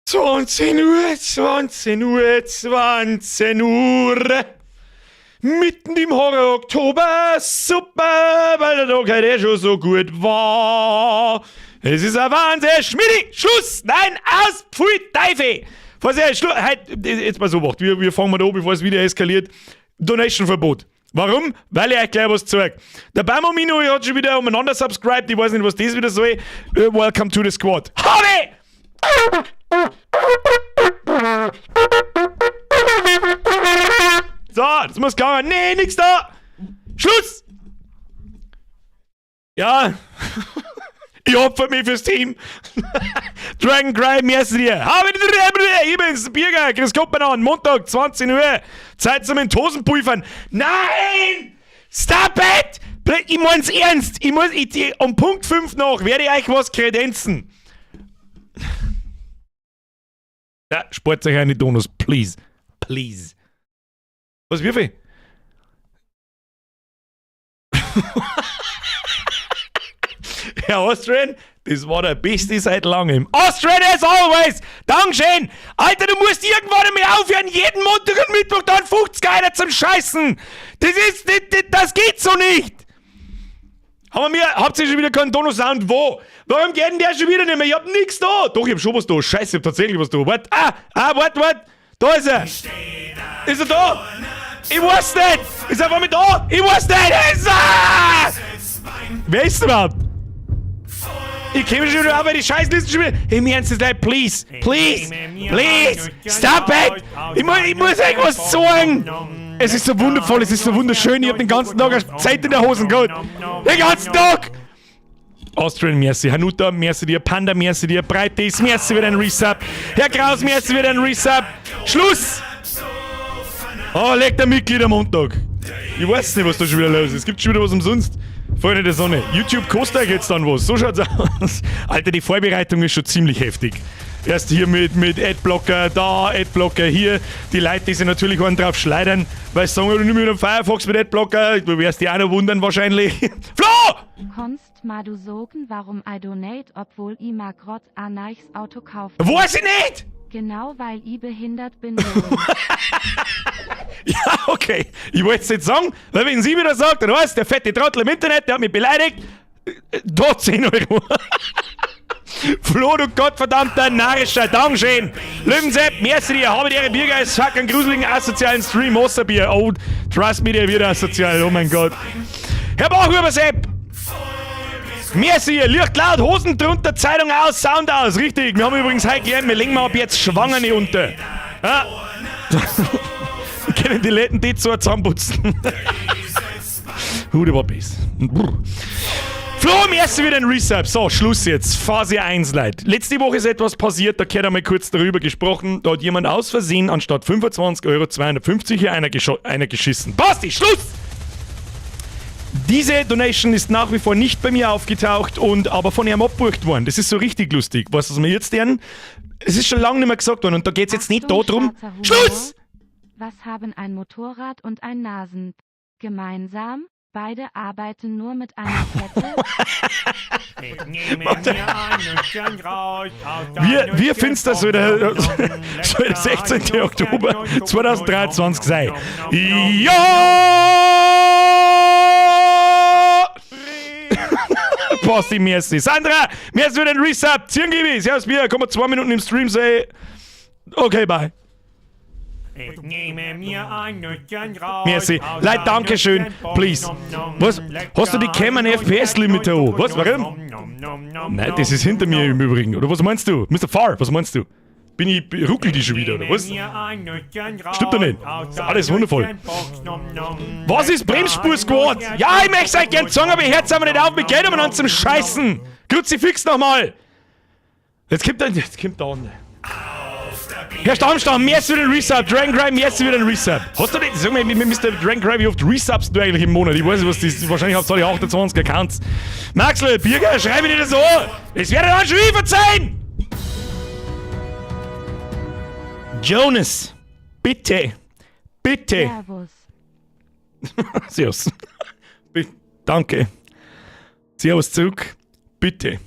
20 Uhr, 20 Uhr, 20 Uhr. Mitten im Horror Oktober, super, weil der Tag heute eh schon so gut war. Es ist ein Wahnsinn. Schmidi, Schluss! Nein, aus! Pfui, Teufel! Vorsicht, Schluss! Heute, jetzt mal so macht. Wir fangen mal da an, bevor es wieder eskaliert. Donation-Verbot. Warum? Weil ich euch gleich was zeig. Der Bamomino hat schon wieder umeinander subscribed. Ich weiß nicht, was das wieder soll. Welcome to the squad. Habe! So, das muss gegangen. Nee, nix da! Schluss! Ja. Ich opfer mich fürs Team. Dragon Cry, merci dir. Habe die Ich bin's, Birger. Grüß Gott beieinander. Montag, 20 Uhr. Zeit zum in die Hosen pulvern. Nein! Stop it! Ich mein's ernst. Ich muss, ich, um Punkt 5 nach werde ich euch was kredenzen. Ja, spart euch eine Donuts, please. Please. Was, wie viel? Herr Austrian, das war der beste seit langem. Austrian as always! Dankeschön! Alter, du musst irgendwann einmal aufhören, jeden Montag und Mittwoch dann 50 einer zum Scheißen! Das ist, das, das geht so nicht! Haben wir, habt ihr schon wieder keinen Dono-Sound? Wo? Warum geht denn der schon wieder nicht mehr? Ich hab nix da! Doch, ich hab schon was da. Scheiße, ich hab tatsächlich was da. Wart, ah, ah, wart, wart! Da ist er! Ist er da? Ich weiß nicht! Ist er einfach mit da? Ich weiß nicht! Ist er! Wer ist denn überhaupt? Ich käme schon wieder auf, weil die Scheißlisten schon wieder. Im Ernst, ist leid, please, please, please, stop it! Ich muss euch was sagen! Es ist so wundervoll, es ist so wunderschön, ich hab den ganzen Tag Zeit in der Hosen gehabt. Den ganzen Tag! Austrian, merci. Hanuta, merci dir. Panda, merci dir. Breitis, merci für deinen Resub. Herr Kraus, merci für deinen Resub. Schluss! Oh, leg der Mitglied am Montag. Ich weiß nicht, was da schon wieder los ist. Es gibt schon wieder was umsonst. Freunde der Sonne. YouTube kostet euch jetzt dann was. So schaut's aus. Alter, die Vorbereitung ist schon ziemlich heftig. Erst hier mit Adblocker da, Adblocker hier. Die Leute, die sich natürlich einen drauf schleudern, weil sie sagen, du nimm wieder einen Firefox mit Adblocker. Du wirst dich auch noch wundern wahrscheinlich. Flo! Kannst ma du sogen warum i donate obwohl i ma grod a neichs Auto kauft? Weiß ich nicht! Genau weil i behindert bin. Ja, okay. Ich wollte es nicht sagen, weil wenn sie wieder sagt, dann weißt der fette Trottel im Internet, der hat mich beleidigt, da 10 Euro. Flo, du gottverdammter narrischer Dankeschön. Löwensepp, merci dir, habe die Ehre, Biergeist, fuck, einen gruseligen asozialen Stream, Osterbier. Oh, trust me, der wird asozial, oh mein Gott. Herr Bachhuber Sepp, merci, Licht laut, Hosen drunter, Zeitung aus, Sound aus, richtig. Wir haben übrigens heute gelernt, wir legen mal ab jetzt Schwangere unter. Ja. Wir können die Läden die so zusammenputzen. Huh, der war bes. Flo, im ersten wieder ein Resub. So, Schluss jetzt. Phase 1, Leute. Letzte Woche ist etwas passiert, da gehört einmal kurz darüber gesprochen. Da hat jemand aus Versehen anstatt 25 Euro 250 hier einer, einer geschissen. Basti, Schluss! Diese Donation ist nach wie vor nicht bei mir aufgetaucht und aber von ihm abgebucht worden. Das ist so richtig lustig. Weißt du, was wir jetzt lernen? Es ist schon lange nicht mehr gesagt worden und da geht es jetzt nicht darum. Schluss! Was haben ein Motorrad und ein Nasen gemeinsam? Beide arbeiten nur mit einer Kette. Wie, wie findest du das, soll der, soll der 16. Oktober 2023 sein? Ja! Basti, merci. Sandra, merci für den Resub. Zirngibi, servus Bier, komm mal 2 Minuten im Stream sein. Okay, bye. Merci. Leute, Dankeschön. Please. Was? Hast du die Canon FPS Limiter an? Was? Warum? Nein, das ist hinter mir im Übrigen. Oder was meinst du? Mr. Far, was meinst du? Bin ich, ruckel die schon wieder, oder was? Stimmt doch nicht. Ist alles wundervoll. Was ist Bremsspur-Squad? Ja, ich möchte es euch gern sagen, aber ich hört's aber nicht auf mit Geld umeinander zum Scheißen. Kruzifix nochmal. Jetzt kommt der, jetzt kommt der andere. Herr Stammstamm, merci für den Resub. Dragon Cry, merci für den Resub. Hast du nicht, sag mal, Mr. Dragon Cry, wie oft resubst du eigentlich im Monat? Ich weiß nicht, was das ist. Wahrscheinlich habt ihr 28 Accounts. Maxl, Birger, schrei mich nicht so an. Es werde dann schon verzeihen. Jonas, bitte, bitte. Servus. Servus. Danke. Servus zurück. Bitte.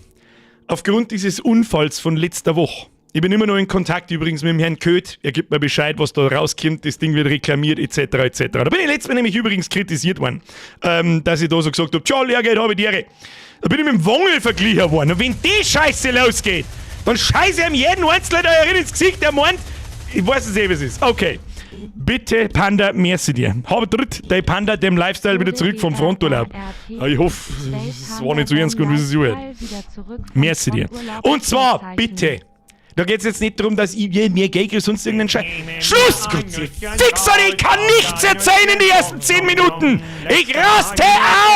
Aufgrund dieses Unfalls von letzter Woche Ich bin immer noch in Kontakt übrigens mit dem Herrn Köth. Er gibt mir Bescheid, was da rauskommt, das Ding wird reklamiert, etc. etc. Da bin ich letztes Mal nämlich übrigens kritisiert worden, dass ich da so gesagt habe, tja, Lehrgeld habe ich die Ehre. Da bin ich mit dem Wongel verglichen worden. Und wenn die Scheiße losgeht, dann scheiße ich ihm jeden Einzelnen da herin ins Gesicht, der meint, ich weiß es eh, wie es ist. Okay. Bitte, Panda, merci dir. Hab dritt, der Panda dem Lifestyle wieder zurück vom Fronturlaub. Ich hoffe, es war nicht so ernst gut, wie es sich anhört. Merci dir. Und zwar, bitte, da geht es jetzt nicht darum, dass ich mehr Geld kriege, sonst irgendeinen Scheiß. Schluss! Kruzifix, ich kann nichts erzählen in die ersten 10 Minuten! Ich raste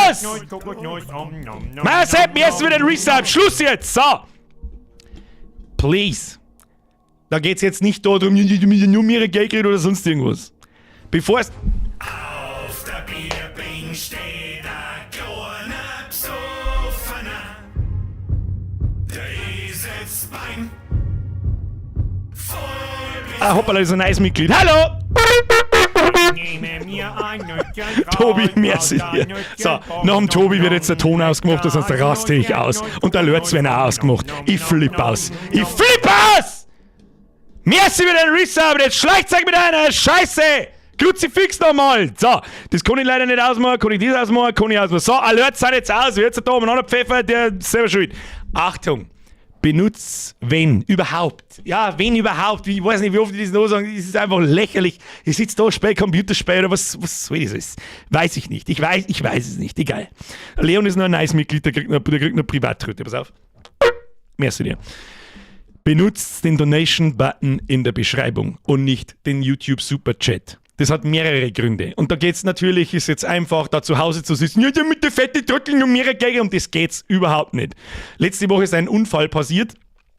aus! Marcel, mir erst wieder ein Restart. Schluss jetzt! So! Please. Da geht es jetzt nicht darum, nur mehr Geld kriegen oder sonst irgendwas. Bevor es. Auf der Bierbank steht ein kleiner Besoffener. Der ist jetzt beim voll. Ah, hoppala, das ist ein neues Mitglied. Hallo! Tobi, merci dir. So, nach dem Tobi wird jetzt der Ton ausgemacht, sonst raste ich aus. Und der Lurz wird auch ausgemacht. Ich flipp aus. Ich flipp aus! Merci für den Resub, jetzt schleicht euch mit einer Scheiße! Kruzifix nochmal! So, das kann ich leider nicht ausmachen, kann ich das ausmachen, kann ich ausmachen. So, Alert sind jetzt aus, jetzt da umeinander pfeffert, der ist selber schuld. Achtung! Benutzt, wenn überhaupt. Ja, wenn überhaupt. Ich weiß nicht, wie oft ich das noch sagen. Es ist einfach lächerlich. Ich sitze da, spiele Computerspiel oder was, was soll das ist? Weiß ich nicht. Ich weiß es nicht. Egal. Leon ist noch ein nice Mitglied, der kriegt noch Privattröte. Pass auf. Merci dir. Benutzt den Donation-Button in der Beschreibung und nicht den YouTube Super Chat. Das hat mehrere Gründe. Und da geht es natürlich, ist jetzt einfach, da zu Hause zu sitzen, ja, mit der fette Trottel und mehrere Geld, um das geht's überhaupt nicht. Letzte Woche ist ein Unfall passiert,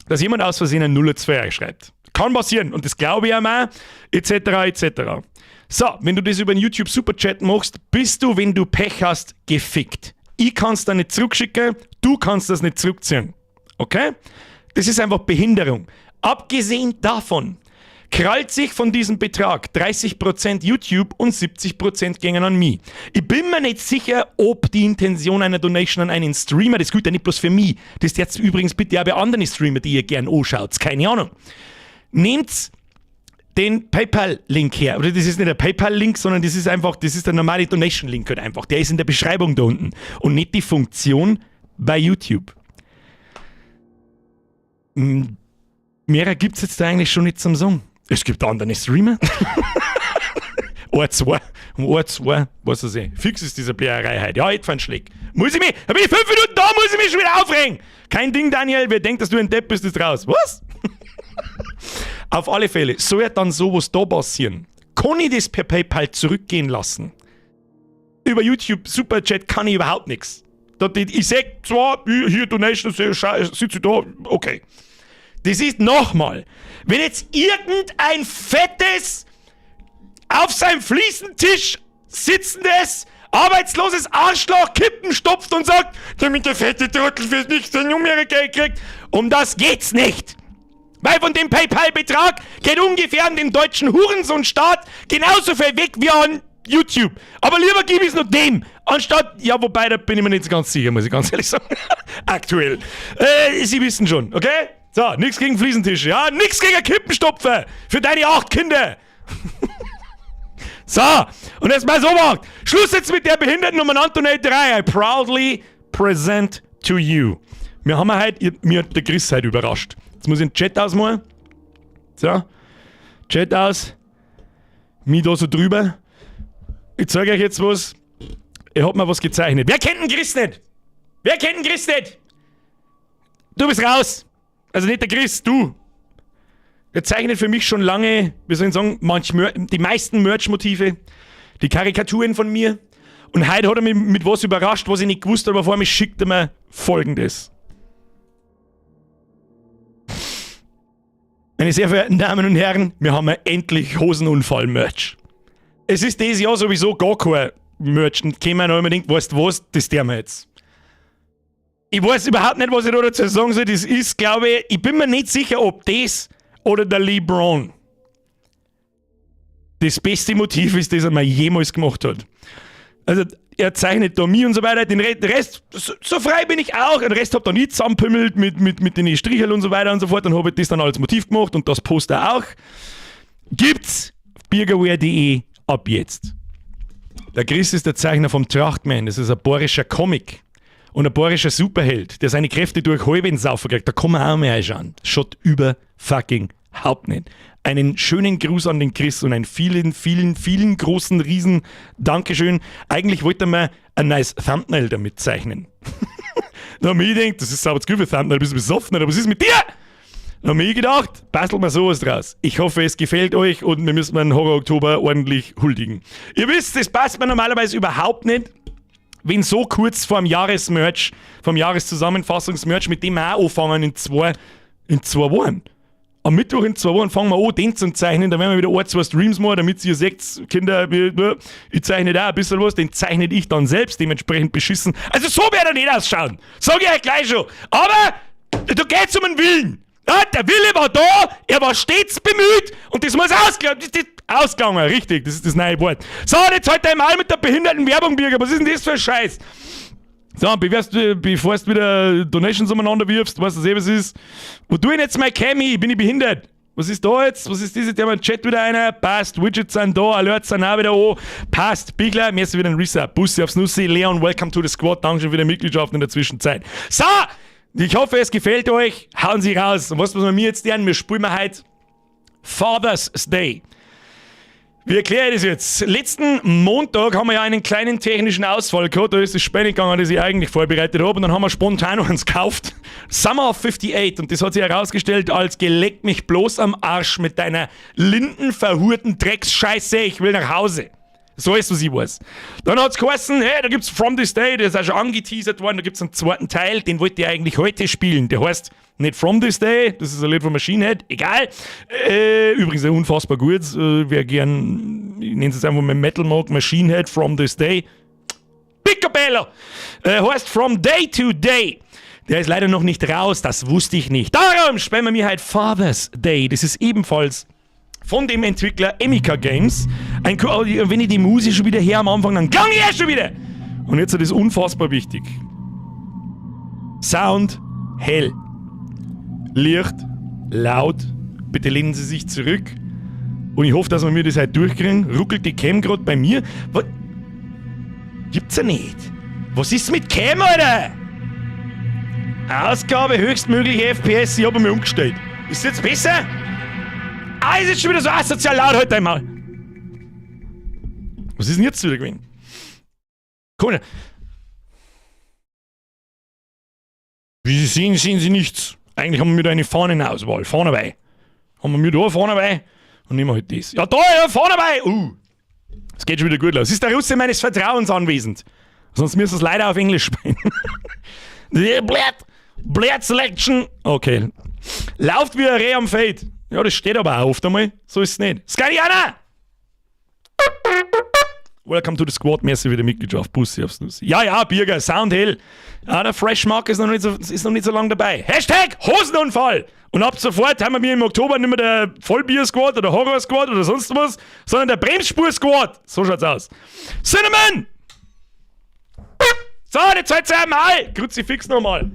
dass jemand aus Versehen ein 02 schreibt. Kann passieren und das glaube ich auch, etc. etc. So, wenn du das über den YouTube Super Chat machst, bist du, wenn du Pech hast, gefickt. Ich kann es da nicht zurückschicken, du kannst das nicht zurückziehen. Okay? Das ist einfach Behinderung. Abgesehen davon krallt sich von diesem Betrag 30% YouTube und 70% gingen an mich. Ich bin mir nicht sicher, ob die Intention einer Donation an einen Streamer, das gilt ja nicht bloß für mich, das ist jetzt übrigens bitte auch bei anderen Streamer, die ihr gern anschaut, keine Ahnung. Nehmt den PayPal-Link her. Oder das ist nicht der PayPal-Link, sondern das ist einfach, das ist der normale Donation-Link halt einfach. Der ist in der Beschreibung da unten. Und nicht die Funktion bei YouTube. Mehrer gibt es jetzt da eigentlich schon nicht zum Sagen. Es gibt andere Streamer. Ein, zwei. Um ein, zwei, was weiß ich. Fix ist diese Blärerei heute. Ja, ich Schläg. Muss ich mich, da bin ich 5 Minuten da, muss ich mich schon wieder aufregen. Kein Ding, Daniel, wer denkt, dass du ein Depp bist, ist raus. Was? Auf alle Fälle, soll ja dann sowas da passieren, kann ich das per PayPal zurückgehen lassen? Über YouTube Superchat kann ich überhaupt nichts. Ich sag zwar, hier Donation, sitze ich da, okay. Das ist nochmal, wenn jetzt irgendein fettes, auf seinem Fliesentisch sitzendes, arbeitsloses Arschloch Kippen stopft und sagt, damit der fette Trottel fürs nicht sein Geld kriegt, um das geht's nicht. Weil von dem PayPal-Betrag geht ungefähr an den deutschen Hurensohn-Staat genauso viel weg wie an YouTube. Aber lieber gebe ich es noch dem, anstatt, ja, wobei, da bin ich mir nicht ganz sicher, muss ich ganz ehrlich sagen. Aktuell. Sie wissen schon, okay? So, nichts gegen Fliesentische, ja? Nix gegen Kippenstopfer für deine acht Kinder. So, und jetzt mal so gemacht. Schluss jetzt mit der behinderten Umeinander-Donaterei. I proudly present to you. Wir haben heute, mir hat der Chris heute überrascht. Jetzt muss ich den Chat ausmachen. So, Chat aus. Mich da so drüber. Ich zeige euch jetzt was. Er hat mir was gezeichnet. Wer kennt den Chris nicht? Wer kennt den Chris nicht? Du bist raus. Also nicht der Chris, du. Er zeichnet für mich schon lange, wie soll ich sagen, manch, die meisten Merch-Motive, die Karikaturen von mir. Und heute hat er mich mit was überrascht, was ich nicht gewusst habe, aber vor mir schickt er mir Folgendes. Meine sehr verehrten Damen und Herren, wir haben ja endlich Hosenunfall-Merch. Es ist dieses Jahr sowieso gar kein Merch. Und kämen wir noch unbedingt, weißt du was, das tun wir jetzt. Ich weiß überhaupt nicht, was ich da dazu sagen soll. Das ist, glaube ich, ich bin mir nicht sicher, ob das oder der LeBron das beste Motiv ist, das er mal jemals gemacht hat. Also, Er zeichnet da mich und so weiter. Den Rest, so frei bin ich auch. Den Rest hab da nie zusammenpümmelt mit den Strichel und so weiter und so fort. Dann hab ich das dann als Motiv gemacht und das Poster auch. Gibt's birgerwear.de ab jetzt. Der Chris ist der Zeichner vom Trachtman. Das ist ein bayerischer Comic. Und ein bayerischer Superheld, der seine Kräfte durch Halbensaufen kriegt. Da kann man auch mehr einschauen. Schaut über fucking Haupt nicht. Einen schönen Gruß an den Chris und einen vielen, vielen, vielen großen Riesen Dankeschön. Eigentlich wollte er mir ein nice Thumbnail damit zeichnen. Da hab ich gedacht, das ist sauber zu gut für Thumbnail, bist du besoffen oder was ist mit dir? Da hab ich gedacht, basteln wir sowas draus. Ich hoffe, es gefällt euch und wir müssen den Horror Oktober ordentlich huldigen. Ihr wisst, das passt mir normalerweise überhaupt nicht, wenn so kurz vorm Jahresmerch, vom Jahreszusammenfassungsmerch, mit dem wir auch anfangen in 2 Wochen. Am Mittwoch in 2 Wochen fangen wir an, den zu zeichnen. Da werden wir wieder ein, zwei Streams machen, damit ihr seht, Kinder, ich zeichne da ein bisschen was, den zeichne ich dann selbst, dementsprechend beschissen. Also so wird er nicht ausschauen. Sag ich euch gleich schon. Aber da geht's um den Willen. Ja, der Wille war da, er war stets bemüht und das muss ausgegangen, das ausgegangen, richtig, das ist das neue Wort. So, und jetzt halt einmal mit der behinderten Werbung, Birger, was ist denn das für ein Scheiß? So, bevor du wieder Donations umeinander wirfst, weißt du eh, was ist? Wo tu ich jetzt mein Cam hin? Bin ich behindert? Was ist da jetzt? Was ist das? Jetzt haben wir im Chat wieder einer. Passt. Widgets sind da, Alerts sind auch wieder an. Passt. Bigler, mir ist wieder ein Resub. Bussi aufs Nussi. Leon, welcome to the squad. Dankeschön für die Mitgliedschaft in der Zwischenzeit. So! Ich hoffe, es gefällt euch. Hauen Sie raus. Und was müssen wir jetzt lernen? Wir spielen wir heute Father's Day. Wie erkläre ich das jetzt? Letzten Montag haben wir ja einen kleinen technischen Ausfall gehabt. Da ist das Spiel nicht gegangen, das ich eigentlich vorbereitet habe. Und dann haben wir spontan eins gekauft. Summer of 58. Und das hat sich herausgestellt als geleckt mich bloß am Arsch mit deiner lindenverhurten Drecksscheiße. Ich will nach Hause. So ist, was ich weiß. Dann hat's geheißen, hey, da gibt's From This Day, der ist auch schon angeteasert worden, da gibt's einen zweiten Teil, den wollte ich eigentlich heute spielen. Der heißt nicht From This Day, das ist ein Lied von Machine Head, egal. Übrigens unfassbar gut, wer gern, ich nenne es jetzt einfach mal Metal mag, Machine Head, From This Day. Picobello! Heißt From Day to Day. Der ist leider noch nicht raus, das wusste ich nicht. Darum spielen wir mir halt Father's Day. Das ist ebenfalls von dem Entwickler Emika Games. Wenn ich die Musik schon wieder her am Anfang, dann gang ich erst schon wieder. Und jetzt ist das unfassbar wichtig. Sound hell. Licht laut. Bitte lehnen Sie sich zurück. Und ich hoffe, dass wir mir das heute durchkriegen. Ruckelt die Cam gerade bei mir? Was? Gibt's ja nicht. Was ist mit Cam, Alter? Ausgabe höchstmögliche FPS. Ich habe mir umgestellt. Ist jetzt besser? Ah, ist jetzt schon wieder so asozial laut heute einmal. Was ist denn jetzt wieder gewesen? Komisch. Wie Sie sehen, sehen Sie nichts. Eigentlich haben wir da eine Fahnenauswahl. Fahne bei. Haben wir mir da Fahne bei und nehmen wir halt das. Ja, da, ja, Fahne bei. Es geht schon wieder gut los. Ist der Russe meines Vertrauens anwesend. Sonst müssen wir es leider auf Englisch spielen. Blatt, Blatt Selection. Okay. Lauft wie ein Reh am Feld. Ja, das steht aber auch oft einmal. So ist es nicht. Skadiana! Welcome to the squad. Merci für die Mitgliedschaft. Bussi aufs Nuss. Ja, Birger, Sound hell. Ja, der Fresh Mark ist noch nicht so lange dabei. #Hosenunfall! Und ab sofort haben wir im Oktober nicht mehr der Vollbier-Squad oder Horror-Squad oder sonst was, sondern der Bremsspur-Squad. So schaut's aus. Cinnamon! So, jetzt halt einmal! Kruzifix nochmal.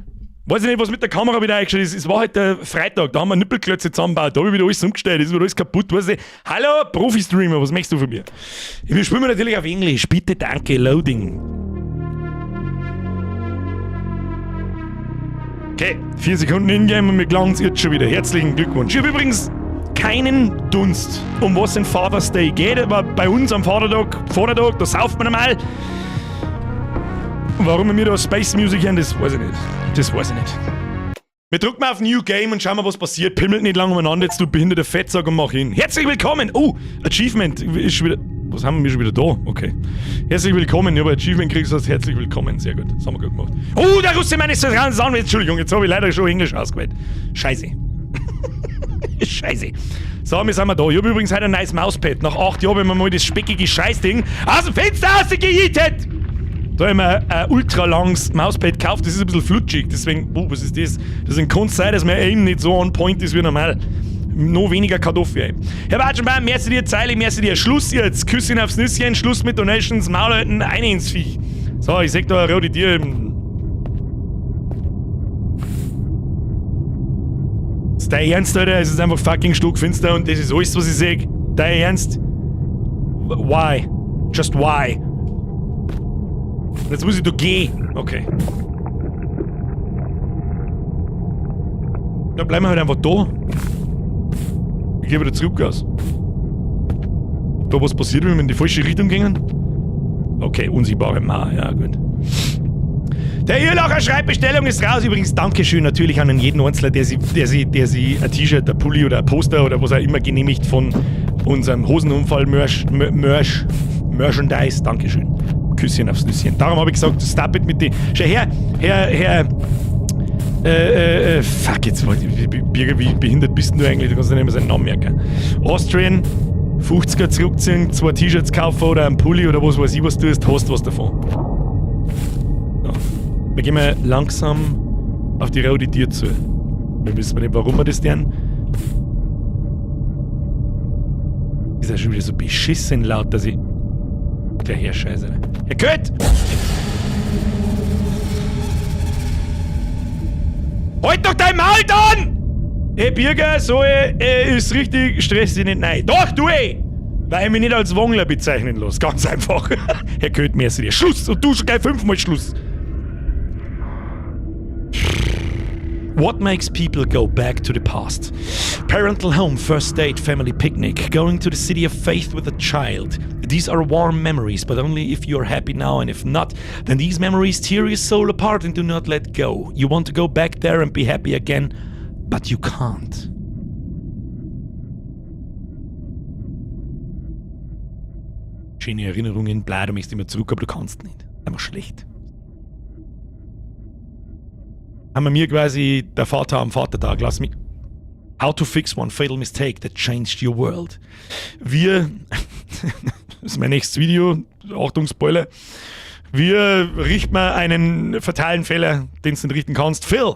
Weiß ich nicht, was mit der Kamera wieder eingestellt ist. Es war heute halt Freitag, da haben wir Nippelklötze zusammengebaut, da habe ich wieder alles umgestellt, ist wieder alles kaputt. Weiß ich. Hallo, Profi-Streamer, was möchtest du von mir? Wir spielen natürlich auf Englisch. Bitte, danke, Loading. Okay, 4 Sekunden Ingame und mir gelangt's jetzt schon wieder. Herzlichen Glückwunsch. Ich habe übrigens keinen Dunst, um was in Father's Day geht, aber bei uns am Vatertag, da sauft man einmal. Warum wir da Space Music hören, das weiß ich nicht. Das weiß ich nicht. Wir drücken mal auf New Game und schauen mal, was passiert. Pimmelt nicht lange umeinander, jetzt du behinderter Fettsack und mach hin. Herzlich willkommen! Oh, Achievement ist schon wieder. Was haben wir schon wieder da? Okay. Herzlich willkommen. Ja, aber Achievement kriegst du als herzlich willkommen. Sehr gut. Das haben wir gut gemacht. Oh, der Russe meines Vertrauens an. Entschuldigung, jetzt habe ich leider schon Englisch ausgewählt. Scheiße. Scheiße. So, wir sind wir da. Ich habe übrigens heute ein neues Mauspad. Nach 8 Jahren, wenn man mal das speckige Scheißding aus dem Fenster rausgejietet. Da haben wir ein ultra langes Mauspad gekauft, das ist ein bisschen flutschig, deswegen, oh, was ist das? Deswegen kann es sein, dass mein Aim nicht so on point ist wie normal. Noch weniger Kartoffel. Herr Watschenbaum, merci dir, Zeile, merci dir. Schluss jetzt. Küsschen aufs Nüsschen, Schluss mit Donations, Maul halten, eine ins Viech. So, ich seh da eine rote Tür. Ist dein Ernst, Alter? Es ist einfach fucking stockfinster und das ist alles, was ich seh. Dein Ernst? Why? Just why? Jetzt muss ich da gehen. Okay. Dann bleiben wir halt einfach da. Ich gehe wieder zurück aus. Da was passiert, wenn wir in die falsche Richtung gingen? Okay, unsichtbare Mauer, ja gut. Der Irlacher Schreibbestellung ist raus. Übrigens, Dankeschön natürlich an jeden Einzelnen, der sich ein T-Shirt, ein Pulli oder ein Poster oder was auch immer genehmigt von unserem Hosenunfall Merch, Merch, Merchandise. Dankeschön. Küsschen aufs Nüsschen. Darum habe ich gesagt, stop it mit den. Schau her, Herr, Herr. Fuck, jetzt, Birger, wie behindert bist du eigentlich? Du kannst nicht mehr seinen Namen merken. Austrian, 50er zurückziehen, zwei T-Shirts kaufen oder einen Pulli oder was weiß ich, was du tust, hast was davon. So. Wir gehen mal langsam auf die rote Tür zu. Wir wissen nicht, warum wir das tun. Ist ja schon wieder so beschissen laut, dass ich. Der Herr Scheiße. Herr Kurt! Halt doch dein Maul an! Hey Birger, so ist richtig, stress dich nicht nein. Doch, du ey! Weil ich mich nicht als Wongler bezeichnen lasse. Ganz einfach. Herr Köth, merci dir. Schluss! Und du schon gleich fünfmal Schluss. What makes people go back to the past? Parental home, first date, family picnic, going to the city of faith with a child. These are warm memories, but only if you're happy now, and if not, then these memories tear your soul apart and do not let go. You want to go back there and be happy again, but you can't. Schöne Erinnerungen, bla, du möchtest immer zurück, aber du kannst nicht. Einfach schlecht. Haben wir mir quasi der Vater am Vatertag, lass mich. How to fix one fatal mistake that changed your world. Wir, das ist mein nächstes Video, Achtung, Spoiler. Wir richten mal einen fatalen Fehler, den du nicht richten kannst. Phil,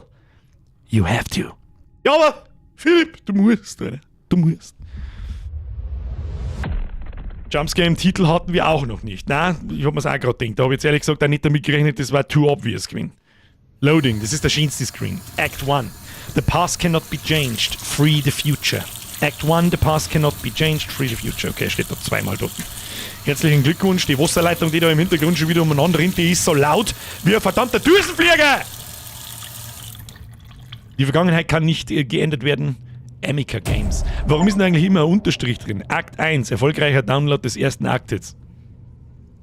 you have to. Ja, aber Philipp, du musst, oder? Du musst. Jumpscare im Titel hatten wir auch noch nicht. Na, ich hab mir's auch gerade gedacht. Da habe ich jetzt ehrlich gesagt auch nicht damit gerechnet, das war too obvious gewesen. Loading, das ist der schönste Screen. Act 1. The past cannot be changed. Free the future. Act 1, the past cannot be changed. Free the future. Okay, steht da zweimal dort. Herzlichen Glückwunsch. Die Wasserleitung, die da im Hintergrund schon wieder umeinander rinnt, die ist so laut wie ein verdammter Düsenflieger. Die Vergangenheit kann nicht geändert werden. Emika Games. Warum ist denn eigentlich immer ein Unterstrich drin? Akt 1, erfolgreicher Download des ersten Aktes.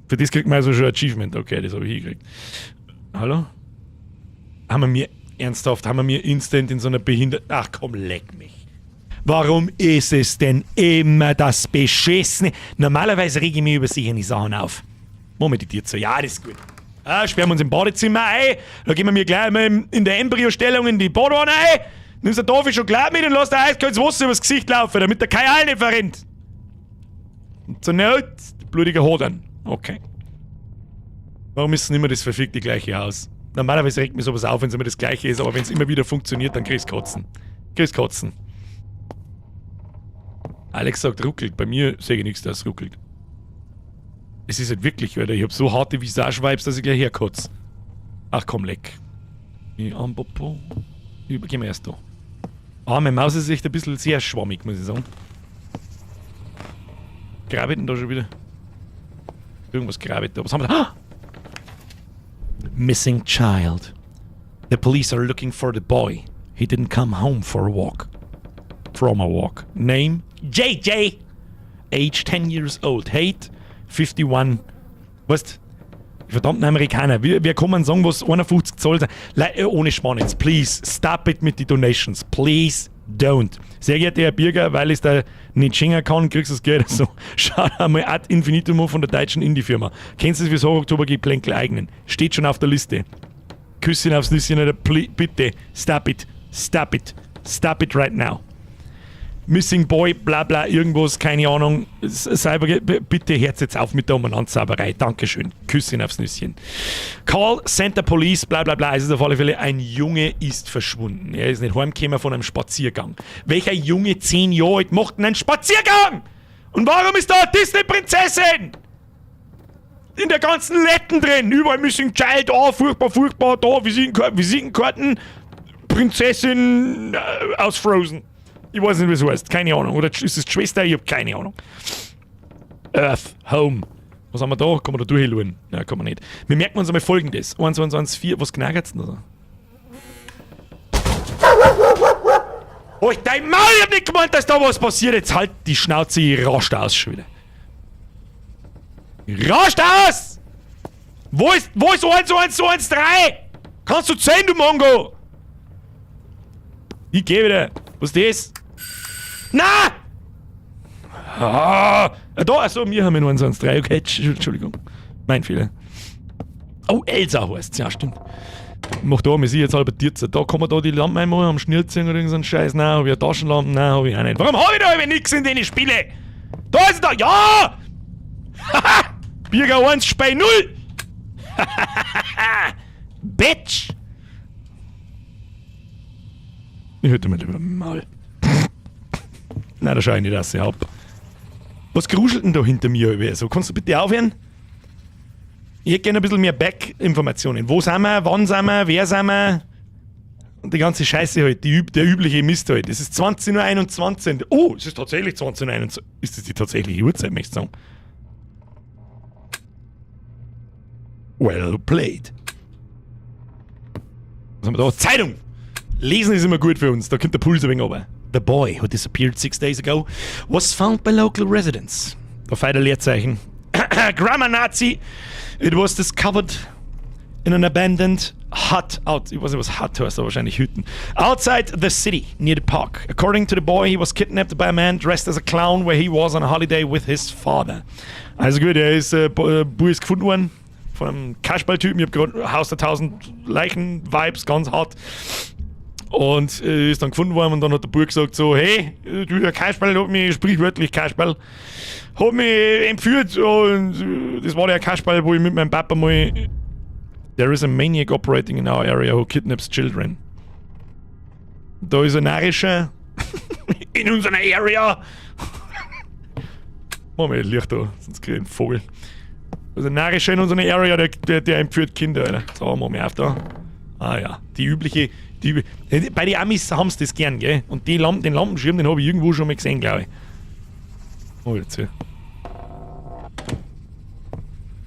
Für das kriegt man also schon Achievement. Okay, das habe ich hingekriegt. Hallo? Haben wir mir, ernsthaft, haben wir mir instant in so einer behinderten. Ach komm, leck mich. Warum ist es denn immer das Beschissene? Normalerweise rege ich mich über solche Sachen auf. Moment, die Tür zu. Ja, das ist gut. Ah, sperren wir uns im Badezimmer ein. Da gehen wir mir gleich mal in der Embryostellung in die Badewanne ein. Nimmst eine Tafel Schokolade mit und lass dir eiskaltes Wasser übers Gesicht laufen, damit der kein Aal nicht verrennt. Und zur Not, blutiger Hodern. Okay. Warum ist denn immer das verfickte gleiche Haus? Normalerweise regt mich sowas auf, wenn es immer das gleiche ist, aber wenn es immer wieder funktioniert, dann kriegst du Kotzen. Kriegst Kotzen. Alex sagt, ruckelt. Bei mir sehe ich nichts, dass es ruckelt. Es ist halt wirklich, Alter. Ich hab so harte Visage-Vibes, dass ich gleich herkotze. Ach komm, leck. Am Popo. Gehen wir erst da. Ah, meine Maus ist echt ein bisschen sehr schwammig, muss ich sagen. Grabe denn da schon wieder? Irgendwas grabet da. Was haben wir da? Ah! Missing child. The police are looking for the boy. He didn't come home for a walk. From a walk. Name? JJ! Age 10 years old. Height 51. Weißt, die verdammten Amerikaner. Wer kann man sagen, was 51 Zoll sind? Ohne Schmarrn jetzt. Please, stop it mit den Donations. Please don't. Sehr geehrter Herr Birger, weil ich es da nicht schenken kann, kriegst du das Geld. Also, schau einmal ad infinitum von der deutschen Indie-Firma. Kennst du es fürs Oktober-Geplänkel eignen? Steht schon auf der Liste. Küsschen aufs Nüsschen, oder bitte, stop it. Stop it. Stop it right now. Missing Boy, bla bla, irgendwas, keine Ahnung. Cyber, bitte hört jetzt auf mit der Umeinander-Sauberei. Dankeschön. Küsschen aufs Nüsschen. Call Center Police, bla bla bla. Es ist auf alle Fälle, ein Junge ist verschwunden. Er ist nicht heimgekommen von einem Spaziergang. Welcher Junge, 10 Jahre alt, macht denn einen Spaziergang? Und warum ist da eine Disney-Prinzessin? In der ganzen Letten drin. Überall Missing Child, oh, furchtbar, furchtbar, da, Visitenkarten, Prinzessin aus Frozen. Ich weiß nicht, wie es heißt, keine Ahnung. Oder ist es die Schwester? Ich hab keine Ahnung. Earth, Home. Was haben wir da? Kann man da durchschauen? Nein, kann man nicht. Wir merken uns einmal Folgendes. 1, 2, 1, 4, was knackert's denn da? Halt dein Maul, ich hab nicht gemeint, dass da was passiert. Jetzt halt die Schnauze, ich rast aus schon wieder. Rast aus! Wo ist 1, 1, 1, 3? Kannst du zählen, du Mongo? Ich geh wieder. Was ist das? Na! Ah, da, achso, wir haben ja nur 1, 1, 3. Okay, Entschuldigung. Mein Fehler. Oh, Elsa heißt's, ja, stimmt. Mach da, wir sind jetzt halber Tierze. Da kann man da die Lampen einmal am Schnürziehen oder irgend so einen Scheiß. Nein, hab ich eine Taschenlampe? Nein, hab ich auch nicht. Warum hab ich da aber nix in den Spiele? Da ist er da! Ja! Haha! Birger 1, Spey 0! Bitch! Ich hätte mir lieber Maul. Nein, da schau ich nicht, dass ich hab. Was gruschelt denn da hinter mir? So, kannst du bitte aufhören? Ich hätte gerne ein bisschen mehr Back-Informationen. Wo sind wir? Wann sind wir? Wer sind wir? Und die ganze Scheiße halt, der übliche Mist halt. Es ist 20:21 Uhr. Oh, es ist tatsächlich 20:21 Uhr. Ist das die tatsächliche Uhrzeit, möchte ich sagen? Well played. Was haben wir da? Zeitung! Lesen ist immer gut für uns, da kommt der Puls ein wenig runter. The boy who disappeared 6 days ago was found by local residents. Da fehlt ein Leerzeichen. Grammar Nazi! It was discovered in an abandoned hut out. Ich weiß nicht, was Hut heißt, aber wahrscheinlich Hütten. Outside the city, near the park. According to the boy, he was kidnapped by a man dressed as a clown where he was on a holiday with his father. Also gut, er ist, Bub ist gefunden worden von einem Kasperltypen. Ich hab grad Haus der 1000 Leichen-Vibes, ganz hart. Und ist dann gefunden worden und dann hat der Bub gesagt so, hey, du, der Kasperl hat mich, sprichwörtlich Kasperl, hat mich entführt und das war der Kasperl, wo ich mit meinem Papa mal... There is a maniac operating in our area who kidnaps children. Da ist ein Narischer in unserer Area. Mach mal Licht da, sonst krieg ich einen Vogel. Da ist ein Narischer in unserer Area, der entführt Kinder, Alter. So, mach mal auf da. Ah ja, die übliche... Die, bei den Amis haben's das gern, gell? Und die Lampen, den Lampenschirm, den hab ich irgendwo schon mal gesehen, glaub ich. Oh, jetzt hier.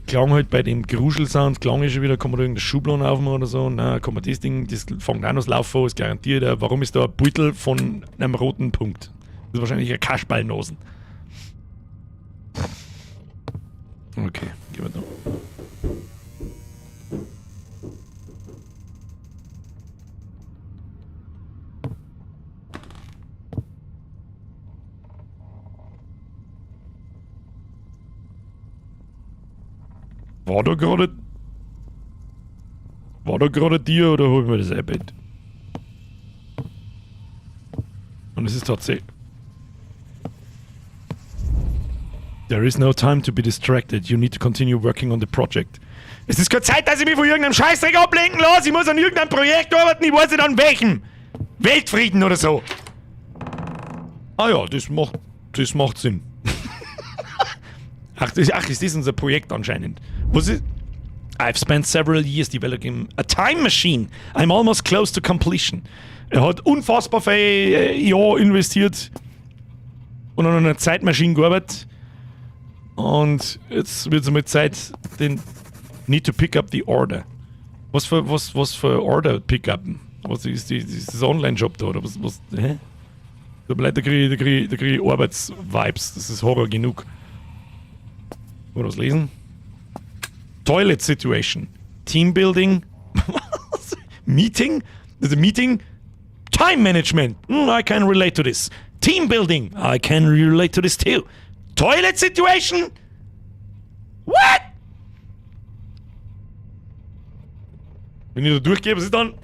Klang halt bei dem Gruschelsound, klang ich schon wieder, kann man da irgendeine Schublade aufmachen oder so. Nein, kann man das Ding, das fängt auch noch das Laufen an, ist garantiert. Warum ist da ein Beutel von einem roten Punkt? Das ist wahrscheinlich ein Kasperlnosen. Okay, gehen wir da. War da gerade... War da gerade dir oder hol ich mir das iPad? Und es ist tatsächlich... There is no time to be distracted. You need to continue working on the project. Es ist keine Zeit, dass ich mich von irgendeinem Scheißdreck ablenken lasse. Ich muss an irgendeinem Projekt arbeiten. Ich weiß nicht an welchem. Weltfrieden oder so. Ah ja, das macht Sinn. Ach, ist das unser Projekt anscheinend? Was ist? I've spent several years developing a time machine. I'm almost close to completion. Er hat unfassbar viel Jahr investiert und an einer Zeitmaschine gearbeitet. Und jetzt wird's einmal Zeit, den need to pick up the order. Was für Order pick upen? Was ist das Online-Shop da? Oder was, hä? Tut mir leid, da krieg ich Arbeitsvibes. Das ist Horror genug. Wollen wir was lesen? Toilet Situation. Teambuilding. Was? Meeting? There's a meeting? Time Management. I can relate to this. Teambuilding. I can relate to this too. Toilet Situation? What? Wenn ich da durchgehe, was ist dann?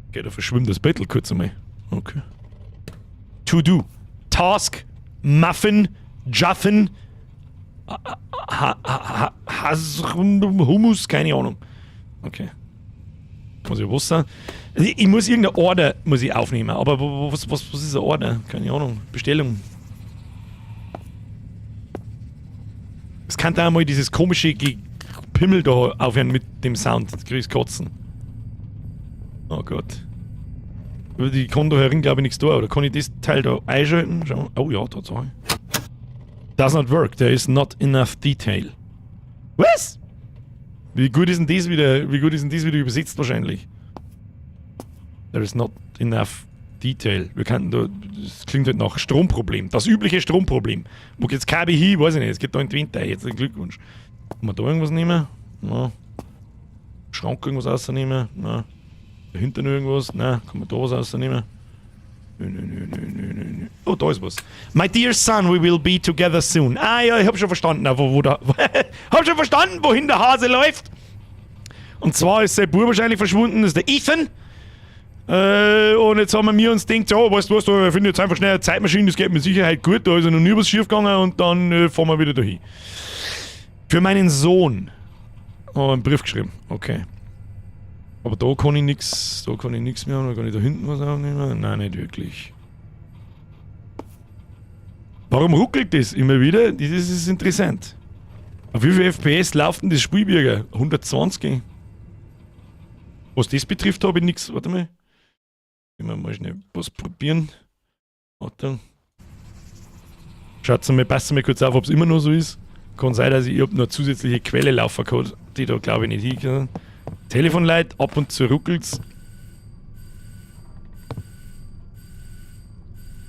Okay, da verschwimmt das Bettel kurz einmal. Okay. To do. Task. Muffin. Juffin. Hummus, keine Ahnung. Okay. Muss ich was sein? Ich muss irgendeine Order muss ich aufnehmen, aber was ist eine Order? Keine Ahnung. Bestellung. Es kann da einmal dieses komische Gepimmel da aufhören mit dem Sound. Das krieg ich kotzen. Oh Gott. Über die kann da herin, glaube ich, nichts da. Oder kann ich das Teil da einschalten? Schau. Oh ja, tatsächlich. Does not work. There is not enough detail. Was? Wie gut ist denn das wieder? Wie gut ist denn das wieder übersetzt wahrscheinlich? There is not enough detail. Wir könnten da, das klingt halt nach Stromproblem. Das übliche Stromproblem. Wo geht's Kabel hin? Weiß ich nicht. Es geht da in den Winter. Jetzt Glückwunsch. Kann man da irgendwas nehmen? Na. Schrank irgendwas rausnehmen? Na. Dahinter noch irgendwas? Na. Kann man da was rausnehmen? Nö, nö, nö, nö, nö, nö, nö. Oh, da ist was. My dear son, we will be together soon. Ah ja, ich hab schon verstanden, wo, wo der, hab schon verstanden, wohin der Hase läuft. Und zwar ist sein Bub wahrscheinlich verschwunden, das ist der Ethan. Und jetzt haben wir uns gedacht, ja, weißt du was, da finde ich jetzt einfach schnell eine Zeitmaschine, das geht mit Sicherheit gut, da ist ja noch nie was schief gegangen und dann fahren wir wieder dahin. Für meinen Sohn. Oh, einen Brief geschrieben, okay. Aber da kann ich nix, da kann ich nix mehr haben, da kann ich da hinten was aufnehmen? Nein, nicht wirklich. Warum ruckelt das immer wieder? Das ist interessant. Auf wie viel FPS läuft denn das Spielbürger? 120? Was das betrifft, habe ich nix. Warte mal. Ich will mal schnell was probieren. Warte. Schaut mal, passt mal kurz auf, ob's immer noch so ist. Kann sein, dass ich hab noch eine zusätzliche Quelle laufen kann, die da glaube ich nicht hin kann. Telefon leitet, ab und zu ruckelt's.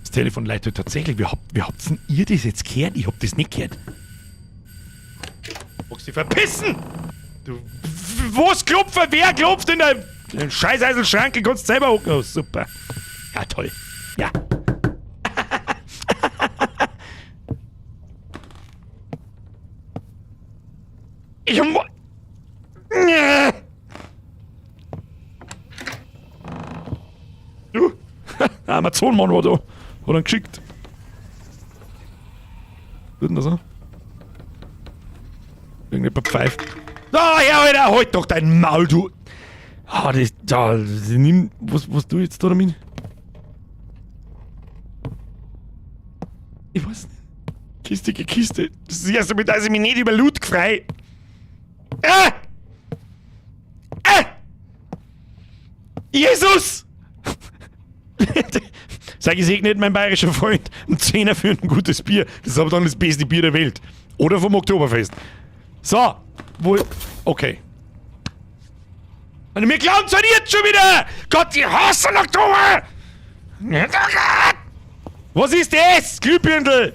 Das Telefon leitet tatsächlich. Wie habt denn ihr das jetzt gehört? Ich hab das nicht gehört. Magst dich verpissen? Du, was klopfen? Wer klopft in der Scheißeiselschranke? Kannst du selber hocken. Oh, super. Ja, toll. Ja. Ich hab... Du, der Amazon-Mann war da. Hat ihn geschickt. Was ist denn das so? Irgendjemand pfeift. Ah, ja, Alter, halt doch dein Maul, du! Ah, das, da, das, nimm, was du jetzt da damit? Ich weiß nicht. Kiste, Kiste. Das ist das erste Mal, dass ich mich nicht über Loot frei. Ah! Ah! Jesus! Sei gesegnet, mein bayerischer Freund. Ein Zehner für ein gutes Bier. Das ist aber dann das beste Bier der Welt. Oder vom Oktoberfest. So. Wo. Okay. Und mir glauben zwar jetzt schon wieder! Gott, die hassen Oktober! Was ist das? Glühbirndl!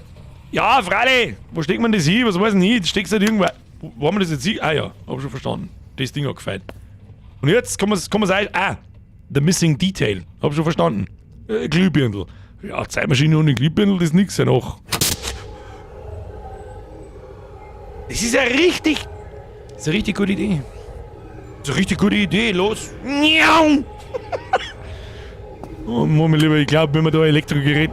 Ja, freilich! Wo steckt man das hin? Was weiß ich nicht? Steckst du halt irgendwo. Wo haben wir das jetzt hin? Ah ja, hab schon verstanden. Das Ding hat gefällt. Und jetzt kann man's ein. Ah! The Missing Detail. Hab schon verstanden. Glühbirndl. Ja, Zeitmaschine ohne Glühbirndl, das ist nix ja noch. Das ist ja richtig. Das ist eine richtig gute Idee. Das ist eine richtig gute Idee, los. Miau. Oh, Mann, mein Lieber, ich glaub, wenn man da ein Elektrogerät.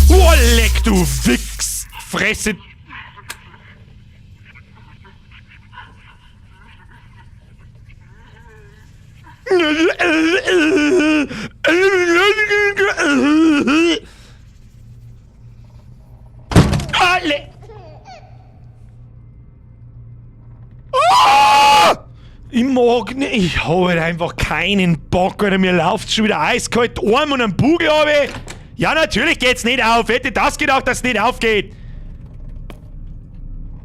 Oh, leck, du Wichs! Fresse! Alle! Ah! Ich mag nicht, ich hab halt einfach keinen Bock, Alter. Mir läuft schon wieder eiskalt Arm und einen Bugel runter. Ja, natürlich geht's nicht auf. Hätte das gedacht, dass es nicht aufgeht.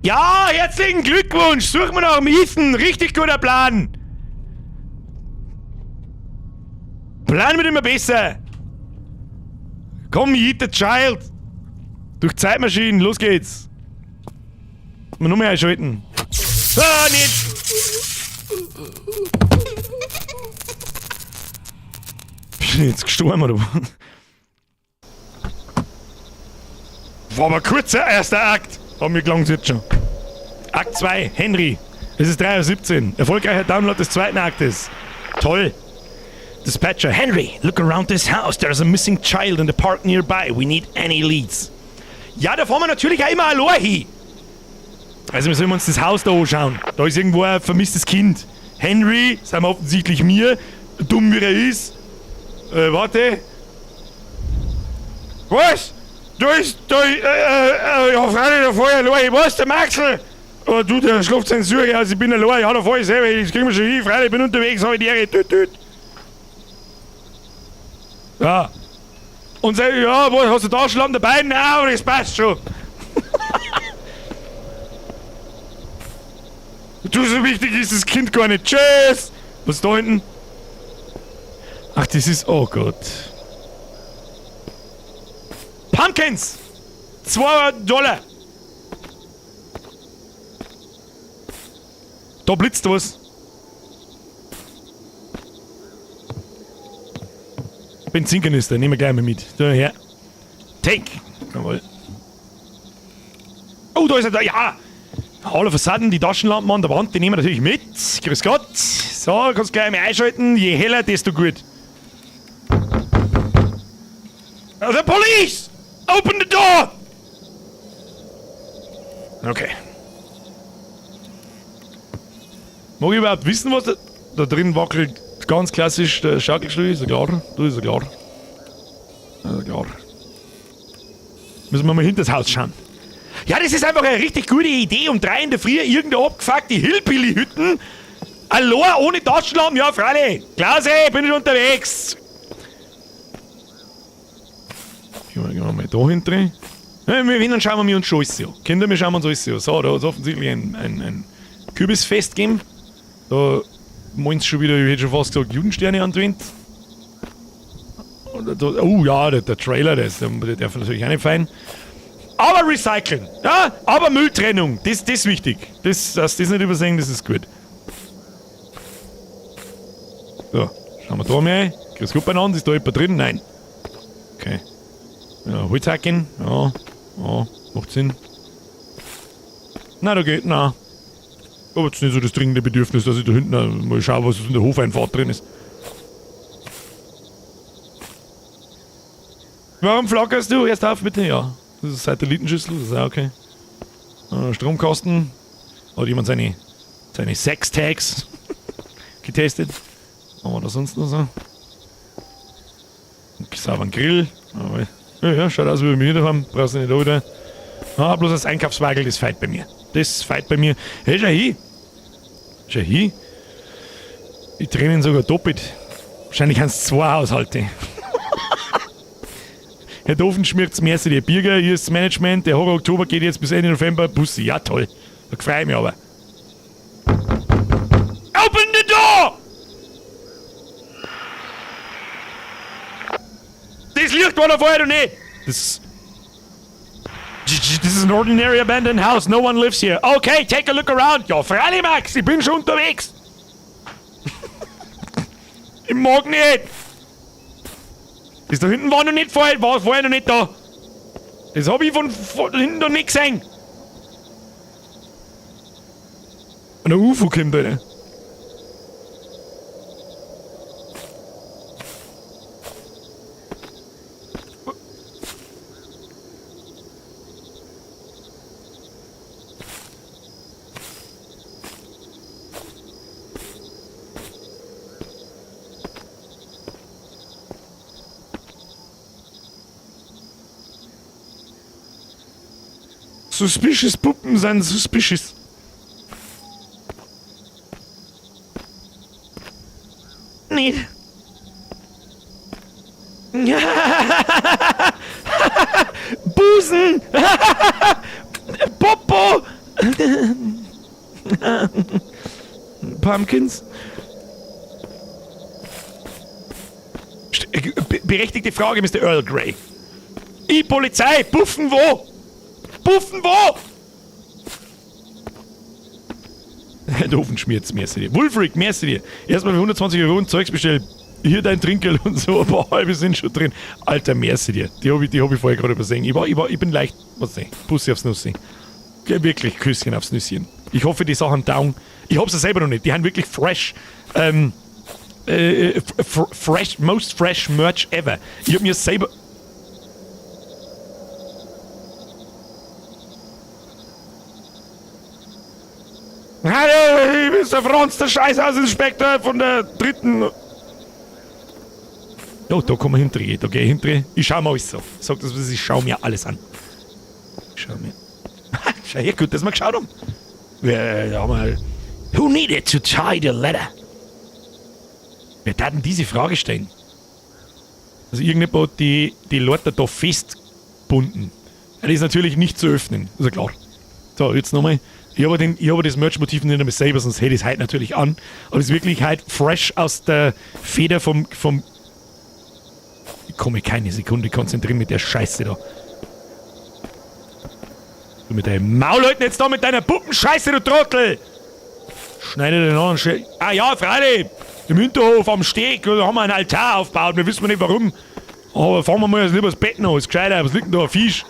Ja, herzlichen Glückwunsch. Suchen wir nach dem Ethan. Richtig guter Plan. Plan wird immer besser. Komm, eat the child. Durch Zeitmaschinen, los geht's. Mal noch mehr einschalten. Ah, nicht! Bin ich jetzt gestorben oder was? War aber kurzer erster Akt. Haben wir gelang's jetzt schon. Akt 2, Henry. Es ist 3:17 Uhr. Erfolgreicher Download des zweiten Aktes. Toll. Dispatcher, Henry, look around this house. There's a missing child in the park nearby. We need any leads. Ja, da fahren wir natürlich auch immer allein hin. Also wir sollen uns das Haus da anschauen. Da ist irgendwo ein vermisstes Kind. Henry, sind wir offensichtlich mir, dumm wie er ist. Warte. Was? Da ist, da, ja, freilich, da fahr ich allein. Was, der Maxl? Oh, du, der schläft seinen Suche aus, ich bin allein. Ja, da fahr ich selber, das kriegen wir schon hin. Freilich, ich bin unterwegs, hab ich die Ehre. Tüt, tüt. Ja. Und sag, ja, was, hast du da Schlamm dabei? Nein, aber das passt schon. Du, so wichtig ist das Kind gar nicht. Tschüss! Was ist da hinten? Ach, das ist... Oh Gott. Pumpkins! 2 Dollar! Da blitzt was. Benzinkanister, nehmen wir gleich mal mit. Da her. Take! Jawohl. Oh, da ist er da. Ja! All of a sudden, die Taschenlampen an der Wand, die nehmen wir natürlich mit. Grüß Gott. So, kannst gleich mal einschalten. Je heller, desto gut. The police! Open the door! Okay. Mag ich überhaupt wissen, was da drin wackelt? Ganz klassisch, der Schaukelstuhl, ist ja klar. Da ist ja klar. Ist ja klar. Müssen wir mal hinter das Haus schauen. Ja, das ist einfach eine richtig gute Idee, um 3 in der Früh irgendeine abgefuckte Hillbilly-Hütten. Allein ohne Taschenlampen, ja, freilich. Klausi, bin ich unterwegs. Gehen wir mal da hinten. Ja, wir, dann schauen wir uns schon alles an. Kinder, wir schauen uns alles an. So, da hat es offensichtlich ein Kürbisfest gegeben. Da meinst du schon wieder, ich hätte schon fast gesagt, Judensterne angewandt. Oh ja, der Trailer, der darf natürlich auch nicht fein. Aber recyceln, ja, aber Mülltrennung, das ist wichtig. Dass das nicht übersehen, das ist gut. So, schauen wir da mal rein. Grüß Gott beieinander, ist da jemand drin? Nein. Okay. Ja, Holzhacken, ja, ja, macht Sinn. Nein, da geht, nein. Aber jetzt nicht so das dringende Bedürfnis, dass ich da hinten mal schaue, was in der Hofeinfahrt drin ist. Warum flackerst du? Erst auf, bitte, ja. Das ist eine Satellitenschüssel, das ist auch okay. Stromkasten. Hat jemand seine Sex-Tags getestet? Was haben wir da sonst noch so? Einen sauberen Grill. Ja, ja, schaut aus wie bei mir daheim. Brauchst du nicht da wieder. Ah, bloß das Einkaufswagen, das feit bei mir. Das feit bei mir. Hey, schau hin. Schau hin. Die trennen sogar doppelt. Wahrscheinlich haben es 2 Haushalte. Herr Doofenschmirtz, merci dir. Birger, hier ist das Management. Der Horror Oktober geht jetzt bis Ende November. Bussi, ja toll. Da freu ich mich aber. Open the door! Das Licht war da vorher noch nicht. Das This is an ordinary abandoned house. No one lives here. Okay, take a look around. Ja, freilich, Max, ich bin schon unterwegs. Ich mag nicht. Das da hinten war noch nicht vorher, war vorher noch nicht da. Das hab ich von hinten noch nicht gesehen. Ein UFO kommt, Alter. Suspicious Puppen sind suspicious. Nicht. Busen! Popo! Pumpkins? Berechtigte Frage, Mister Earl Grey. I, Polizei! Puffen wo? Puffen wo? Der Ofen schmiert's, merci dir. Wulfric, merci dir. Erstmal für 120 Euro ein Zeugs bestellt. Hier dein Trinkgeld und so, ein paar halbe sind schon drin. Alter, merci dir. Die hab ich vorher gerade übersehen. Ich bin leicht, was nicht, Bussi aufs Nussi. Ja, wirklich, Küsschen aufs Nüsschen. Ich hoffe, die Sachen taugen. Ich hab's ja selber noch nicht. Die haben wirklich fresh. Fresh, most fresh Merch ever. Ich hab mir selber. Hallo, ich bin der Franz, der Scheißhausinspektor von der dritten. Oh, da kommen wir hinterher. Da geh ich hinterher. Ich schau mir alles an. Sag das, was ich schau mir alles an. Ich schau mir. Schau her, gut, dass wir geschaut haben. Ja, da haben wir. Who needed to tie the letter? Wer darf denn diese Frage stellen? Also irgendjemand hat die Leute da festgebunden. Das ist natürlich nicht zu öffnen, ist ja klar. So, jetzt nochmal. Ich habe das Merch-Motiv nicht mehr selber, sonst hätte ich es heute natürlich an. Aber es ist wirklich heute fresh aus der Feder vom... Ich kann mich keine Sekunde konzentrieren mit der Scheiße da. Du mit deinem Maul halten jetzt da mit deiner Puppenscheiße, du Trottel! Schneide den anderen Sch Ah ja, freilich! Im Hinterhof am Steg, da haben wir einen Altar aufgebaut, wir wissen nicht warum. Aber fangen wir mal lieber das Bett noch, ist gescheiter, was liegt denn da? Ein Fisch?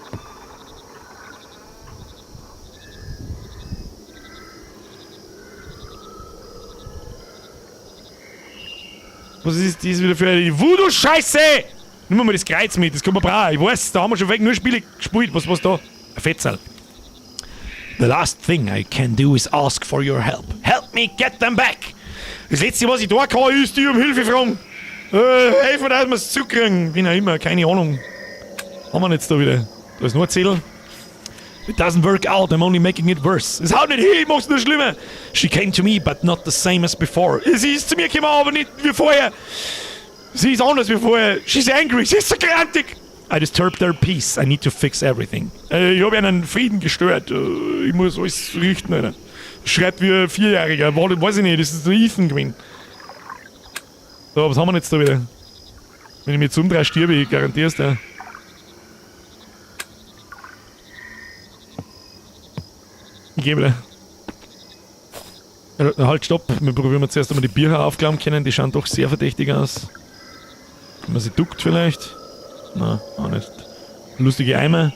Was ist das wieder für eine Voodoo-Scheiße? Nimm mal das Kreuz mit, das kann man brauchen. Ich weiß, da haben wir schon weg nur Spiele gespielt. Was war's da? Ein Fetzel. The last thing I can do is ask for your help. Help me get them back! Das letzte, was ich da kann, ist die um Hilfe fragen. Helfen, dass wir es zurückkriegen. Wie auch immer, keine Ahnung. Haben wir jetzt da wieder? Da ist nur ein Zettel. It doesn't work out, I'm only making it worse. Es haut nicht hin, ich mach's nur schlimmer. She came to me, but not the same as before. Sie ist zu mir gekommen, aber nicht wie vorher. Sie ist anders wie vorher. She's angry, sie ist so grantig. I disturbed her peace, I need to fix everything. Ich habe ihren Frieden gestört. Ich muss alles richten, Alter. Schreibt wie ein Vierjähriger. Warte, weiß ich nicht, das ist der Ethan gewesen. So, was haben wir jetzt da wieder? Wenn ich mich jetzt umdrehe, stirbe ich, garantier's dir. Ich geh wieder. Halt, stopp. Wir probieren zuerst einmal die Bier aufklappen können. Die schauen doch sehr verdächtig aus. Wenn man sie duckt vielleicht. Na, auch nicht. Lustige Eimer.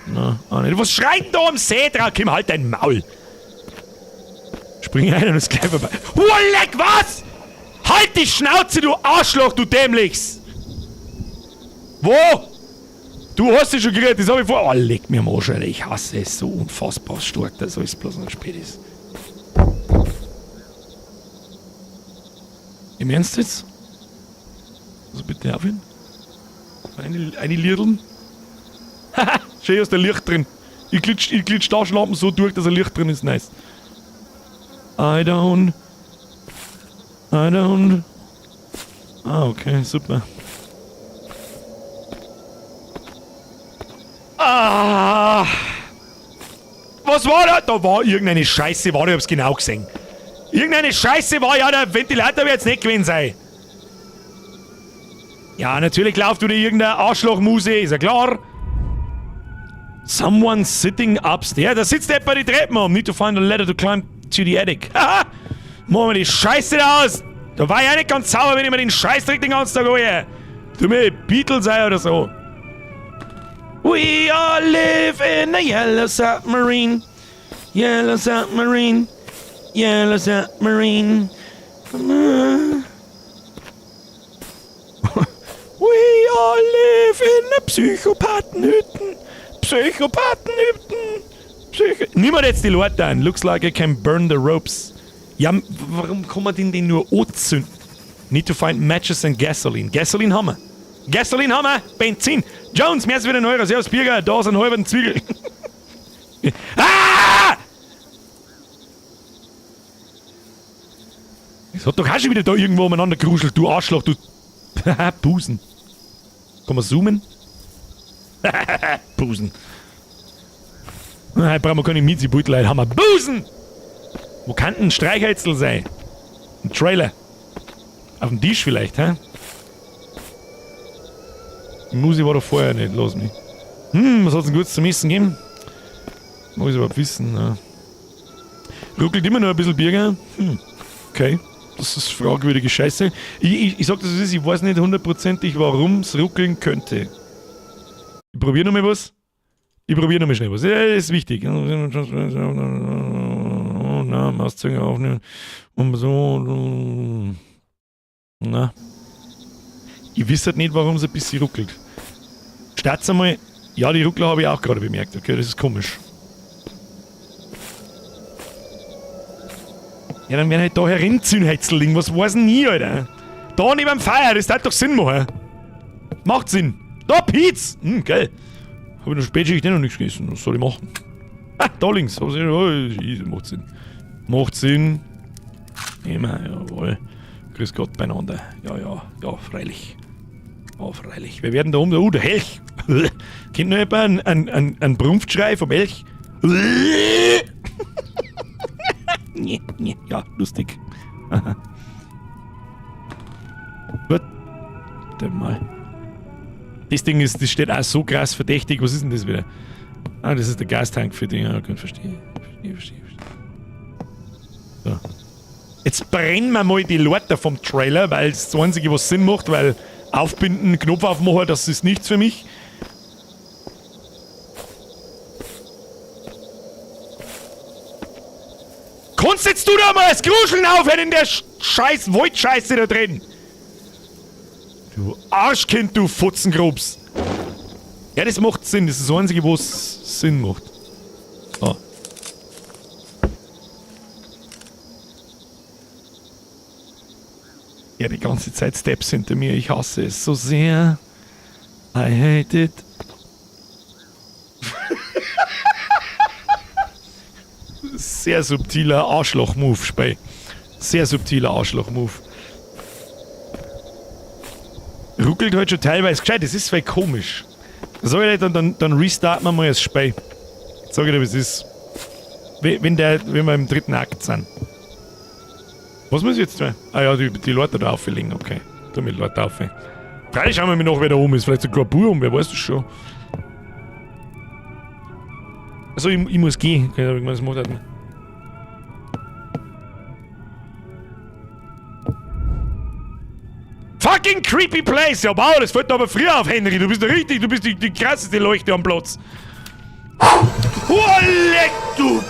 Na, auch nicht. Was schreit denn da am See drauf? Komm, halt dein Maul. Spring ein und ist gleich vorbei. Leck, was? Halt die Schnauze, du Arschloch, du Dämlichs! Wo? Du hast dich schon gekriegt, das hab ich vor. Oh, leck mir am Arsch, Alter. Ich hasse es so unfassbar stark, dass alles bloß noch spät ist. Im Ernst jetzt? Also bitte aufhören. Eine Lirdeln. Haha, schön ist der Licht drin. Ich glitsch Taschenlampen so durch, dass ein Licht drin ist. Nice. I don't. Ah, okay, super. Ah! Was war da? Da war irgendeine Scheiße, war, ich hab's genau gesehen. Irgendeine Scheiße war, ja, der Ventilator wird jetzt nicht gewesen sein. Ja, natürlich läuft wieder irgendeine Arschlochmuse, ist ja klar. Someone sitting upstairs. Da sitzt etwa die Treppen um. Need to find a ladder to climb to the attic. Haha! Machen wir die Scheiße da aus! Da war ich auch nicht ganz sauber, wenn ich mir den Scheißdreck den ganzen Tag hole. Du mir Beatles sei oder so. We all live in a yellow submarine. Yellow submarine. Yellow submarine. We all live in a Psychopathenhütten. Psychopathenhütten. Nimm mir jetzt die Leute an. Looks like I can burn the ropes. Ja, warum kann man denn den nur anzünden? Need to find matches and gasoline. Gasoline haben wir. Gasoline haben wir. Benzin. Jones, mehr als wieder ein Euro. Servus, Birger. Da ist ein halber Zwiegel. Ah! Es hat doch auch schon wieder da irgendwo umeinander geruschelt, du Arschloch, du... Busen. Kann man zoomen? Busen. Nein, brauchen wir keine Miezi-Beutel, haben wir Busen! Wo kann denn ein Streichhölzl sein? Ein Trailer. Auf dem Tisch vielleicht, hä? Die Musi war doch vorher nicht, lass mich. Was hat's denn Gutes zum Essen gegeben? Muss ich überhaupt wissen, ja. Ruckelt immer noch ein bisschen Birger. Okay. Das ist fragwürdige Scheiße. Ich sag das, wie es ist, ich weiß nicht hundertprozentig, warum es ruckeln könnte. Ich probier noch mal was. Ich probier noch mal schnell was. Ja, das ist wichtig. Na, Mauszeiger aufnehmen. Und so. Na. Ich weiß halt nicht, warum es ein bisschen ruckelt. Start's einmal. Ja, die Ruckler habe ich auch gerade bemerkt. Okay, das ist komisch. Ja, dann werden halt da herinziehen, Hetzeling. Was weiß denn ich, Alter? Da neben dem Feuer, das darf doch Sinn machen. Macht Sinn. Da, Piz! Geil. Hab ich noch Spätschicht eh noch nichts gegessen. Was soll ich machen? Ah, da links. Oh, easy, macht Sinn. Macht Sinn. Immer, jawohl. Grüß Gott beieinander. Ja, ja, ja, freilich. Ja, freilich. Wir werden da oben. Oh, der Elch. Kennt noch jemand einen Brunftschrei vom Elch? Nee, nee, ja, lustig. Aha. Warte mal. Das Ding ist, das steht auch so krass verdächtig. Was ist denn das wieder? Ah, das ist der Gastank für den. Ja, gut, verstehe. Verstehe, verstehe, verstehe. So. Jetzt brennen wir mal die Leute vom Trailer, weil es das Einzige, was Sinn macht, weil aufbinden, Knopf aufmachen, das ist nichts für mich. Kannst jetzt du da mal das Gruscheln aufhören in der scheiß Waldscheiße da drin? Du Arschkind, du Futzengrubs. Ja, das macht Sinn. Das ist das Einzige, was Sinn macht. So. Ja, die ganze Zeit Steps hinter mir. Ich hasse es so sehr. I hate it. Sehr subtiler Arschloch-Move, Spey. Sehr subtiler Arschloch-Move. Ruckelt halt schon teilweise gescheit, das ist zwar komisch. Sag ich dir, dann restarten wir mal das Spiel. Sag ich dir, wie es ist. Wenn wir im dritten Akt sind. Was muss ich jetzt tun? Ah ja, die Leute da auflegen, okay. Tu mir die Leute auf. Freilich schauen wir mir noch, wer da oben ist. Vielleicht sogar Bub, wer weiß das schon. Also ich muss gehen. Okay, ich meine, das macht halt nicht. Fucking creepy place! Ja, wow, das fällt aber früher auf, Henry. Du bist doch richtig, du bist die krasseste Leuchte am Platz. Oh, leck, du!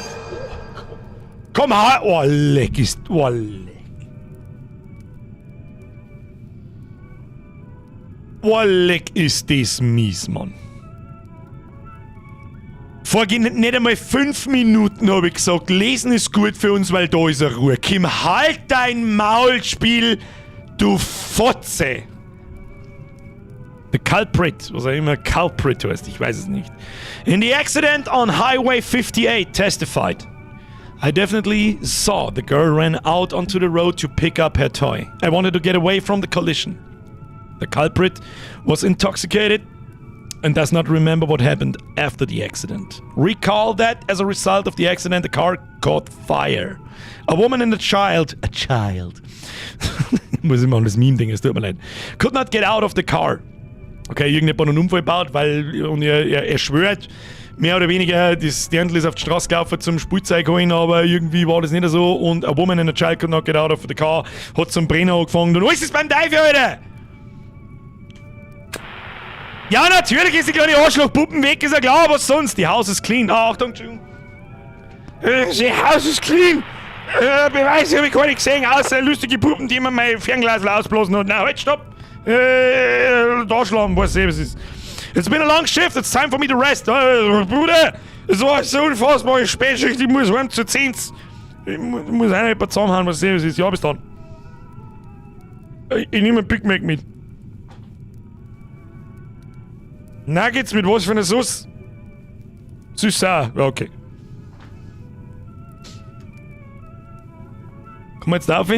Komm, ha! Oh, leck ist. Oh, leck. Oh, leck ist das mies, Mann. Vorgehend nicht einmal 5 Minuten hab ich gesagt, lesen ist gut für uns, weil da ist eine Ruhe. Kim, halt dein Maul, Spiel, du Fotze! The culprit, was auch immer culprit heißt, ich weiß es nicht. In the accident on Highway 58 testified. I definitely saw the girl ran out onto the road to pick up her toy. I wanted to get away from the collision. The culprit was intoxicated and does not remember what happened after the accident. Recall that as a result of the accident, the car caught fire. A woman and a child, a child, muss immer an das Meme-Ding, es tut mir leid, could not get out of the car. Okay, irgendjemand hat einen Unfall gebaut, weil, und er schwört, mehr oder weniger, das Dirndl ist auf die Straße gelaufen zum Spielzeug holen, aber irgendwie war das nicht so und a woman and a child could not get out of the car, hat zum Brennen angefangen und alles ist beim Teufel, Alter! Ja, natürlich ist die kleine Arschlochpuppen weg, ist ja klar, was sonst? Die House is clean. Ah, Achtung, Entschuldigung. The house is clean. Beweise habe ich gar nicht gesehen, außer lustige Puppen, die mir mein Fernglas ausblasen hat. Na, halt, stopp. Da schlagen, was es ist. It's been a long shift, it's time for me to rest. Bruder, es war so unfassbar Spätschicht, ich muss heim zur 10. Ich muss auch noch jemand zusammenhauen, was es ist. Ja, bis dann. Ich nehme einen Big Mac mit. Nuggets mit was für einer Sauce? Süß auch. Ja, okay. Komm jetzt auf.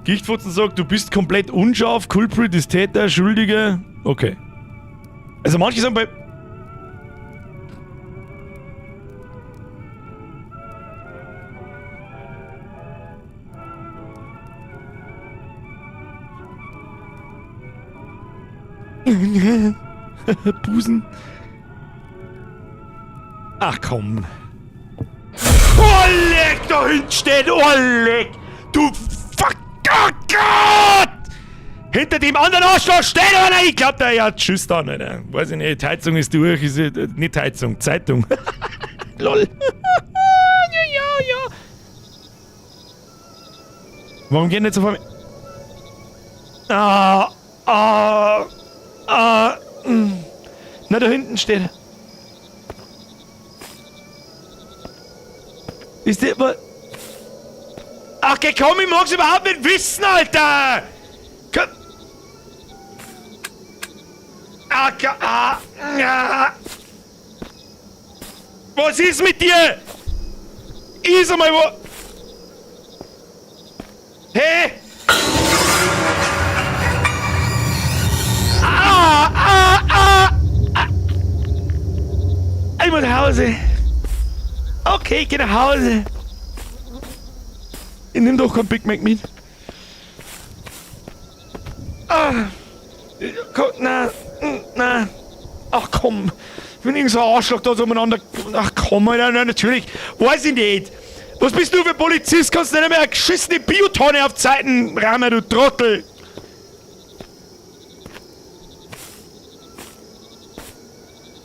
Gichtfotzen sagt, du bist komplett unscharf, Culprit ist Täter, Schuldiger. Okay. Also manche sagen bei... Busen. Ach komm. Oh leck, da hinten steht, oh leck. Du fuck, oh Gott! Hinter dem anderen Arschloch steht einer! Ich glaub, der ja, tschüss dann, Alter. Weiß ich nicht, Heizung ist durch, ist nicht Heizung, Zeitung. Lol. Ja, ja, ja. Warum gehen nicht so vor mir? Ah, ah, ah. Na, da hinten steht er. Ist der. Ach, geh, komm, ich mag's überhaupt nicht wissen, Alter! Komm. Ah, ah, ah. Was ist mit dir? Ist einmal wo. Hey! Ah, ah, ah, ah. Ich muss nach Hause. Okay, ich geh nach Hause. Ich nehm doch kein Big Mac mit. Ah. Komm, na, na. Ach komm. Wenn irgend so ein Arschloch da so umeinander. Ach komm, Alter, na, natürlich. Weiß ich nicht. Was bist du für Polizist? Kannst du nicht mehr eine geschissene Biotonne auf Zeiten rammen, du Trottel.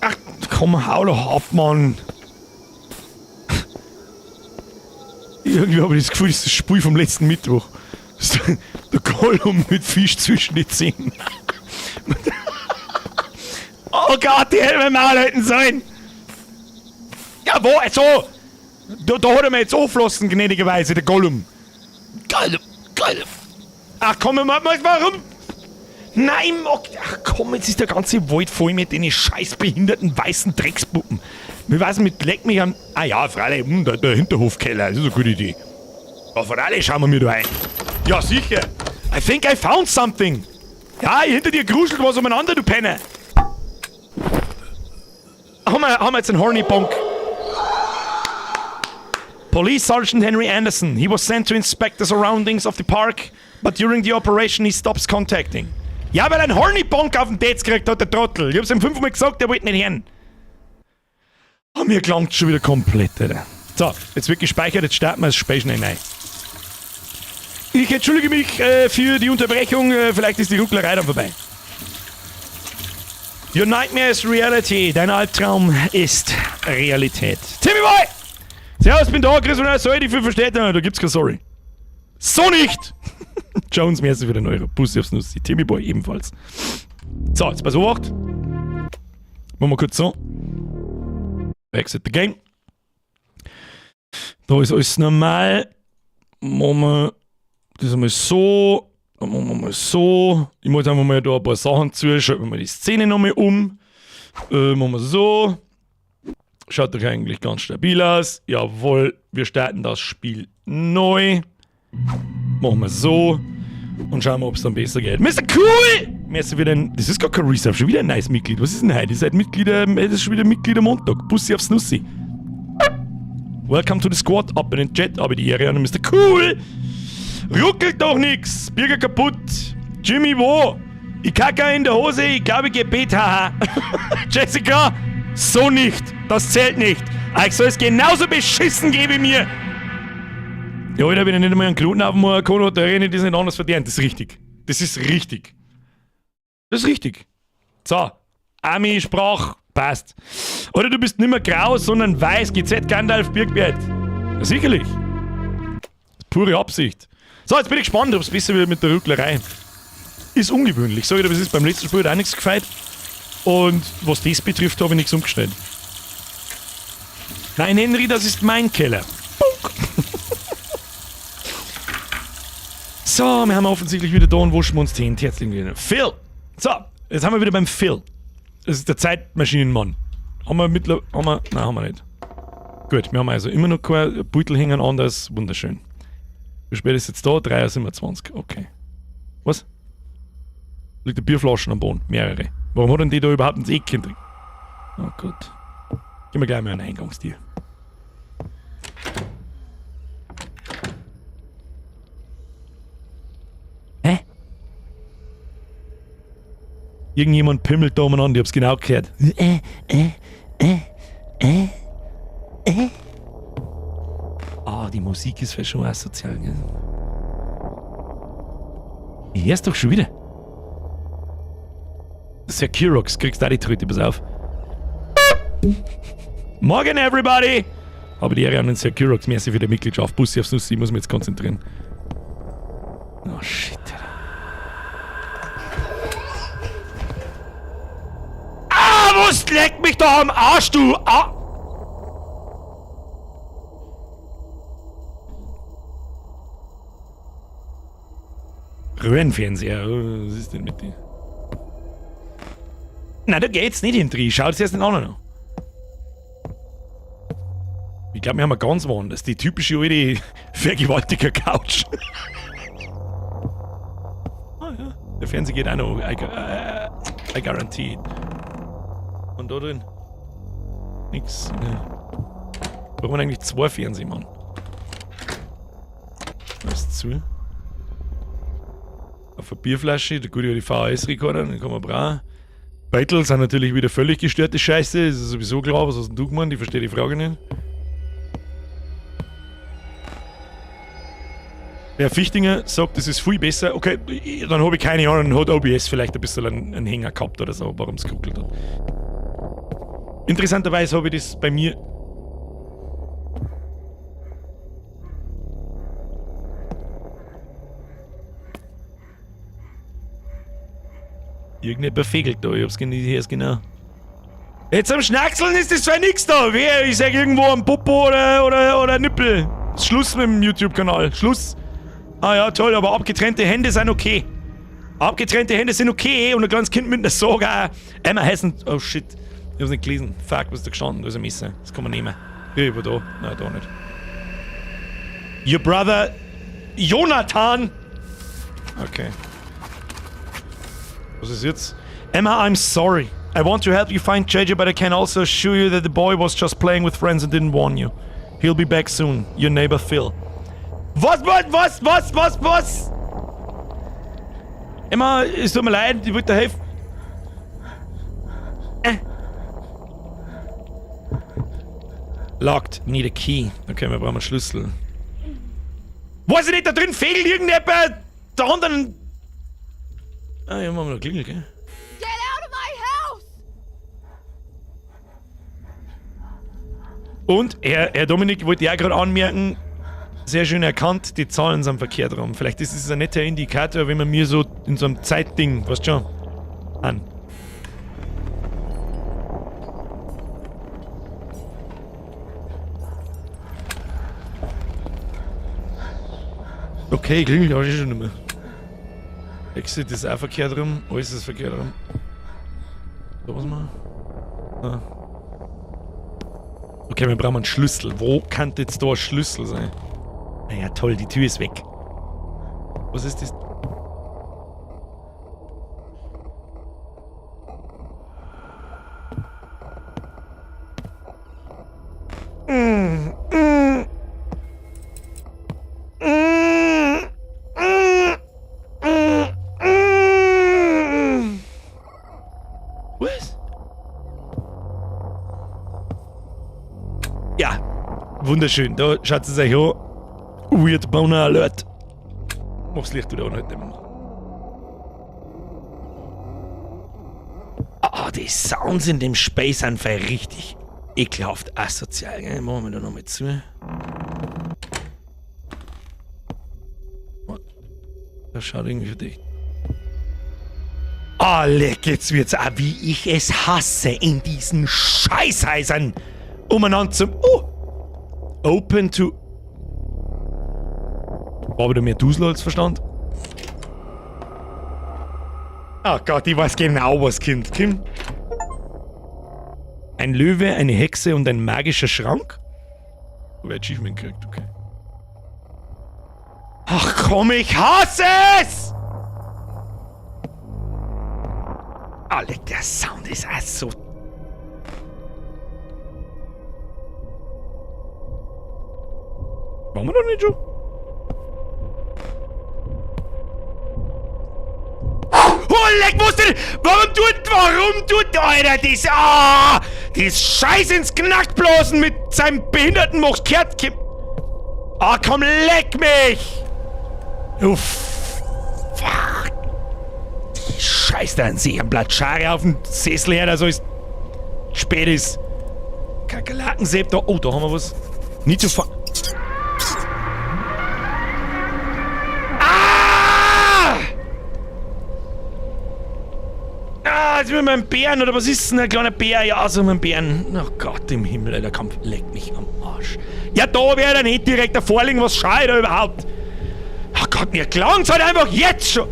Ach komm, hau doch ab, Mann. Irgendwie habe ich das Gefühl, das ist das Spiel vom letzten Mittwoch. Der Gollum mit Fisch zwischen die Zähnen. Oh Gott, die hätten wir mal halten sollen. Ja, wo? So. Da hat er mir jetzt auflassen, gnädigerweise, der Gollum. Gollum, Gollum. Ach komm, warum? Nein, ach komm, jetzt ist der ganze Wald voll mit den scheiß behinderten weißen Dreckspuppen. Wir weiß mit leck mich am. Ah ja, freilich, der Hinterhofkeller, das ist eine gute Idee. Ja, freilich schauen wir mir da ein. Ja, sicher. I think I found something. Ja, hinter dir gruselt was umeinander, du Penner. Haben wir jetzt einen Horny Bonk? Police Sergeant Henry Anderson. He was sent to inspect the surroundings of the park, but during the operation he stops contacting. Ja, weil er einen Horny Bonk auf den Dates gekriegt hat, der Trottel. Ich hab's ihm 5-mal gesagt, der wollte nicht hören. Oh, mir gelangt schon wieder komplett, Alter. So, jetzt wird gespeichert, jetzt starten wir das Spiel schnell rein. Ich entschuldige mich für die Unterbrechung, vielleicht ist die Rucklerei dann vorbei. Your nightmare is reality. Dein Albtraum ist Realität. Timmy Boy! Servus, bin da, Chris und sorry, die für versteht, da gibt's kein Sorry. So nicht! Jones, merci für den Euro. Bussi aufs Nussi. Timmy Boy ebenfalls. So, jetzt pass auf. Machen wir kurz so. Exit the game. Da ist alles normal. Machen wir das einmal so. Dann machen wir mal so. Ich muss einfach mal da ein paar Sachen zu. Schalten wir mal die Szene nochmal um. Machen wir so. Schaut doch eigentlich ganz stabil aus. Jawohl, wir starten das Spiel neu. Machen wir so. Und schauen wir, ob es dann besser geht. Mr. Cool! Merci für den. Das ist gar kein Reserve, schon wieder ein neues Mitglied. Was ist denn heute? Ihr seid Mitglieder, das ist schon wieder Mitglieder Montag. Bussi aufs Nussi. Welcome to the squad, up in den Chat, aber die Ehre an Mr. Cool! Ruckelt doch nix! Birger kaputt! Jimmy wo? Ich kacke in der Hose, ich glaube, ich geh Bet, haha. Jessica, so nicht. Das zählt nicht. Euch soll es genauso beschissen geben wie mir. Ja, Alter, wenn ich nicht einmal einen Knoten auf dem Konto hat, der René das nicht anders verdient. Das ist richtig. Das ist richtig. Das ist richtig. So, Ami sprach, passt. Oder du bist nicht mehr grau, sondern weiß. GZ Gandalf Birkbert. Ja, sicherlich. Pure Absicht. So, jetzt bin ich gespannt, ob es besser wird mit der Rucklerei. Ist ungewöhnlich. Sag ich dir, das ist beim letzten Spiel hat auch nichts gefeit. Und was das betrifft, habe ich nichts umgestellt. Nein, Henry, das ist mein Keller. Bunk. So, wir haben offensichtlich wieder da und waschen uns die Hände. Herzlichen Glückwunsch. Phil! So, jetzt haben wir wieder beim Phil. Das ist der Zeitmaschinenmann. Haben wir mittlerweile. Haben wir, nein, haben wir nicht. Gut, wir haben also immer noch kein Beutel hängen anders. Wunderschön. Wie spät ist jetzt da? 3:27 Uhr. Okay. Was? Liegt eine Bierflaschen am Boden. Mehrere. Warum hat denn die da überhaupt ins Eck drin? Oh Gott. Gehen wir gleich mal an den Eingangstür. Hä? Irgendjemand pimmelt da umeinander, ich hab's genau gehört. Ah, die Musik ist vielleicht schon asozial, gell? Ich hör's doch schon wieder. Das ist ja Kirox, kriegst da die Tröte, pass auf. Morgen, everybody! Aber die Ehre an den Sir Kyrox, merci für die Mitgliedschaft. Bussi aufs Nussi, ich muss mich jetzt konzentrieren. Oh shit, Alter. Ah, was leckt mich da am Arsch, du! Ah! Röhrenfernseher, was ist denn mit dir? Na, da geht's nicht hin, drin. Schaut erst den anderen an. Ich glaube, wir haben eine ganz woanders. Die typische alte Vergewaltiger-Couch. Ah ja, der Fernseher geht auch noch. I guarantee it. Und da drin? Nix. Ja. Warum eigentlich zwei Fernseher, Mann? Was zu? Auf eine Bierflasche, der gute alte VHS-Rekorder, den kann man brauchen. Beutel sind natürlich wieder völlig gestörte Scheiße, ist sowieso klar, was hast denn du gemeint? Ich verstehe die Frage nicht. Der Fichtinger sagt, das ist viel besser. Okay, dann habe ich keine Ahnung, hat OBS vielleicht ein bisschen einen Hänger gehabt oder so, warum es geruckelt hat. Interessanterweise habe ich das bei mir. Irgendjemand fegelt da, ich hab's nicht genau. Jetzt am Schnackseln ist das zwar nix da. Wer? Ich sag irgendwo am Popo oder Nippel. Schluss mit dem YouTube-Kanal. Schluss. Ah ja, toll, aber abgetrennte Hände sind okay. Abgetrennte Hände sind okay und ein kleines Kind mit einer Sorge. Emma heißen. Oh shit. Ich hab's nicht gelesen. Fuck, was ist da gestanden? Da ist ein Messer. Das kann man nehmen. Hier, über da. Nein, da nicht. Your brother Jonathan. Okay. Was ist jetzt? Emma, I'm sorry. I want to help you find JJ, but I can also assure you that the boy was just playing with friends and didn't warn you. He'll be back soon. Your neighbor Phil. Was, was, was, was, was, was? Emma, es tut mir leid, ich wollte dir helfen. Locked. Need a key. Okay, wir brauchen einen Schlüssel. Weiß ich nicht, da drin fehlt irgendjemand! Der anderen. Ah, ja, machen wir noch Klingel, gell? Get out of my house! Und Herr Dominik wollte ja gerade anmerken, sehr schön erkannt, die Zahlen sind verkehrt rum. Vielleicht ist es ein netter Indikator, wenn man mir so in so einem Zeitding, weißt schon, an. Okay, klingelt auch schon nicht mehr. Exit ist auch verkehrt rum, alles ist verkehrt rum. Da was mal. Ah. Okay, wir brauchen einen Schlüssel. Wo kann jetzt da ein Schlüssel sein? Naja, toll, die Tür ist weg. Was ist das? Mm, mm. Mm, mm, mm, mm. Was? Ja, wunderschön. Da schaut es euch an. Weird Boner Alert. Mach's Licht wieder an heute. Ah, die Sounds in dem Space sind richtig ekelhaft asozial. Gell? Machen wir da nochmal zu. Das schaut irgendwie verdächtig. Ah, leck, jetzt wird's auch, wie ich es hasse, in diesen Scheißhäusern umeinander zum. Oh! Open to. War wieder mehr Dusel als Verstand. Oh Gott, ich weiß genau, was kommt. Kim? Ein Löwe, eine Hexe und ein magischer Schrank? Hab ich Achievement gekriegt, okay. Ach komm, ich hasse es! Alter, der Sound ist auch so. Waren wir doch nicht schon? Oh, leck, wo ist denn? Warum tut, Alter, das, ah, das Scheiß ins Knackblasen mit seinem behinderten Mochkehrt. Ah, komm, leck mich! Du fuck. Die Scheiß da an sich am Blatt Schare auf dem Sessel her, da so ist spät ist. Kakerlakensepp da. Oh, da haben wir was. Need to find. Ah! Ah, jetzt mit meinem Bären, oder was ist denn ein kleiner Bär? Ja, so mit dem Bären. Oh Gott im Himmel, Alter, komm, leck mich am Arsch. Ja, da wäre dann nicht direkt davor liegen, was schau ich da überhaupt? Oh Gott, mir klang's halt einfach jetzt schon.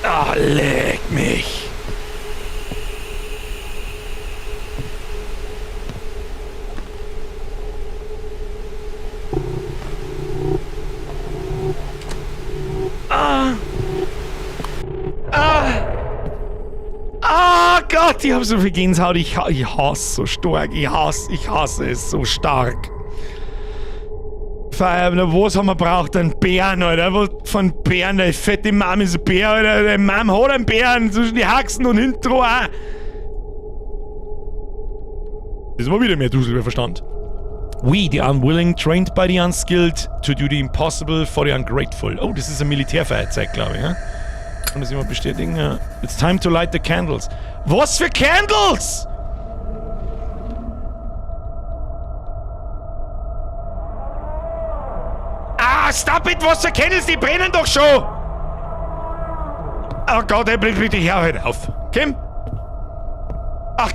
Ah, leck mich. Ah. Ah. Ah Gott, ich hab so viel Gänsehaut. Ich hasse so stark. Ich hasse es so stark. Feier, was haben wir braucht? Ein Bären, Alter. Was von Bären? Der fette Mom ist ein Bär, Alter. Der Mom hat einen Bären zwischen die Haxen und hinten dran auch. Das war wieder mehr Dusel Verstand. We, the unwilling, trained by the unskilled, to do the impossible for the ungrateful. Oh, das ist ein Militärfeuerzeug, glaube ich. Ja? Kann das jemand bestätigen? Ja. It's time to light the candles. Was für Candles? Ah, stop it! Was für Candles? Die brennen doch schon! Oh Gott, ey, bitte, bitte, hör halt auf. Kim? Ach.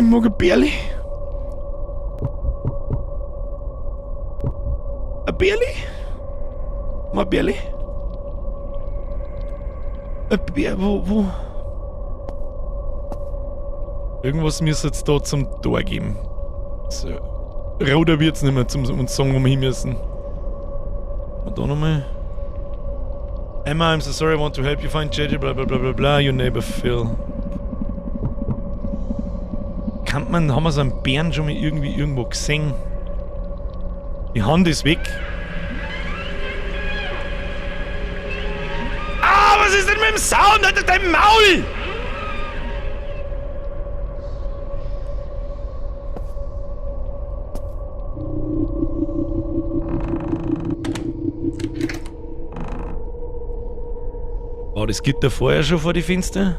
Ich mag ein Bärli. Ein Bärli? Mal ein Bärli? Ein Bär, wo, wo? Irgendwas müsste jetzt da zum Tor geben. So. Roter wird's nicht mehr zum uns sagen, wo wir hin müssen. Und da nochmal. Emma, I'm so sorry, I want to help you find JJ, bla bla bla bla bla, your neighbor Phil. Kann man, haben wir so einen Bären schon mal irgendwie irgendwo gesehen? Die Hand ist weg. Ah, was ist denn mit dem Sound? Alter, dein Maul! War das Gitter vorher schon vor die Fenster?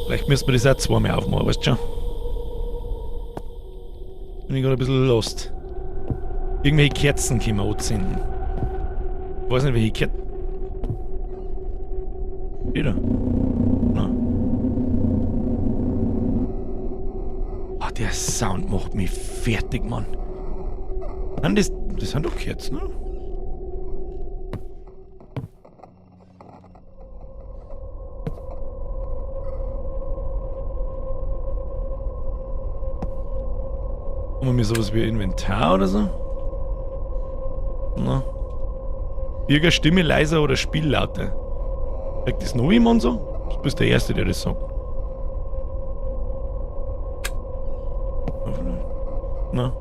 Vielleicht müssen wir das auch zweimal aufmachen, weißt du schon? Bin ich gerade ein bisschen lost. Irgendwelche Kerzen können wir anzünden. Ich weiß nicht, welche Kerzen. Wieder. Na. Ah, der Sound macht mich fertig, Mann. Nein, das sind doch Kerzen, ne? Haben wir sowas wie Inventar oder so? Na. Irgendeine Stimme leiser oder Spiel lauter. Sagt das noch jemand so? Du bist der Erste, der das sagt. Na.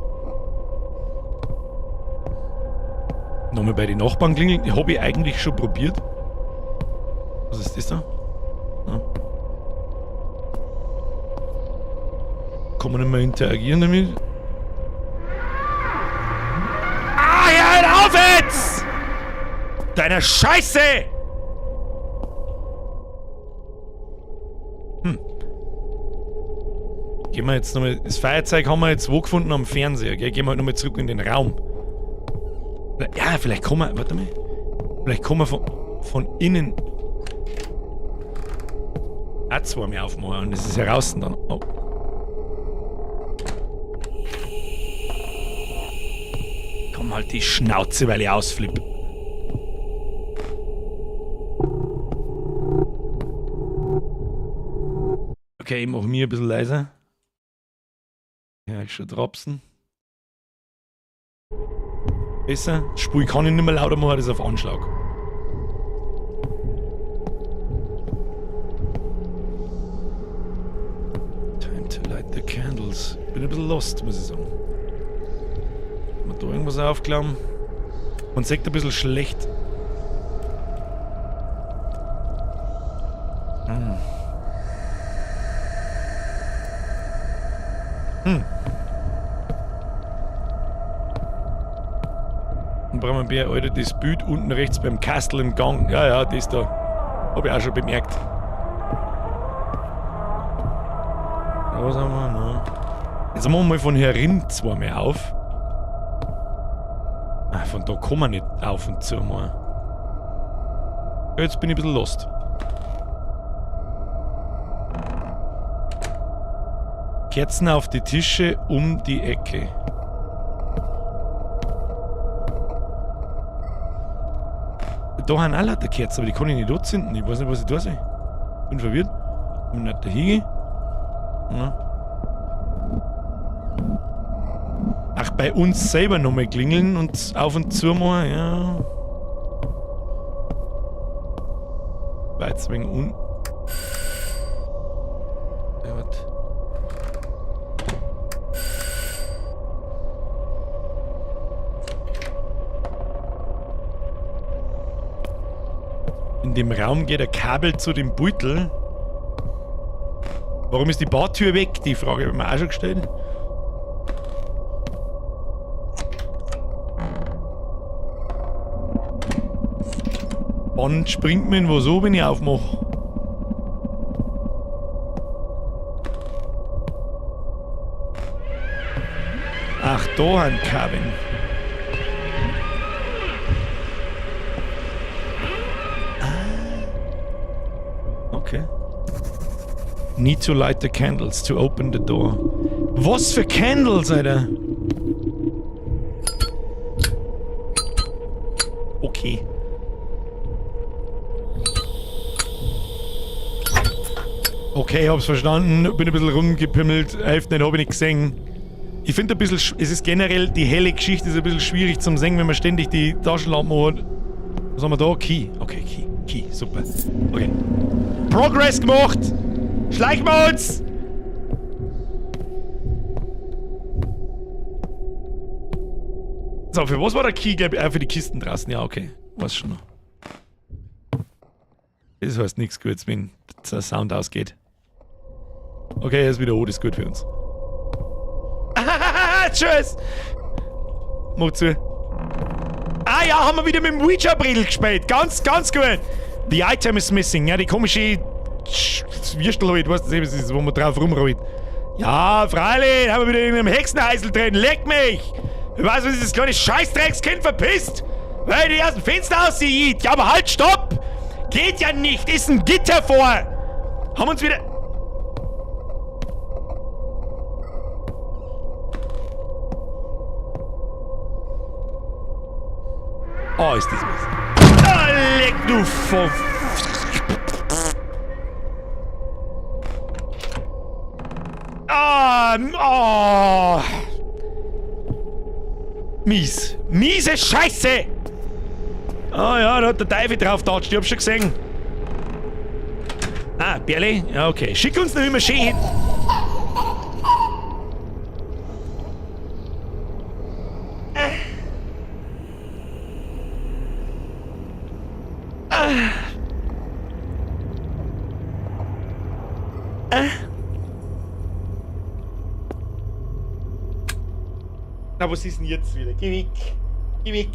Nochmal bei den Nachbarn klingeln. Habe ich eigentlich schon probiert. Was ist das da? Na. Kann man nicht mehr interagieren damit? Ah, hör auf jetzt! Deine Scheiße! Gehen wir jetzt nochmal. Das Feuerzeug haben wir jetzt wo gefunden? Am Fernseher. Gell? Gehen wir halt nochmal zurück in den Raum. Ja, vielleicht kommen wir. Warte mal. Vielleicht kommen wir von innen auch zweimal aufmachen und das ist heraus dann. Oh. Komm halt die Schnauze, weil ich ausflippe. Okay, ich mach mir ein bisschen leiser. Ja, ich schon dropsen. Besser. Das Spiel kann ich nicht mehr lauter machen, das ist auf Anschlag. Time to light the candles. Bin ein bisschen lost, muss ich sagen. Kann man da irgendwas aufklappen? Man sieht ein bisschen schlecht. Dann brauchen wir Alter, das Bild unten rechts beim Kastel im Gang. Ja, ja, das da. Hab ich auch schon bemerkt. Ja, was haben wir noch? Jetzt machen wir mal von herin zweimal auf. Ah, von da kommen wir nicht auf und zu mal. Jetzt bin ich ein bisschen lost. Kerzen auf die Tische um die Ecke. Da haben auch lauter Kerzen, aber die kann ich nicht anzünden. Ich weiß nicht, was ich da soll. Bin verwirrt. Bin nicht da hingehen. Ja. Ach, bei uns selber nochmal klingeln und auf und zu machen, ja. War jetzt wegen un. Ja, warte. In dem Raum geht ein Kabel zu dem Beutel. Warum ist die Badtür weg? Die Frage habe ich mir auch schon gestellt. Wann springt mir denn was so, wenn ich aufmache? Ach, da ein Cabin. Ah. Okay. Need to light the candles to open the door. Was für Candles, Alter? Okay. Okay, hab's verstanden. Bin ein bisschen rumgepimmelt. Hilft nicht, hab ich nicht gesehen. Ich find ein bisschen, es ist generell, die helle Geschichte ist ein bisschen schwierig zum Sehen, wenn man ständig die Taschenlampen hat. Was haben wir da? Key. Okay, Key. Key, super. Okay. Progress gemacht! Schleichen wir uns! So, für was war der Key? Glaub ich, für die Kisten draußen. Ja, okay. Weiß schon noch. Das heißt nichts Gutes, wenn der Sound ausgeht. Okay, er ist wieder das ist gut für uns. Tschüss! Mach zu. Ah ja, haben wir wieder mit dem Ouija-Bredel gespielt. Ganz, ganz gut. The item is missing. Ja, die komische Würstel halt, weißt du, das ist, wo man drauf rumrollt. Ja, freilich, haben wir wieder in einem Hexenheisel drin. Leck mich! Ich weiß, was dieses kleine Scheißdreckskind verpisst! Weil die aus dem Fenster aussieht! Ja, aber halt, stopp! Geht ja nicht! Ist ein Gitter vor! Haben uns wieder. Oh, ist das was? Ah, leck du vor. Ah, oh. Mies. Miese Scheiße! Ah ja, da hat der Teufel drauf getatscht, ich hab schon gesehen. Ah, Berli? Ja, okay. Schick uns noch immer schön hin. Na, was ist denn jetzt wieder? Geh weg. Geh weg.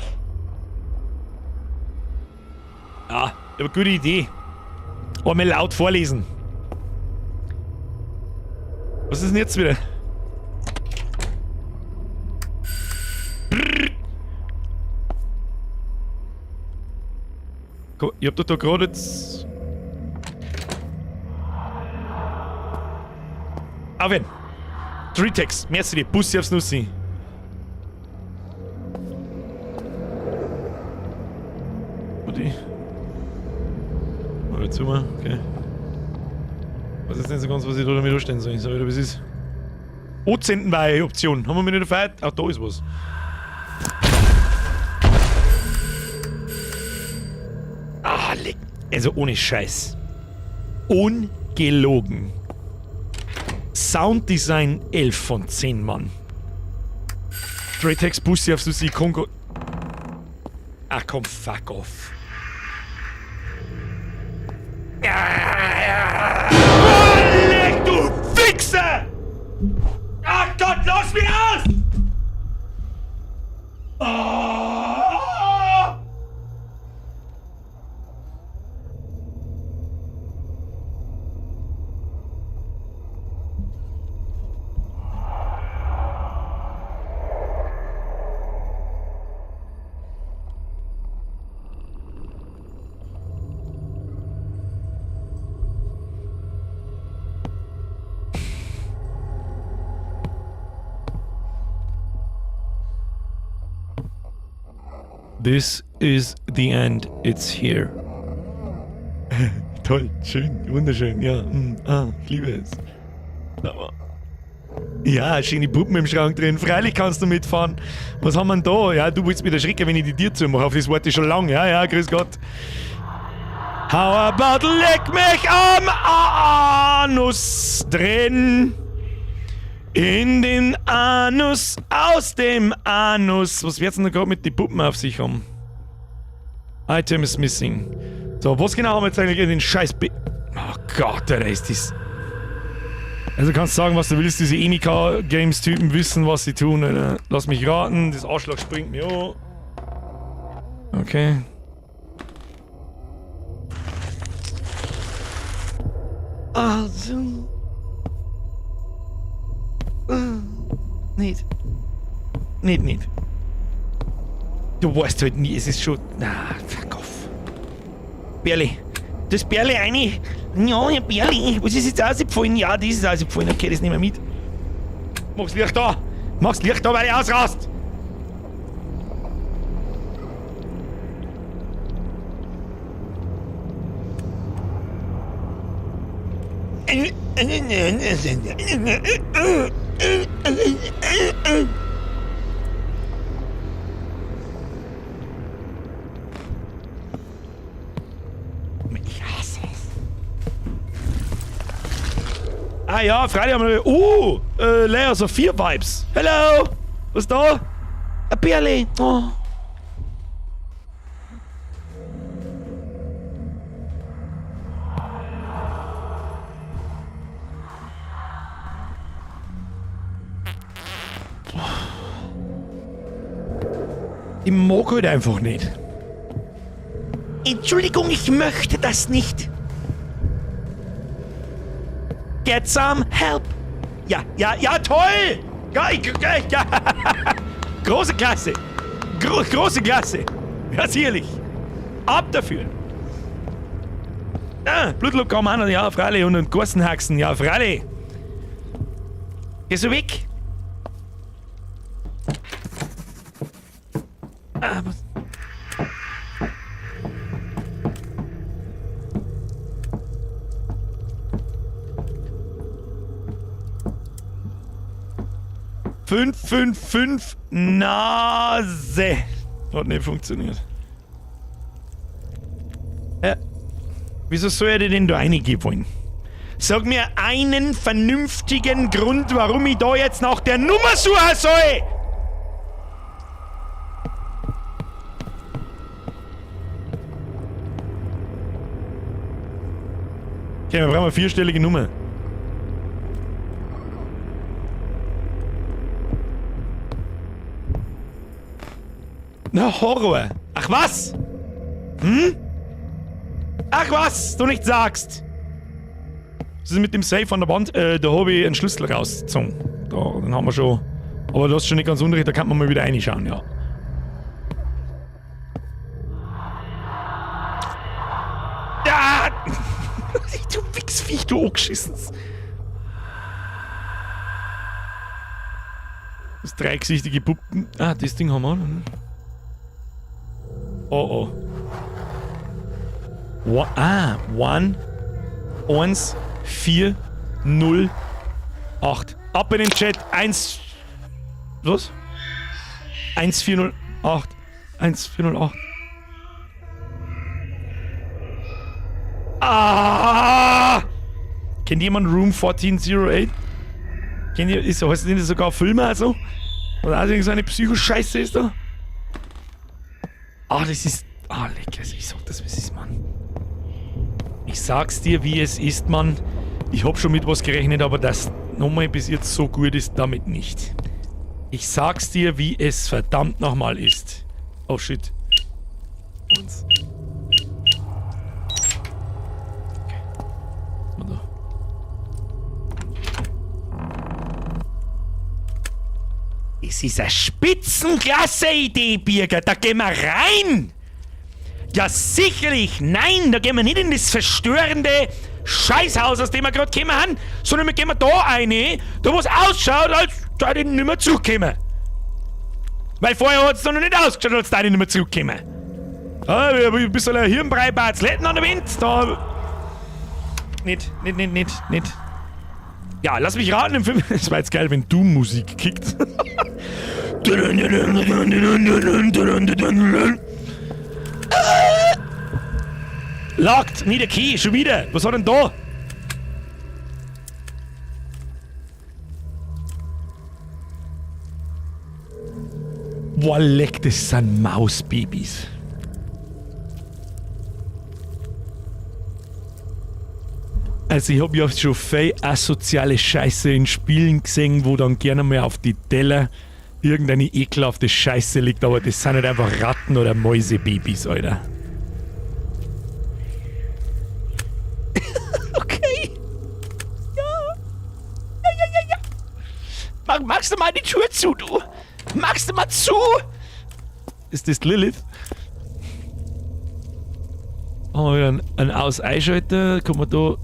Ja, aber gute Idee. Einmal laut vorlesen. Was ist denn jetzt wieder? Brrr. Ich hab doch da gerade jetzt. Aufhören! Tritex, merci dir, Bussi aufs Nussi. Warte. Mal zu mal, okay. Weiß jetzt nicht so ganz, was ich da damit anstellen soll. Sag wieder, was ist. Anzünden war eine Option. Haben wir mich nicht gefeiert? Auch da ist was. Oh, leck. Also ohne Scheiß. Ungelogen. Sounddesign 11 von 10, Mann. Dretex Bussi auf Susi Kongo. Ach komm, fuck off. Oh, leck, du Wichser! Ach Gott, lass mich aus! Oh! This is the end. It's here. Toll, schön, wunderschön, ja. Ich liebe es. Aber ja, schöne Puppen im Schrank drin. Freilich kannst du mitfahren. Was haben wir denn da? Ja, du willst mich erschrecken, wenn ich die Tür zumache. Auf das warte ich schon lange. Ja, ja, grüß Gott. How about leck mich am Anus drin? In den Anus, aus dem Anus. Was wird's denn da gerade mit den Puppen auf sich haben? Item is missing. So, was genau haben wir jetzt eigentlich in den scheiß Be Oh Gott, Alter, ist das... Also kannst sagen, was du willst, diese Emika Games Typen wissen, was sie tun, Alter. Lass mich raten, das Arschloch springt mir an. Okay. Also. Nicht. Nicht, nicht. Du weißt halt nie, es ist schon... Na, fuck off. Bärli. Das Bärli rein. Ja, ja, Bärli. Was ist jetzt rausgefallen? Ja, das ist rausgefallen. Okay, das nehmen wir mit. Mach's Licht da. Mach's Licht da, weil ich ausrast. Ich hasse es. Ah ja, freilich haben wir... Layers of Fear Vibes. Hello! Was ist da? Ein Bärli. Oh. Ich mag halt einfach nicht. Entschuldigung, ich möchte das nicht. Get some help. Ja, ja, ja, toll! Ja, ich, ja, ja. Große Klasse. Große Klasse. Ja, sicherlich. Ab dafür. Ah, Blutlob kam an, ja, freilich. Und einen Gossenhaxen, ja, freilich. Gehst du weg? Ah, was? 5, 5, 5, Nase. Hat nicht funktioniert. Ja. Wieso soll ich denn da reingehen wollen? Sag mir einen vernünftigen Grund, warum ich da jetzt nach der Nummer suchen soll! Okay, wir brauchen eine vierstellige Nummer. Na, Horror. Ach was? Hm? Ach was, du nicht sagst. Was ist mit dem Safe an der Wand? Da hab ich einen Schlüssel rausgezogen. Da, den haben wir schon. Aber du hast schon nicht ganz unrecht, da kann man mal wieder reinschauen, ja. Ah! Du Wichsviech, du angeschissenes. Das dreigesichtige Puppen. Ah, das Ding haben wir auch noch, ne? Oh, oh. 1, 1, 4, 0, 8. Ab in den Chat. 1. Was? 1, 4, 0, 8. 1, 4, 0, 8. Ah! Kennt jemand Room 1408? Kennt ihr, ist, heißt das nicht sogar Filme also? Oder auch so eine Psychoscheiße ist da? Ah, das ist. Ah, lecker. Ich sag das, wie es ist, Mann. Ich sag's dir, wie es ist, Mann. Ich hab schon mit was gerechnet, aber das nochmal bis jetzt so gut ist, damit nicht. Ich sag's dir, wie es verdammt nochmal ist. Oh shit. Eins. Okay. Was da? Es ist eine Spitzenklasse-Idee, Birger. Da gehen wir rein. Ja, sicherlich. Nein, da gehen wir nicht in das verstörende Scheißhaus, aus dem wir gerade gekommen sind, sondern wir gehen da rein, da wo es ausschaut, als da ich nicht mehr zurückkommen. Weil vorher hat es noch nicht ausgeschaut, als da ich nicht mehr zurückkommen. Ah, wir haben ein bisschen Hirnbrei, Batzletten an der Wind. Da. Nicht, nicht, nicht, nicht, nicht. Ja, lass mich raten, im Film. Es war jetzt geil, wenn du Musik kickt. Locked, nie der Key, schon wieder. Was hat denn da? Boah, leck, das sind Mausbabys. Also ich hab ja schon viel asoziale Scheiße in Spielen gesehen, wo dann gerne mal auf die Teller irgendeine ekelhafte Scheiße liegt, aber das sind halt einfach Ratten oder Mäusebabys, Alter. Okay. Ja. Ja, ja, ja, ja. Machst du mal die Tür zu, du? Machst du mal zu? Ist das Lilith? Haben wir wieder einen Aus-Einschalter? Kann man da... Oh,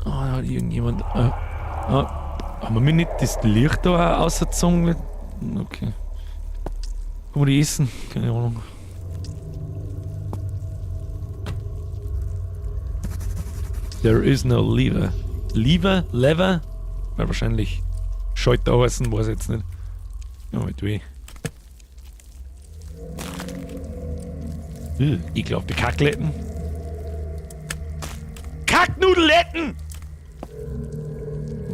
da hat irgendjemand... Haben wir mir nicht das Licht da auch ausgezogen? Okay. Kann man die essen? Keine Ahnung. There is no lever. Lever? Lever? Weil wahrscheinlich Schalter heißen, weiß ich jetzt nicht. Ja, mit weh. Ekelhafte Kackletten. Kacknudeletten!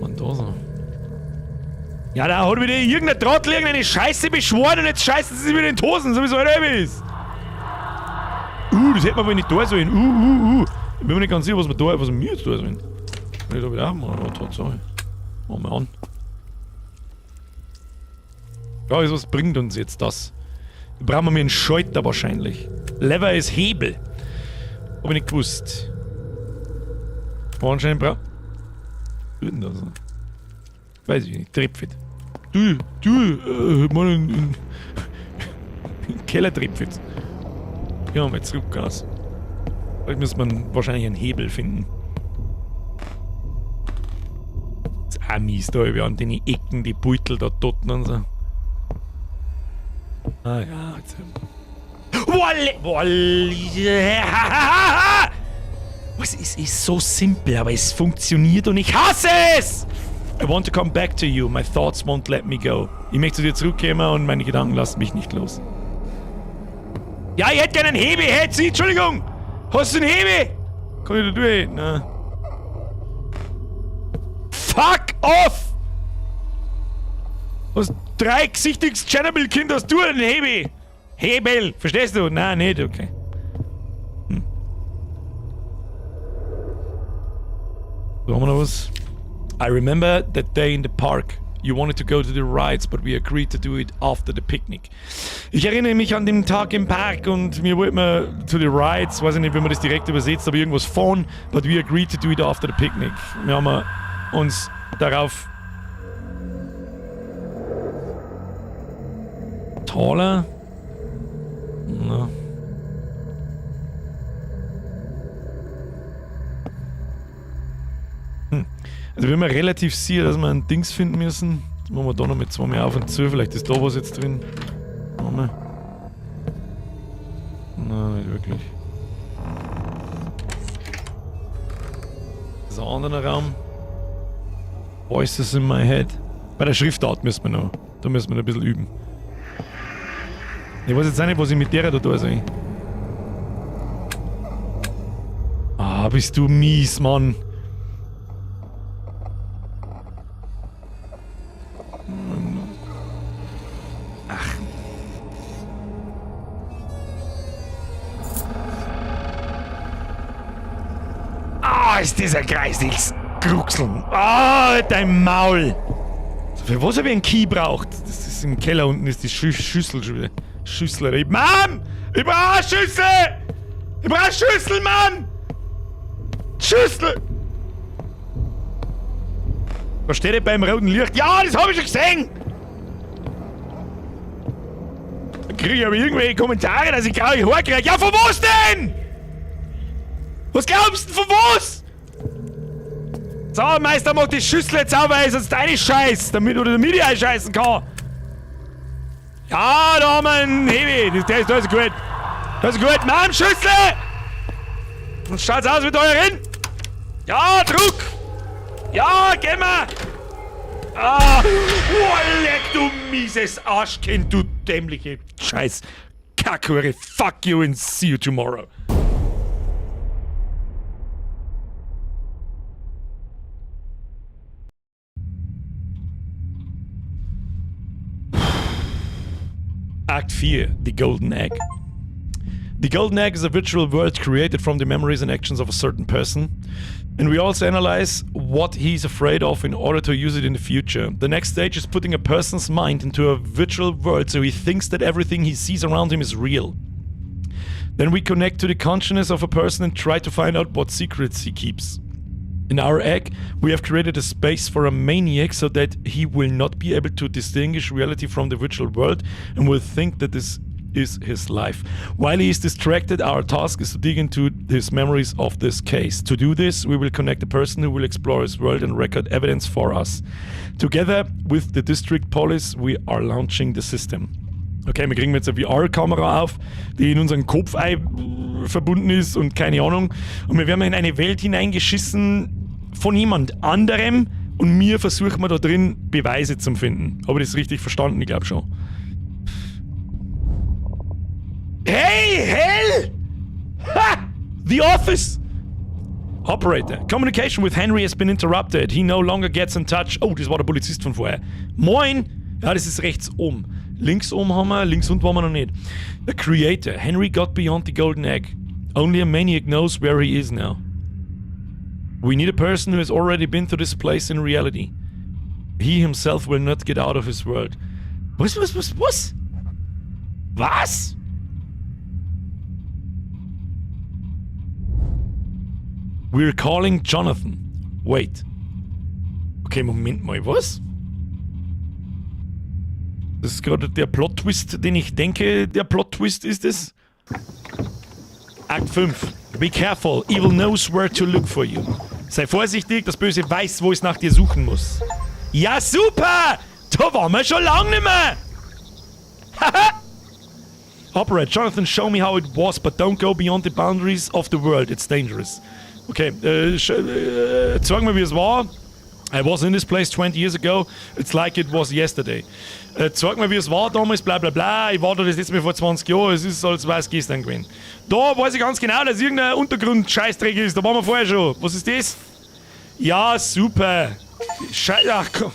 Man, da so. Ja, da hat wieder irgendein Trottel irgendeine Scheiße beschworen und jetzt scheißen sie sich wieder in die Hosen, so wie es halt eben ist. Das hätte man wohl nicht da sollen. Ich bin mir nicht ganz sicher, was wir da, was wir jetzt da sollen. Wenn ich da wieder aufmachen, aber Tatsache. Machen wir an. Ja, also was bringt uns jetzt das? Da brauchen wir einen Schalter wahrscheinlich. Lever ist Hebel. Hab ich nicht gewusst. Aber anscheinend braucht. Was denn das? Weiß ich nicht. Trepfit. Du, mal in den Keller Trepfit. Ja, mal zurück, Gas. Vielleicht muss man wahrscheinlich einen Hebel finden. Das ist auch mies da, über an den Ecken, die Beutel da dort und so. Ah ja, jetzt. Wolle! Wolle! Was ist, ist so simpel, aber es funktioniert und ich hasse es! I want to come back to you. My thoughts won't let me go. Ich möchte zu dir zurückkommen und meine Gedanken lassen mich nicht los. Ja, ich hätte gerne einen Hebel. Hey, sie, Entschuldigung! Hast du einen Hebel? Komm ich da durch? Na. Fuck off! Was dreigesichtiges Tschernobyl-Kind hast du einen Hebel? Hebel! Verstehst du? Nein, nicht, okay. So, haben wir noch was? I remember that day in the park. You wanted to go to the rides, but we agreed to do it after the picnic. Ich erinnere mich an den Tag im Park und mir wollten wir to the rides, weiß ich nicht, wie man das direkt übersetzt, aber irgendwas fahren, but we agreed to do it after the picnic. Wir haben uns darauf Taler? Na. Also bin mir relativ sicher, dass wir ein Dings finden müssen. Jetzt machen wir da noch mit zwei mehr auf und zu. Vielleicht ist da was jetzt drin. Machen wir. Nein, nicht wirklich. Das ist ein anderer Raum. Voices in my head. Bei der Schriftart müssen wir noch. Da müssen wir noch ein bisschen üben. Ich weiß jetzt auch nicht, was ich mit der da tue soll. Ah, bist du mies, Mann. Ach. Ah, ist dieser Kreisels Kruxeln. Ah, dein Maul. Für was habe ich einen Key braucht? Das ist im Keller unten, ist die Schüssel schon wieder. Schüssel. Mann! Ich brauche eine Schüssel! Ich brauche eine Schüssel, Mann! Schüssel! Was steht denn beim roten Licht? Ja, das habe ich schon gesehen! Da kriege ich aber irgendwelche Kommentare, dass ich graue Haare kriege. Ja, von was denn? Was glaubst du denn, von was? So, Meister, mach die Schüssel jetzt sauber, sonst deine Scheiß, damit, oder damit ich einscheißen kann. Ja, da haben wir einen Hebi. Der ist, da ist gut. Das ist gut. Mann, Schüssel! Und schaut's aus mit euren? Ja, Druck! Ja, geh mal! Ah! Oh, leck, du mieses Arschkind, du dämliche Scheiß Kackhure. Fuck you and see you tomorrow. Act 4, The Golden Egg. The Golden Egg is a virtual world created from the memories and actions of a certain person. And we also analyze what he's afraid of in order to use it in the future. The next stage is putting a person's mind into a virtual world so he thinks that everything he sees around him is real. Then we connect to the consciousness of a person and try to find out what secrets he keeps. In our egg, we have created a space for a maniac so that he will not be able to distinguish reality from the virtual world and will think that this is his life. While he is distracted, our task is to dig into his memories of this case. To do this, we will connect a person who will explore his world and record evidence for us. Together with the district police, we are launching the system. Okay, wir kriegen jetzt eine VR-Kamera auf, die in unseren Kopf verbunden ist und keine Ahnung. Und wir werden in eine Welt hineingeschissen von jemand anderem und mir versuchen wir da drin Beweise zu finden. Habe ich das richtig verstanden? Ich glaube schon. Hey, hell! Ha! The Office! Operator. Communication with Henry has been interrupted. He no longer gets in touch. Oh, das war der Polizist von vorher. Moin! Ja, das ist rechts oben. Links oben haben wir, links unten waren wir noch nicht. The Creator. Henry got beyond the golden egg. Only a maniac knows where he is now. We need a person who has already been to this place in reality. He himself will not get out of his world. Was, was, was, was? Was? We're calling Jonathan. Wait. Okay, Moment mal, was? Das ist gerade der Plot-Twist, den ich denke, der Plot-Twist ist es. Akt 5. Be careful, evil knows where to look for you. Sei vorsichtig, das Böse weiß, wo es nach dir suchen muss. Ja, super! Da waren wir schon lange nicht mehr! Haha! Operator, Jonathan, show me how it was, but don't go beyond the boundaries of the world. It's dangerous. Okay, zeig mir, wie es war. I was in this place 20 years ago. It's like it was yesterday. Zeig mir, wie es war damals, bla bla bla. Ich war da das letzte Mal vor 20 Jahren. Es ist, als wäre es gestern gewesen. Da weiß ich ganz genau, dass irgendein Untergrund-Scheißdreck ist. Da waren wir vorher schon. Was ist das? Ja, super. Scheiße. Ach komm.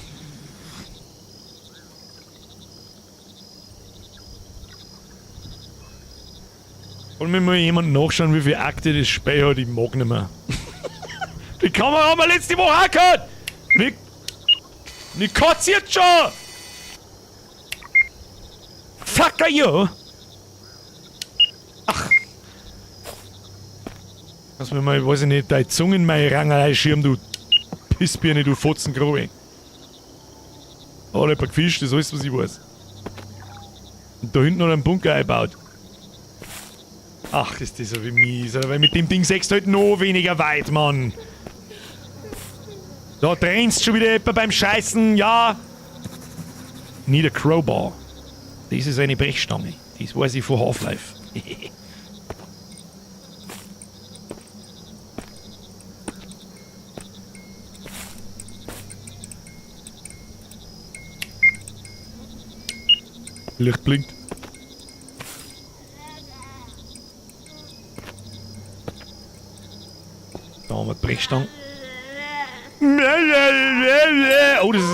Kann mir mal jemand nachschauen, wie viele Akte das Spiel hat? Ich mag nicht mehr. Die Kamera haben wir letzte Woche auch gehabt! Nicht kotze jetzt schon! Fucker you! Ach! Lass mir mal, weiß ich nicht, deine Zunge in meine Rangerei schirm, du Pissbirne, du Fotzengrube. Da hat jemand gefischt, das ist alles, was ich weiß. Und da hinten hat er einen Bunker eingebaut. Ach, ist das so wie mies, Alter, weil mit dem Ding sechst du halt noch weniger weit, Mann. Da trennst schon wieder jemand beim Scheißen, ja. Need a crowbar. Das ist eine Brechstange. Das weiß ich von Half-Life. Licht blinkt. Da haben wir die Brechstange. Oh, das ist...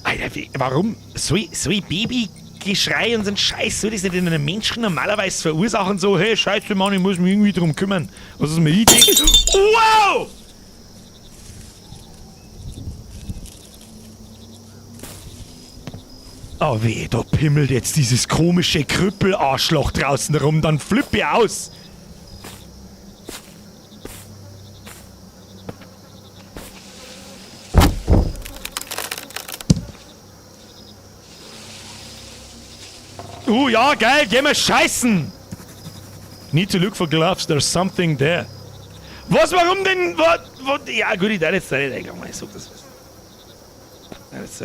Alter, warum? So ein Babygeschrei und so ein Scheiß, soll das nicht in einem Menschen normalerweise verursachen? So, hey, Scheiße, Mann, ich muss mich irgendwie drum kümmern. Was ist mir ich denke? Wow! Oh weh, da pimmelt jetzt dieses komische Krüppelarschloch draußen rum, dann flipp ich aus. Ja, geil, geh mal scheißen! Need to look for gloves, there's something there. Was, warum denn? Was, was? Ja, gut, ich darf jetzt da nicht eingegangen, ich sag das was. Jetzt,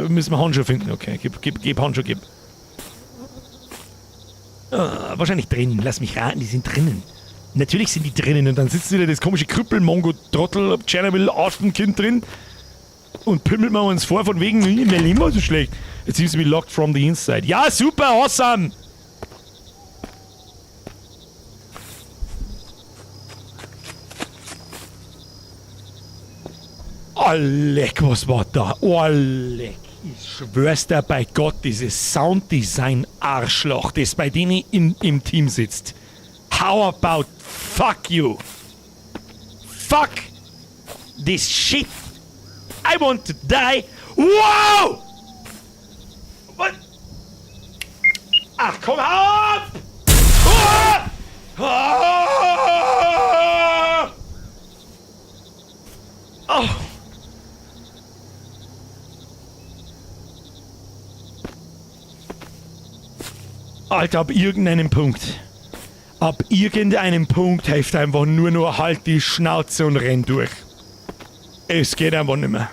müssen wir Handschuhe finden, okay. Gib Handschuhe, gib. Ah, wahrscheinlich drinnen, lass mich raten, die sind drinnen. Natürlich sind die drinnen und dann sitzt wieder das komische Krüppel-Mongo-Trottel, Tschernobyl, Arschenkind drin und pimmelt mir uns vor von wegen, mein Leben war so schlecht. It seems to be locked from the inside. Ja, super, awesome! Oh, leck, was war da? Oh, leck. Ich schwör's dir bei Gott, dieses Sounddesign-Arschloch, das bei denen im Team sitzt. How about fuck you? Fuck this shit. I want to die. Wow! What? Ach, komm, hau ab! Ah! Ah! Oh. Alter, ab irgendeinem Punkt. Ab irgendeinem Punkt hilft einfach nur noch halt die Schnauze und renn durch. Es geht einfach nicht mehr.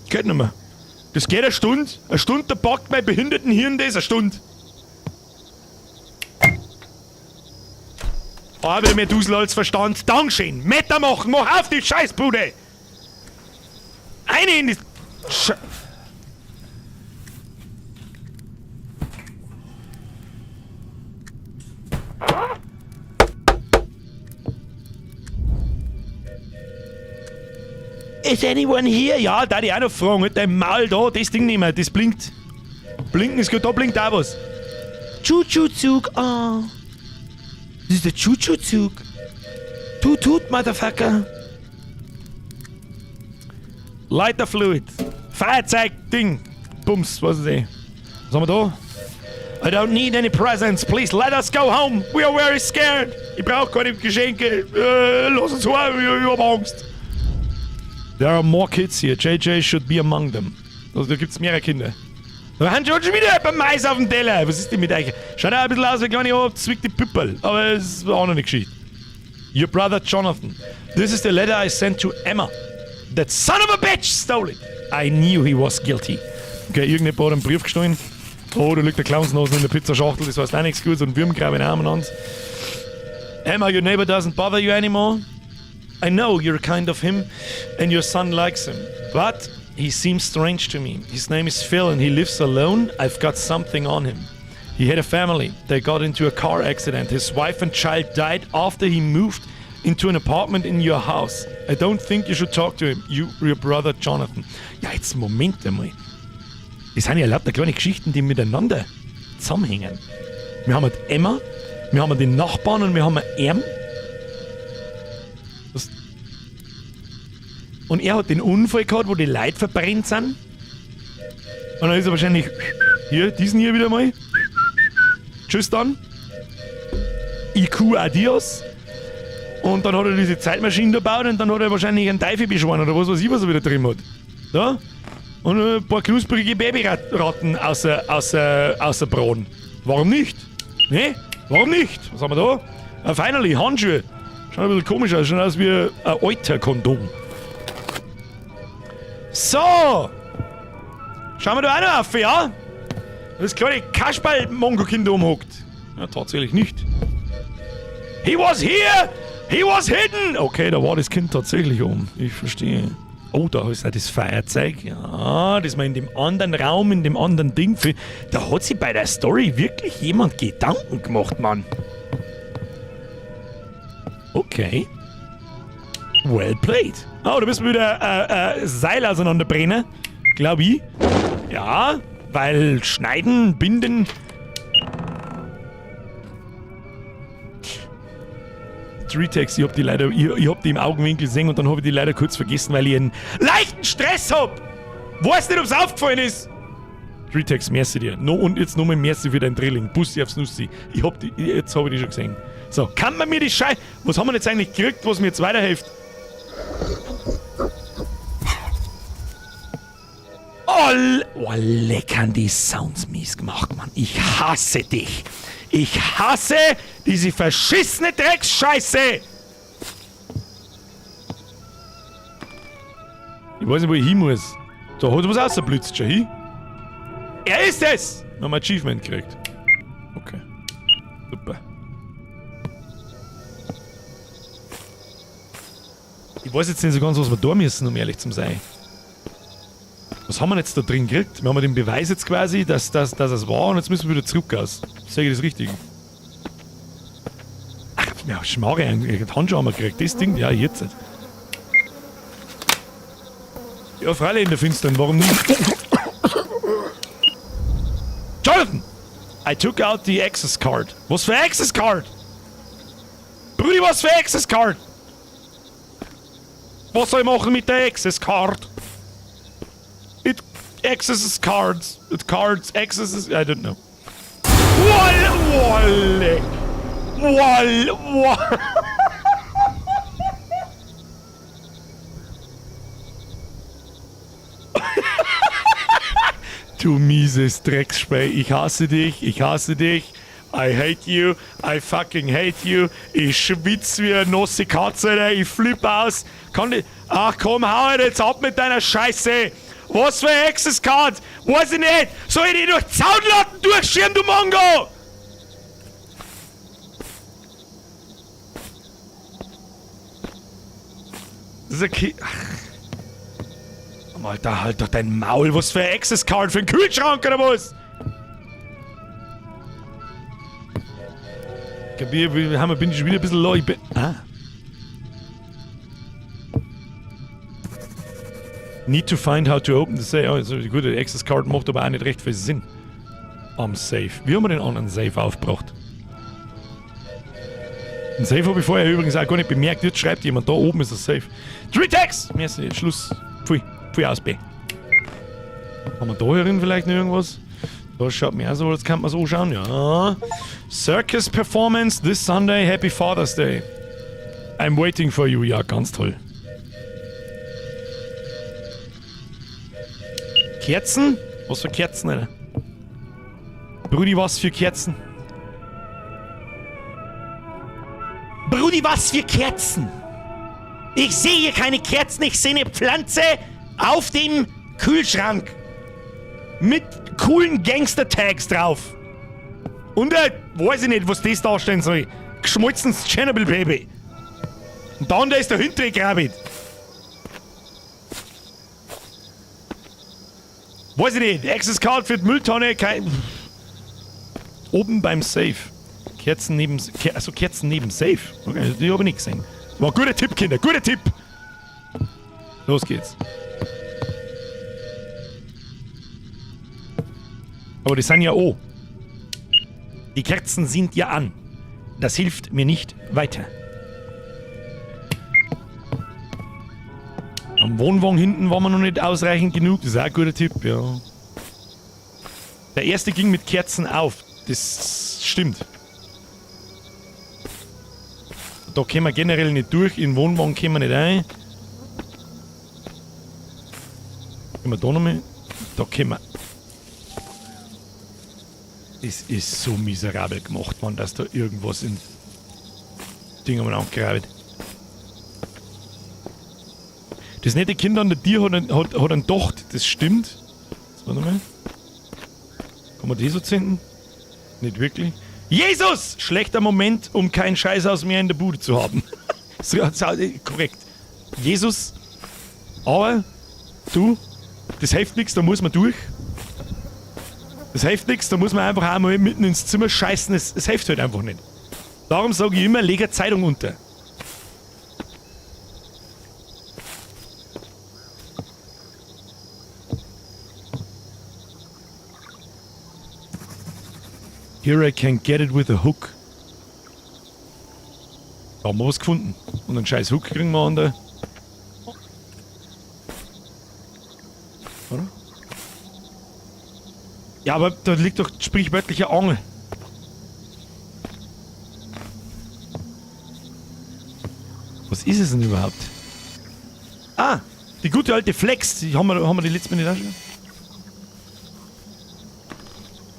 Geht nicht mehr. Das geht eine Stunde. Eine Stunde, da packt mein behinderten Hirn das. Eine Stunde. Aber mehr Dusel als Verstand. Dankeschön. Meter machen. Mach auf die Scheißbude. Eine in die Is anyone here? Ja, da die auch noch fragen. Halt dein Maul da, das Ding nicht mehr, das blinkt. Blinken ist gut, da blinkt auch was. Chuchu-Zug, ah. Das ist der Chuchu-Zug. Tut, tut, Motherfucker. Lighter Fluid. Feuerzeug, Ding. Bums, was ist das? Was haben wir da? I don't need any presents, please let us go home. We are very scared. Ich brauch keine Geschenke. Lass uns heim, ich hab Angst. There are more kids here. JJ should be among them. Also da gibt's mehrere Kinder. Da haben schon wieder ein Mais auf dem Teller. Was ist denn mit euch? Schaut auch ein bisschen aus wie eine kleine abgezwickte Püpperl. Aber es ist auch noch eine Geschichte. Your brother Jonathan. This is the letter I sent to Emma. That son of a bitch stole it. I knew he was guilty. Okay, irgendjemand hat einen Brief gestohlen. Oh, da liegt der Clownsnosen in der Pizzaschachtel. Das heißt auch nichts Gutes. Und Würmgraben auch umeinander. Emma, your neighbor doesn't bother you anymore. I know you're kind of him and your son likes him, but he seems strange to me. His name is Phil and he lives alone. I've got something on him. He had a family. They got into a car accident. His wife and child died after he moved into an apartment in your house. I don't think you should talk to him. You, your brother Jonathan. Ja, jetzt Moment einmal. Das sind ja lauter kleine Geschichten, die miteinander zusammenhängen. Wir haben halt Emma, wir haben den Nachbarn und wir haben ihn. Und er hat den Unfall gehabt, wo die Leute verbrennt sind. Und dann ist er wahrscheinlich hier, diesen hier wieder mal. Tschüss dann. IQ adios. Und dann hat er diese Zeitmaschine da gebaut und dann hat er wahrscheinlich einen Teufel beschworen oder was weiß ich, was er wieder drin hat. Da? Und ein paar knusprige Babyratten außer Braten. Warum nicht? Ne? Warum nicht? Was haben wir da? Finally, Handschuhe. Schaut ein bisschen komisch aus, schaut aus wie ein alter Kondom. So! Schauen wir da auch noch auf, ja? Das kleine Kasperl-Mongo-Kind umhockt. Ja, tatsächlich nicht. He was here! He was hidden! Okay, da war das Kind tatsächlich um. Ich verstehe. Oh, da ist auch das Feuerzeug. Ja, das war in dem anderen Raum, in dem anderen Ding. Da hat sich bei der Story wirklich jemand Gedanken gemacht, Mann. Okay. Well played. Oh, da müssen wir wieder Seil auseinanderbrennen. Glaub ich. Ja, weil schneiden, binden. Treetex, ich hab die leider, ich hab die im Augenwinkel gesehen und dann hab ich die leider kurz vergessen, weil ich einen leichten Stress hab. Weiß nicht, ob's aufgefallen ist. Treetex, merci dir. No, und jetzt nochmal merci für dein Drilling. Bussi aufs Nussi. Ich hab die, jetzt hab ich die schon gesehen. So, kann man mir die Scheiße. Was haben wir jetzt eigentlich gekriegt, was mir jetzt weiterhilft? Oh, oh, leckern die Sounds mies gemacht, Mann. Ich hasse dich. Ich hasse diese verschissene Drecksscheiße. Ich weiß nicht, wo ich hin muss. Da hat was rausgeblitzt, schon hin. Er ist es! Noch ein Achievement gekriegt. Okay. Super. Ich weiß jetzt nicht so ganz, was wir da müssen, um ehrlich zu sein. Was haben wir jetzt da drin gekriegt? Wir haben ja den Beweis jetzt quasi, dass es war und jetzt müssen wir wieder zurück aus. Sehe ich das richtig? Ach, ja, Schmarre, einen Handschuh haben wir gekriegt. Das Ding, ja, jetzt. Ja, freilich in der Finstern, warum nicht? Jonathan! I took out the access card. Was für Access Card? Brudi, was für Access Card? Was soll ich machen mit der Access Card? It accesses cards. It cards accesses. I don't know. Wall, wall, wall, wall. Du mieses Drecksspiel. Ich hasse dich, ich hasse dich. I hate you, I fucking hate you. Ich schwitz wie eine nasse Katze, Alter. Ich flipp aus. Kann ich. Ach komm, hau halt jetzt ab mit deiner Scheiße. Was für ein Access Card? Weiß ich nicht. Soll ich dich durch Zaunlatten durchschieben, du Mongo? Das ist okay. Ach. Alter, halt doch dein Maul. Was für ein Access Card für einen Kühlschrank oder was? Wir haben, bin ich schon wieder ein bisschen low. Ich bin, ah. Need to find how to open the safe. Oh, also, gut, der Access Card macht aber auch nicht recht viel Sinn. Am Safe. Wie haben wir den anderen Safe aufgebracht? Den Safe habe ich vorher übrigens auch gar nicht bemerkt. Jetzt schreibt jemand, da oben ist der Safe. Three Tags! Merci, Schluss. Pfui, pfui aus B. Haben wir da herin vielleicht noch irgendwas? Da schaut mir auch so, als kann man so schauen. Ja. Circus Performance this Sunday. Happy Father's Day. I'm waiting for you. Ja, ganz toll. Kerzen? Was für Kerzen, Alter? Brudi, was für Kerzen? Brudi, was für Kerzen? Ich sehe hier keine Kerzen, ich sehe eine Pflanze auf dem Kühlschrank. Mit coolen Gangster-Tags drauf. Und weiß ich nicht, was das darstellen soll. Geschmolzenes Tschernobyl-Baby. Und dann da ist der hintere Grabit. Weiß ich nicht. Access Card für die Mülltonne. Kein. Oben beim Safe. Kerzen neben. Also Kerzen neben Safe. Okay, die habe ich nicht gesehen. War ein guter Tipp, Kinder. Guter Tipp. Los geht's. Aber die sind ja o. Die Kerzen sind ja an. Das hilft mir nicht weiter. Am Wohnwagen hinten waren wir noch nicht ausreichend genug. Das ist auch ein guter Tipp, ja. Der erste ging mit Kerzen auf. Das stimmt. Da können wir generell nicht durch. In den Wohnwagen können wir nicht rein. Können wir da nochmal? Da können wir. Es ist so miserabel gemacht, Mann, dass da irgendwas in Ding umeinander gegraben. Das nette Kind an der Tür hat einen Docht, das stimmt. Jetzt, warte mal. Kann man die so zünden? Nicht wirklich. Jesus! Schlechter Moment, um keinen Scheiß aus mir in der Bude zu haben. So, korrekt. Jesus. Aber, du, das hilft nichts, da muss man durch. Das hilft nichts, da muss man einfach auch mal mitten ins Zimmer scheißen. Es hilft halt einfach nicht. Darum sage ich immer, leg eine Zeitung unter. Here I can get it with a hook. Da haben wir was gefunden. Und einen scheiß Hook kriegen wir an der... Oder? Ja, aber da liegt doch sprichwörtlich eine Angel. Was ist es denn überhaupt? Ah, die gute alte Flex. Die haben wir die letzte Mal nicht auch schon?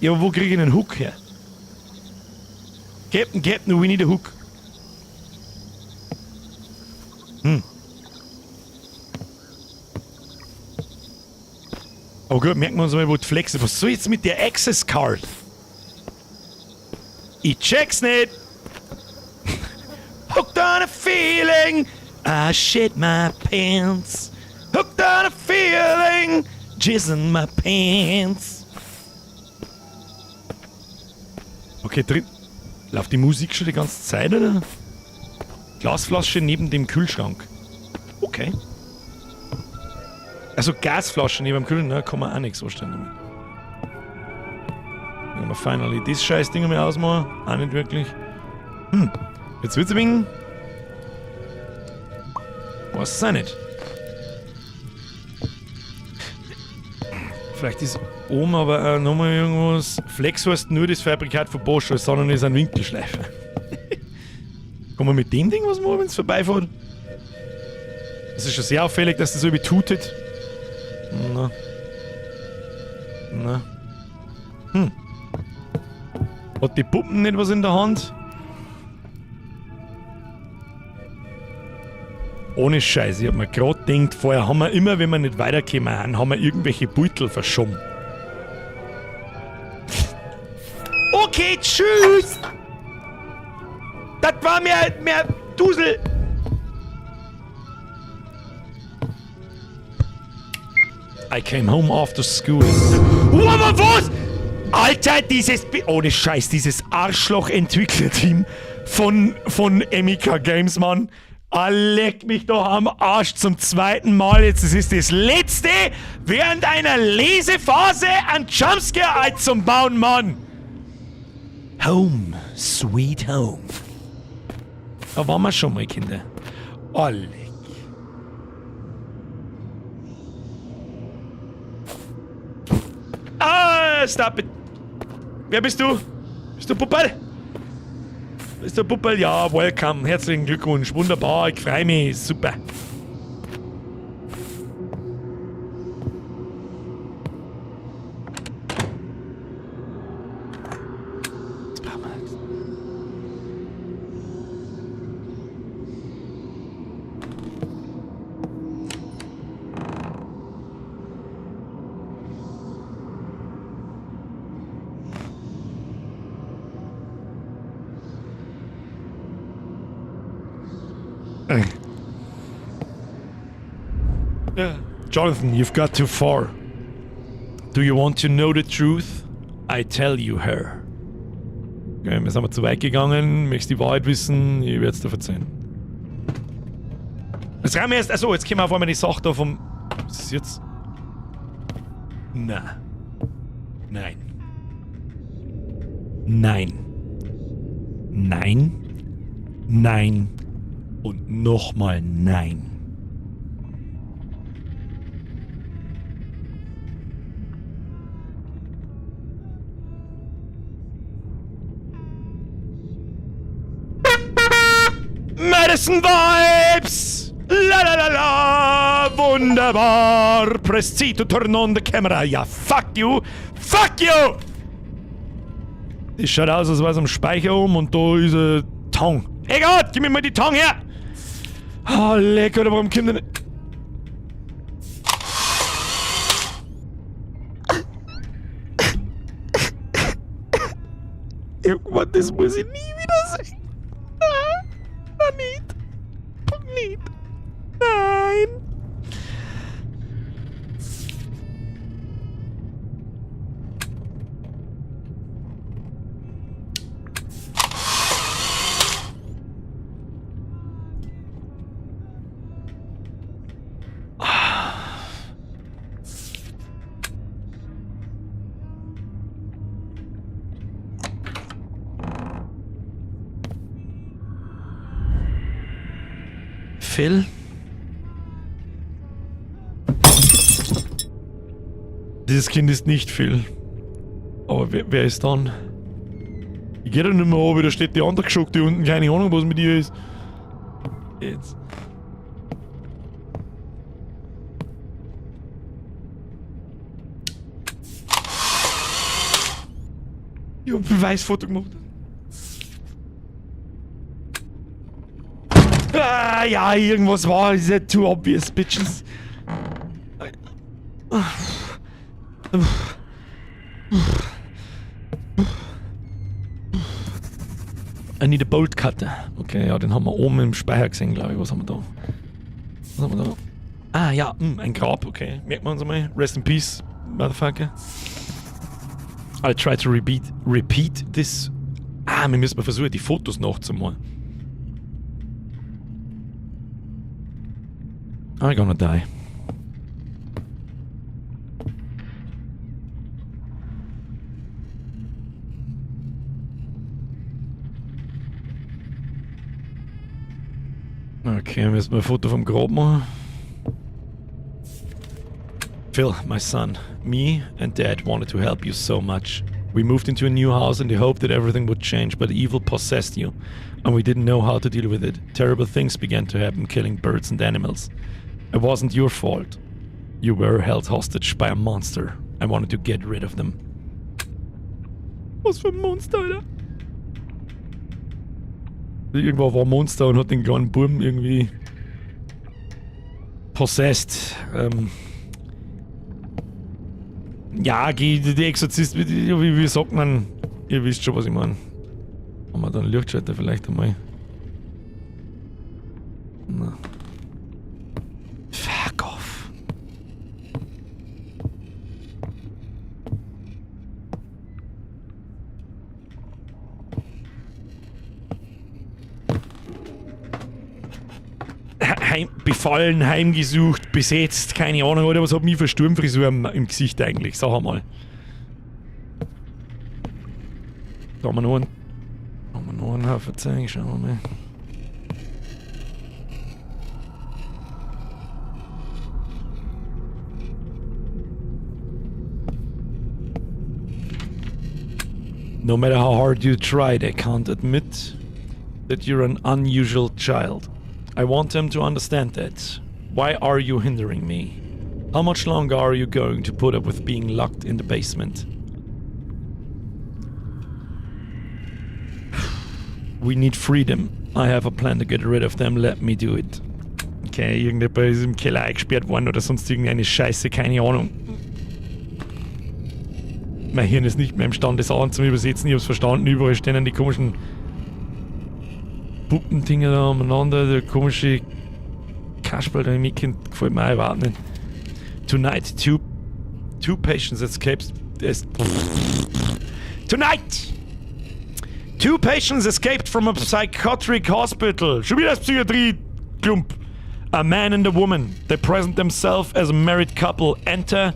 Ja, aber wo kriege ich einen Hook her? Captain, Captain, we need a hook. Aber gut, merken wir uns mal, wo die Flex ist. Was soll jetzt mit der Access Card? Ich check's nicht. Hooked on a feeling, I shit my pants. Hooked on a feeling, jizz in my pants. Okay, drin. Läuft die Musik schon die ganze Zeit, oder? Glasflasche neben dem Kühlschrank. Okay. Also Gasflasche neben dem Kühlschrank, ne, kann man auch nichts anstellen damit. Wenn wir finally das scheiß Ding mal ausmachen. Auch nicht wirklich. Jetzt wird's ein wenig. Weiß es auch nicht. Vielleicht ist oben aber auch nochmal irgendwas. Flex heißt nur das Fabrikat von Bosch, sondern ist ein Winkelschleifer. Kann man mit dem Ding was machen, wenn's vorbeifährt? Das ist schon sehr auffällig, dass das so tutet. Na. Na. Hat die Puppen nicht was in der Hand? Ohne Scheiß, ich hab mir grad gedacht, vorher haben wir immer, wenn wir nicht weitergekommen sind, haben wir irgendwelche Beutel verschoben. Okay, tschüss! Das war mehr Dusel! I came home after school. Wow, was? Alter, dieses... Ohne Scheiß, dieses Arschloch-Entwicklerteam von Emika Games, Mann. Ah, leck mich doch am Arsch zum zweiten Mal jetzt. Das ist das letzte während einer Lesephase an Jumpscare zum Bauen, Mann. Home, sweet home. Da waren wir schon mal, Kinder. Oh, leck. Ah, stop it. Wer bist du? Bist du Puppel? Bist du Puppel? Ja, welcome. Herzlichen Glückwunsch. Wunderbar, ich freu mich. Super. Was brauchen wir jetzt? Yeah. Jonathan, you've got too far. Do you want to know the truth? I tell you her. Okay, wir sind aber zu weit gegangen. Möchtest die Wahrheit wissen? Ich werd's dir verzeihen. Jetzt rein wir erst. Achso, jetzt kommen wir auf einmal die Sache da vom. Was ist jetzt? Na. Nein. Nein. Nein. Nein. Und nochmal nein. Madison Vibes! La la la la! Wunderbar! Press C to turn on the camera. Ja, fuck you! Fuck you! Das schaut aus, als wär's am Speicher um und da ist ein Tang. Egal, gib mir mal die Tang her! Ah, oh, lecker, oder warum kommt denn... Irgendwann, das muss ich nie wieder sehen. Nein, nicht. Nicht. Nein. Phil? Dieses Kind ist nicht Phil. Aber wer ist dann? Ich geh da nicht mehr runter, da steht die andere Geschockte unten, keine Ahnung, was mit ihr ist. Jetzt. Ich hab ein Beweisfoto gemacht. Ah, ja, irgendwas war. Ist ja too obvious, bitches. I need a bolt cutter. Okay, ja, den haben wir oben im Speicher gesehen, glaube ich. Was haben wir da? Was haben wir da? Ah, ja, ein Grab, okay. Merken wir uns einmal. Rest in peace, motherfucker. I'll try to repeat this. Ah, wir müssen mal versuchen, die Fotos nachzumalen. I'm gonna die. Okay, müssen wir ein Foto vom Grab machen. Phil, my son, me and Dad wanted to help you so much. We moved into a new house in the hope that everything would change, but evil possessed you, and we didn't know how to deal with it. Terrible things began to happen, killing birds and animals. It wasn't your fault. You were held hostage by a monster. I wanted to get rid of them. Was für ein Monster, Alter? Irgendwo war ein Monster und hat den kleinen Buben irgendwie possessed. Ja, die Exorzist, wie sagt man? Ihr wisst schon, was ich meine. Haben wir da einen Lichtschalter vielleicht einmal? Na. Fuck off. Befallen, heimgesucht, besetzt, keine Ahnung, oder was hat mich für Sturmfrisur im Gesicht eigentlich? Sag einmal. Da haben wir noch einen. Da haben wir noch einen Haufen Zeug, schauen wir mal. No matter how hard you try, they can't admit that you're an unusual child. I want them to understand that. Why are you hindering me? How much longer are you going to put up with being locked in the basement? We need freedom. I have a plan to get rid of them. Let me do it. Okay, irgendjemand ist im Keller eingesperrt worden oder sonst irgendeine Scheiße, keine Ahnung. Mein Hirn ist nicht mehr imstande, Sachen zu übersetzen. Ich hab's verstanden. Überall stehen die komischen Puppendinger da umeinander. Der komische Kasperl da im Mitkind gefällt mir auch überhaupt nicht. Tonight, two patients escaped. Tonight! Two patients escaped from a psychiatric hospital. Schon wieder das Psychiatrie-Klump. A man and a woman. They present themselves as a married couple, enter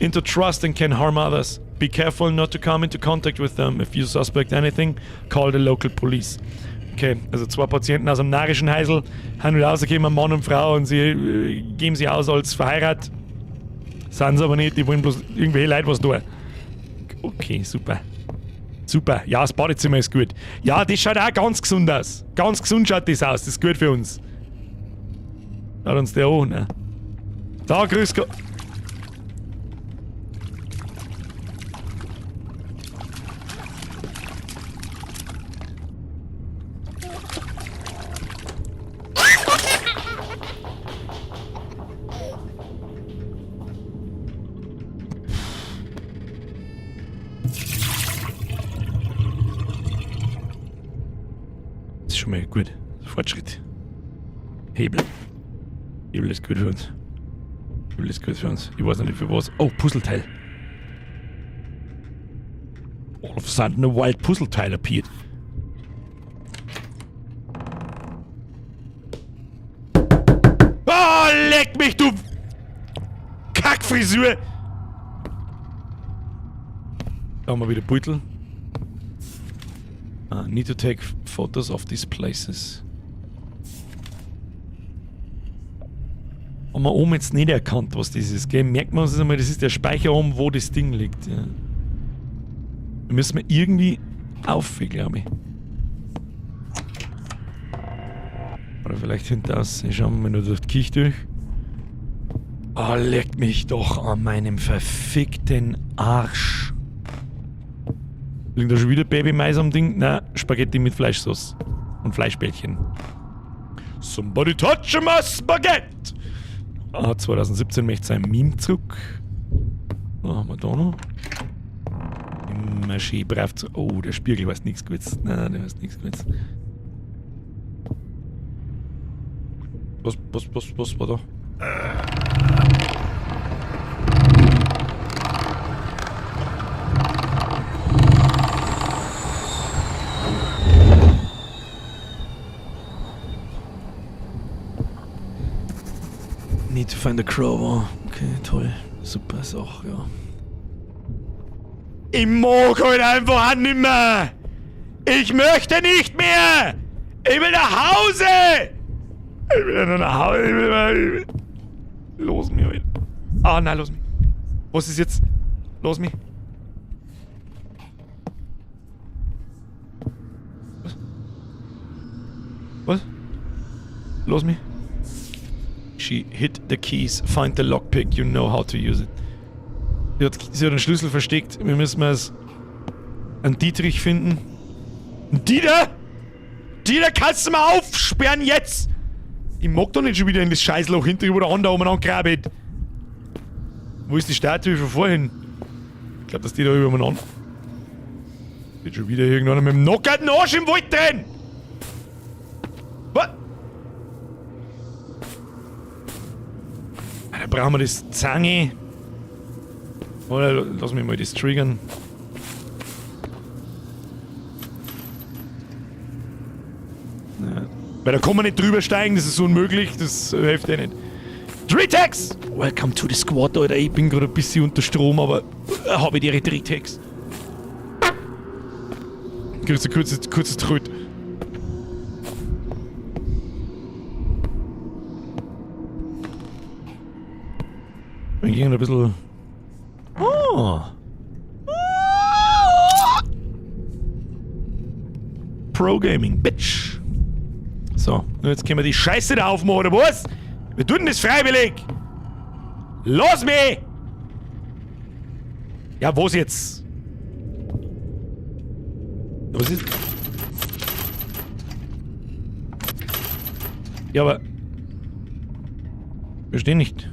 into trust and can harm others. Be careful not to come into contact with them. If you suspect anything, call the local police. Okay, also zwei Patienten aus einem narischen Häusl haben wieder rausgekommen, Mann und Frau, und sie geben sich aus als verheiratet. Sind sie aber nicht, die wollen bloß irgendwelche Leute was tun. Okay, super. Super. Ja, das Badezimmer ist gut. Ja, das schaut auch ganz gesund aus. Ganz gesund schaut das aus. Das ist gut für uns. Schaut uns der an, ne? Da, grüß Gott. Das ist schon mal gut. Fortschritt. Hebel. Hebel ist gut für uns. Hebel ist gut für uns. Ich weiß nicht für was. Oh, Puzzleteil. All of a sudden a wild Puzzleteil appeared. Oh, leck mich, du Kackfrisur! Da haben wir wieder Beutel. Need to take photos of these places. Haben wir oben jetzt nicht erkannt, was das ist, gell? Merkt man uns das einmal, das ist der Speicher oben, wo das Ding liegt. Ja. Da müssen wir irgendwie auf, glaube ich. Oder vielleicht hinter aus. Ich schaue mal nur durch die Kirche durch. Oh, leck mich doch an meinem verfickten Arsch. Liegt da schon wieder Babymais am Ding? Na, Spaghetti mit Fleischsauce. Und Fleischbällchen. Somebody touch my spaghetti! Ah, 2017 möchte sein Meme zurück. Was haben wir da noch? Immer schön brav zu. Oh, der Spiegel weiß nichts Gutes. Nein, der weiß nichts Gutes. Was war da? Need to find a crowbar. Okay, toll. Super Sache, ja. Ich mag halt einfach auch nimmer! Ich möchte nicht mehr! Ich will nach Hause! Ich will nur nach Hause. Ich will. Los mich halt. Ah, nein, los mich. Was ist jetzt? Los mich. Was? Was? Los mich. She hid the keys. Find the lockpick. You know how to use it. Sie hat einen Schlüssel versteckt. Wir müssen es einen Dietrich finden. Ein Dieter? Dieter, kannst du mal aufsperren jetzt? Ich mag doch nicht schon wieder in das Scheißloch hinter, wo der andere umeinander grabbelt. Wo ist die Statue von vorhin? Ich glaube, dass die da über umeinander. Steht schon wieder irgendeiner mit dem nackerten Arsch im Wald drin! Was? Da brauchen wir das Zange. Oder lass mich mal das triggern. Ja. Weil da kann man nicht drüber steigen, das ist unmöglich, das hilft eh nicht. Dritex! Welcome to the squad, Alter. Ich bin gerade ein bisschen unter Strom, aber habe ich die Dritex. Kurze, kurze, kurzes Tröt. Wir gehen ein bisschen. Oh! Pro Gaming, Bitch! So, und jetzt können wir die Scheiße da aufmachen, oder was? Wir tun das freiwillig! Los mich! Ja, was jetzt? Was ist? Ja, aber. Verstehe nicht.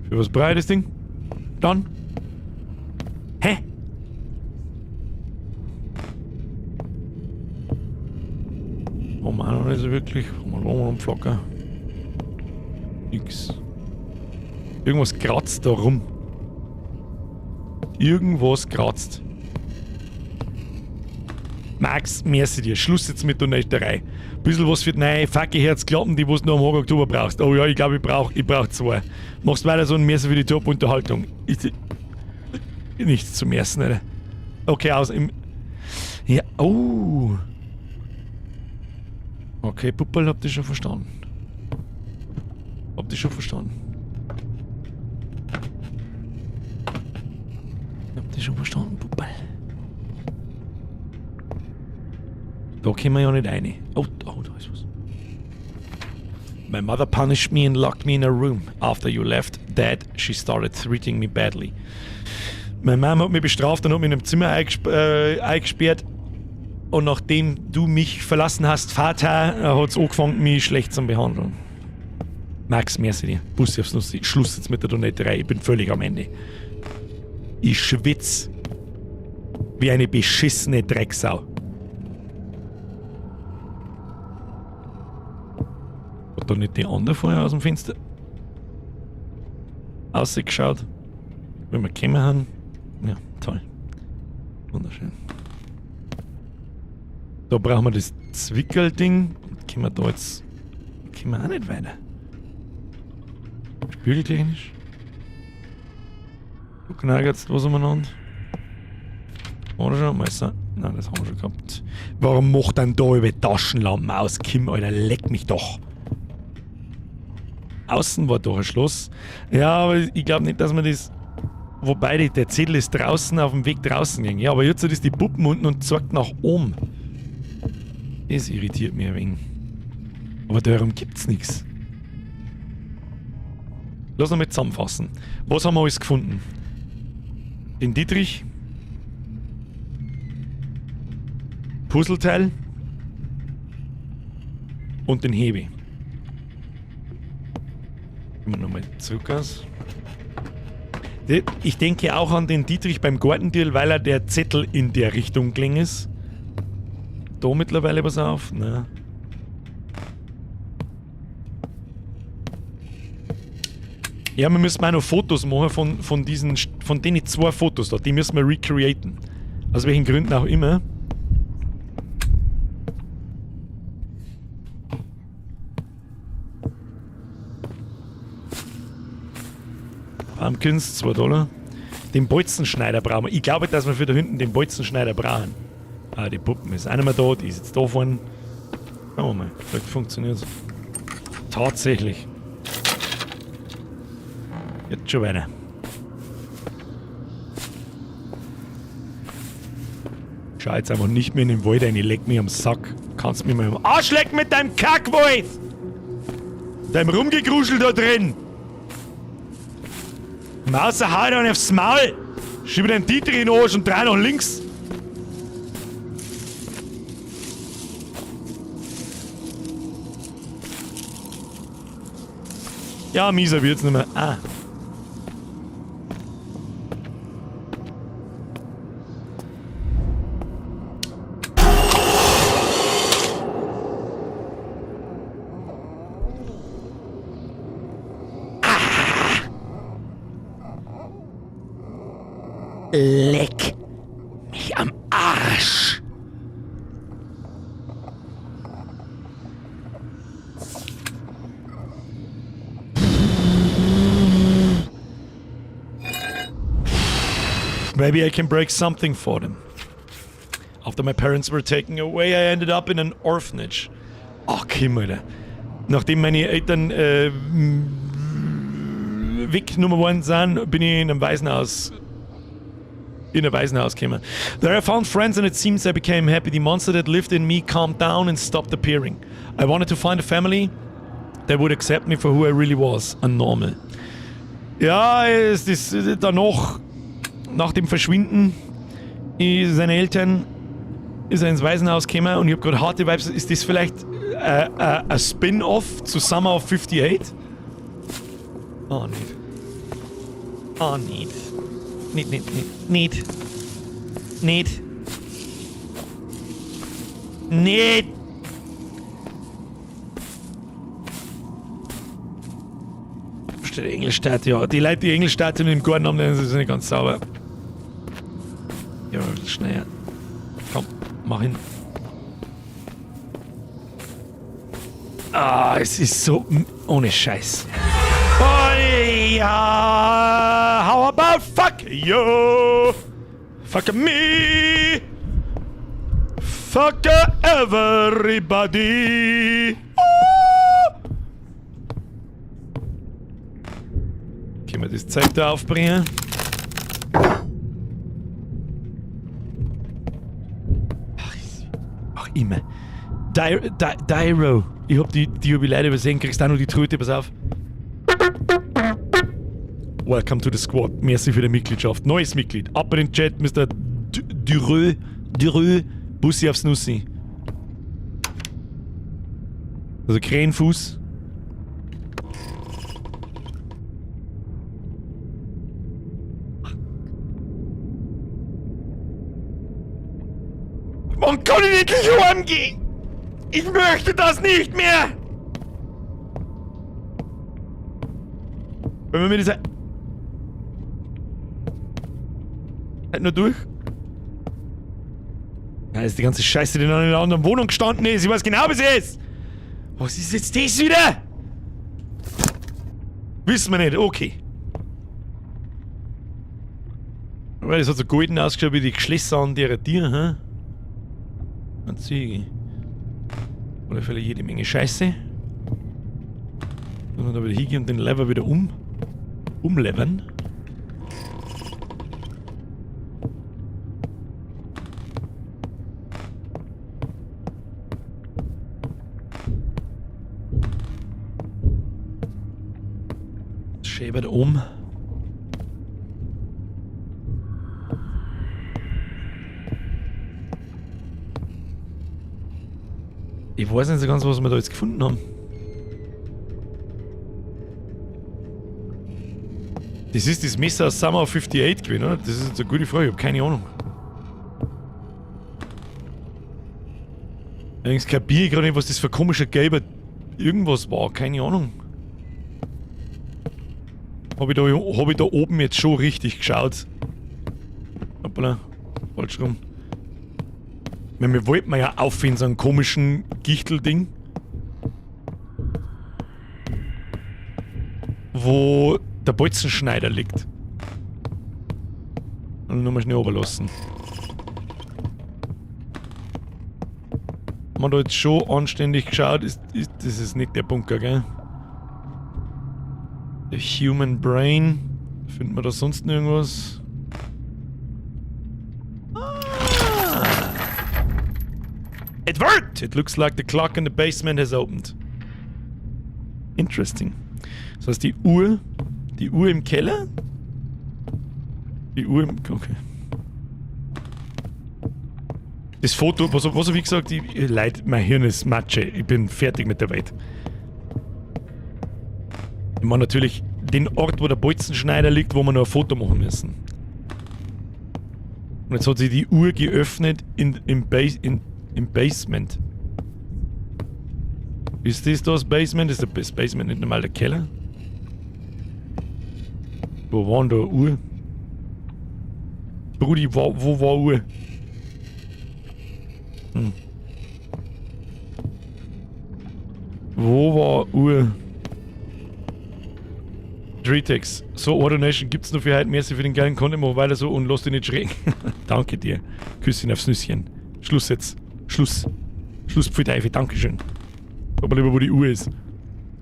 Für was brauche ich das Ding? Dann? Hä? Haben wir auch noch nicht so wirklich. Haben wir noch einen Pflocker? Nix. Irgendwas kratzt da rum. Irgendwas kratzt. Max, merci dir. Schluss jetzt mit der Nächterei. Bisschen was für die neue fucking Herzklappen, die was du noch am Oktober brauchst. Oh ja, ich glaube, ich brauch zwei. Machst weiter so ein Merci für die Top-Unterhaltung. Nichts zum Essen, Alter. Okay, aus im. Ja, oh. Okay, Puppel, habt ihr schon verstanden? Habt ihr schon verstanden? Habt ihr schon verstanden, Puppel? Da können wir ja nicht rein. Oh, oh, da ist was. My mother punished me and locked me in a room. After you left, Dad, she started treating me badly. Meine Mama hat mich bestraft und hat mich in einem Zimmer eingesperrt. Und nachdem du mich verlassen hast, Vater, hat es angefangen, mich schlecht zu behandeln. Max, merci dir. Bussi aufs Nussi. Schluss jetzt mit der Donaterei. Ich bin völlig am Ende. Ich schwitz wie eine beschissene Drecksau. Hat da nicht die andere vorher aus dem Fenster ausgeschaut? Wenn wir gekommen haben. Ja, toll. Wunderschön. Da brauchen wir das Zwickelding. Können wir da jetzt. Können wir auch nicht weiter. Spiegeltechnisch. Gucken jetzt was umeinander. Oder schon? Messer? Nein, das haben wir schon gehabt. Warum macht dann da über Taschenlampen aus? Kim, Alter, leck mich doch. Außen war doch ein Schloss. Ja, aber ich glaube nicht, dass man das. Wobei, der Zettel ist draußen, auf dem Weg draußen gegangen. Ja, aber jetzt ist die Puppen unten und zeigt nach oben. Das irritiert mich ein wenig. Aber darum gibt's nichts. Lass noch mal zusammenfassen. Was haben wir alles gefunden? Den Dietrich. Puzzleteil. Und den Hebi. Gehen wir nochmal zurück aus. Ich denke auch an den Dietrich beim Gartendeal, weil er der Zettel in der Richtung gelegen ist. Da mittlerweile was auf? Ne. Ja, wir müssen auch noch Fotos machen von den zwei Fotos da. Die müssen wir recreaten. Aus welchen Gründen auch immer. Pumpkins, 2 Dollar. Den Bolzenschneider brauchen wir. Ich glaube, dass wir für da hinten den Bolzenschneider brauchen. Ah, die Puppen ist auch nicht mehr da. Die ist jetzt da vorne. Schauen wir mal. Vielleicht funktioniert's. Tatsächlich. Jetzt schon weiter. Schau jetzt einfach nicht mehr in den Wald rein. Ich leck mich am Sack. Kannst mich mal am Arsch lecken mit deinem Kackwald! Deinem Rumgegruschel da drin! Mauser, hau dir aufs Maul! Schiebe den Dietrich in den Arsch und dreh nach links! Ja, mieser wird's nicht mehr. Ah. Leck mich am Arsch. Maybe I can break something for them. After my parents were taken away, I ended up in an orphanage. Ach, Kim, Alter. Nachdem meine Eltern weggenommen worden sind, bin ich in ein Waisenhaus gekommen. There I found friends and it seems I became happy. The monster that lived in me calmed down and stopped appearing. I wanted to find a family that would accept me for who I really was, a normal. Ja, es ist danach, nach dem Verschwinden seiner Eltern, ist er ins Waisenhaus gekommen und ich habe gerade harte Vibes. Ist das vielleicht ein Spin-off zu Summer of 58? Oh, nicht. Oh, nicht. Nicht, nicht, nicht. Nicht. Nicht. Nicht. Steht Englischstadt, ja. Die Leute, die Englischstadt im Garten haben, die sind nicht ganz sauber. Ja, schnell. Komm, mach hin. Ah, es ist so ohne Scheiß. Oh, ja, how about fuck you? Fuck me. Fuck everybody. Oh. Können wir das Zeug da aufbringen? Ach, immer. Dyro. Ich hab die hab ich leider übersehen. Kriegst auch noch die Tröte, pass auf. Welcome to the squad. Merci für die Mitgliedschaft. Neues Mitglied. Ab in den Chat, Mr. Dürö. Dürö. Bussi aufs Nussi. Also Krähenfuß. Wann kann ich endlich heimgehen? Ich möchte das nicht mehr! Wenn wir mir das halt nur durch. Ja, ist die ganze Scheiße, die noch in einer anderen Wohnung gestanden ist. Ich weiß genau, was es ist. Was ist jetzt das wieder? Wissen wir nicht. Okay. Aber das hat so golden ausgeschaut wie die Geschlösser an der Tür, hä? Und Ziege. Oder vielleicht jede Menge Scheiße. Müssen wir da wieder hingehen und den Lever wieder umlevern. Schäbert um. Ich weiß nicht so ganz, was wir da jetzt gefunden haben. Das ist das Messer aus Summer of 58 gewesen, oder? Das ist jetzt eine gute Frage, ich hab keine Ahnung. Allerdings kapiere ich gerade nicht, was das für ein komischer gelber irgendwas war, keine Ahnung. Hab ich da oben jetzt schon richtig geschaut? Hoppala, falsch rum. Ich meine, wir wollten ja auf in so einem komischen Gichtelding. Wo der Bolzenschneider liegt. Und nochmal schnell runterlassen. Haben wir da jetzt schon anständig geschaut? Das ist nicht der Bunker, gell? The Human Brain. Finden wir da sonst noch irgendwas? Ah. It worked! It looks like the clock in the basement has opened. Interesting. Das heißt, die Uhr im Keller? Die Uhr im... Okay. Das Foto, was hab ich gesagt? Leute, mein Hirn ist Matsche. Ich bin fertig mit der Welt. Ich meine natürlich den Ort, wo der Bolzenschneider liegt, wo wir noch ein Foto machen müssen. Und jetzt hat sich die Uhr geöffnet im Basement. Ist das das Basement? Ist das Basement nicht normal der Keller? Wo war denn da eine Uhr? Brudi, wo war Uhr? Wo war Uhr? Dretex. So, Ordination gibt's nur für heute. Merci für den geilen Content. Mach weiter so und lass dich nicht schrecken. Danke dir. Küsschen aufs Nüsschen. Schluss jetzt. Schluss. Schluss, pfui Teufel. Dankeschön. Aber lieber, wo die Uhr ist.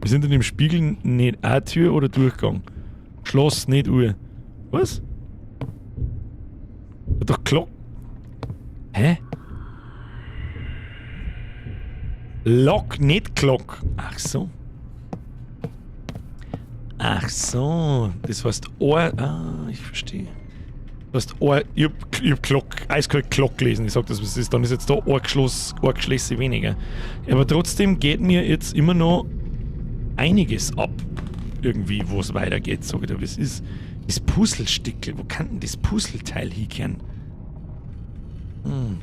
Wir sind in dem Spiegel nicht auch Tür oder Durchgang. Schloss, nicht Uhr. Was? Doch Glock. Hä? Lock, nicht Glock. Ach so. Ach so. Das heißt Ohr. Ah, ich verstehe. Das heißt Ohr. Ich hab Glock, eiskalt Glock gelesen. Ich sag das, was es ist. Dann ist jetzt da Ohrgeschlösse weniger. Aber trotzdem geht mir jetzt immer noch einiges ab. Irgendwie, wo es weitergeht, sag ich dir. Das ist das Puzzlestückel. Wo kann denn das Puzzleteil hinkehren? Ein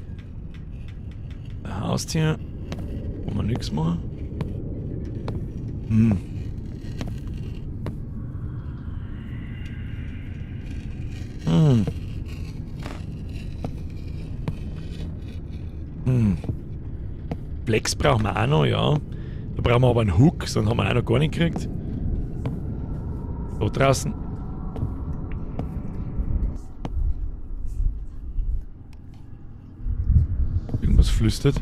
Haustier. Wo man nix machen. Flex brauchen wir auch noch, ja. Da brauchen wir aber einen Hook, sonst haben wir auch noch gar nicht gekriegt. Da draußen. Irgendwas flüstert.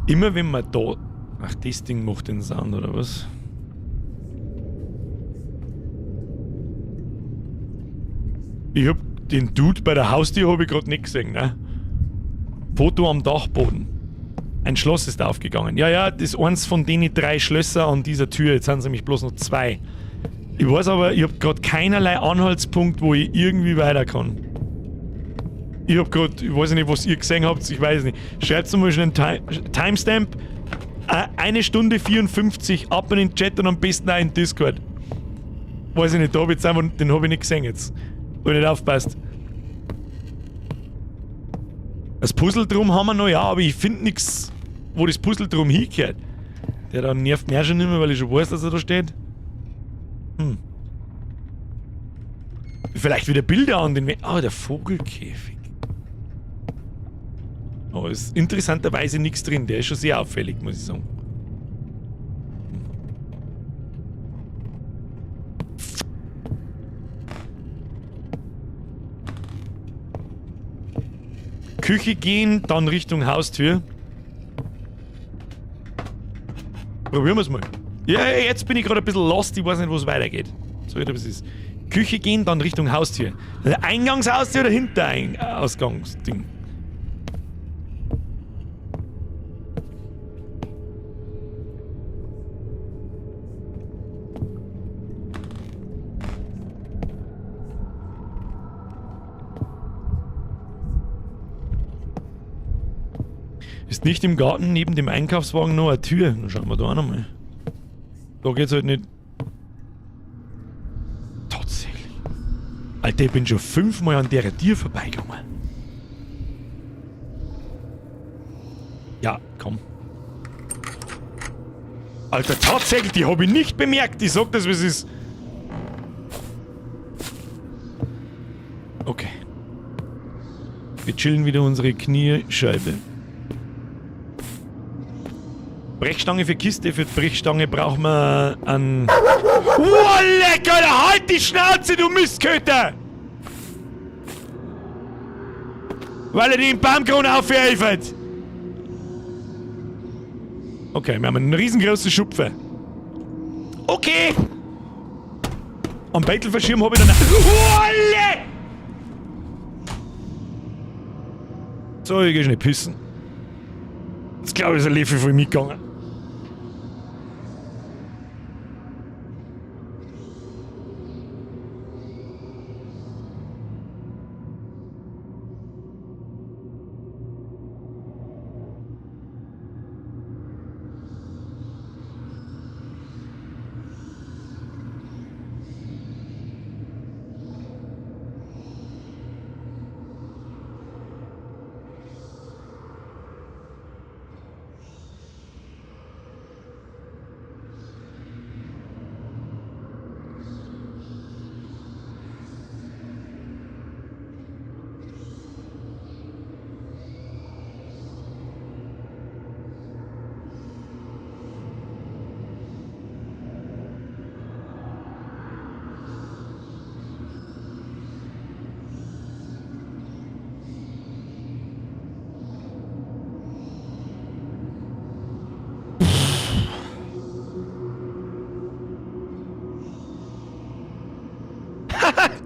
Immer wenn man da... Ach, das Ding macht den Sound, oder was? Ich hab den Dude bei der Haustür hab ich grad nicht gesehen, ne? Foto am Dachboden. Ein Schloss ist aufgegangen. Ja, ja, das ist eins von den 3 Schlösser an dieser Tür. Jetzt sind es nämlich bloß noch 2. Ich weiß aber, ich hab grad keinerlei Anhaltspunkt, wo ich irgendwie weiter kann. Ich hab grad, ich weiß nicht, was ihr gesehen habt, ich weiß nicht. Schreibt mal schnell einen Timestamp. 1 Stunde 54, ab in den Chat und am besten auch in Discord. Weiß ich nicht, da hab ich jetzt einfach, den hab ich nicht gesehen jetzt. Wo ich nicht aufpasst. Das Puzzle drum haben wir noch, ja, aber ich find nix, wo das Puzzle drum hingehört. Der da nervt mich auch schon nicht mehr, weil ich schon weiß, dass er da steht. Vielleicht wieder Bilder an den Ah, der Vogelkäfig. Oh, ist interessanterweise nichts drin. Der ist schon sehr auffällig, muss ich sagen. Küche gehen, dann Richtung Haustür. Probieren wir es mal. Ja, jetzt bin ich gerade ein bisschen lost, ich weiß nicht, wo es weitergeht. So, was ist. Küche gehen, dann Richtung Haustür. Eingangshaustür oder Hinterausgangsding? Ist nicht im Garten neben dem Einkaufswagen noch eine Tür? Dann schauen wir da auch nochmal. Da geht's halt nicht. Tatsächlich. Alter, ich bin schon 5-mal an der Tür vorbeigegangen. Ja, komm. Alter, tatsächlich, die hab ich nicht bemerkt. Ich sag das, wie es ist. Okay. Wir chillen wieder unsere Kniescheibe. Brechstange für Kiste, für die Brechstange brauchen wir einen... Oh, lecker, Alter, halt die Schnauze, du Mistköter! Weil er den Baumkron aufgehelfert. Okay, wir haben einen riesengroßen Schupfer. Okay! Am Bettelverschirm hab ich dann... Oh, so, ich geh schnell pissen. Jetzt glaub ich, ist ein Löffel voll mitgegangen.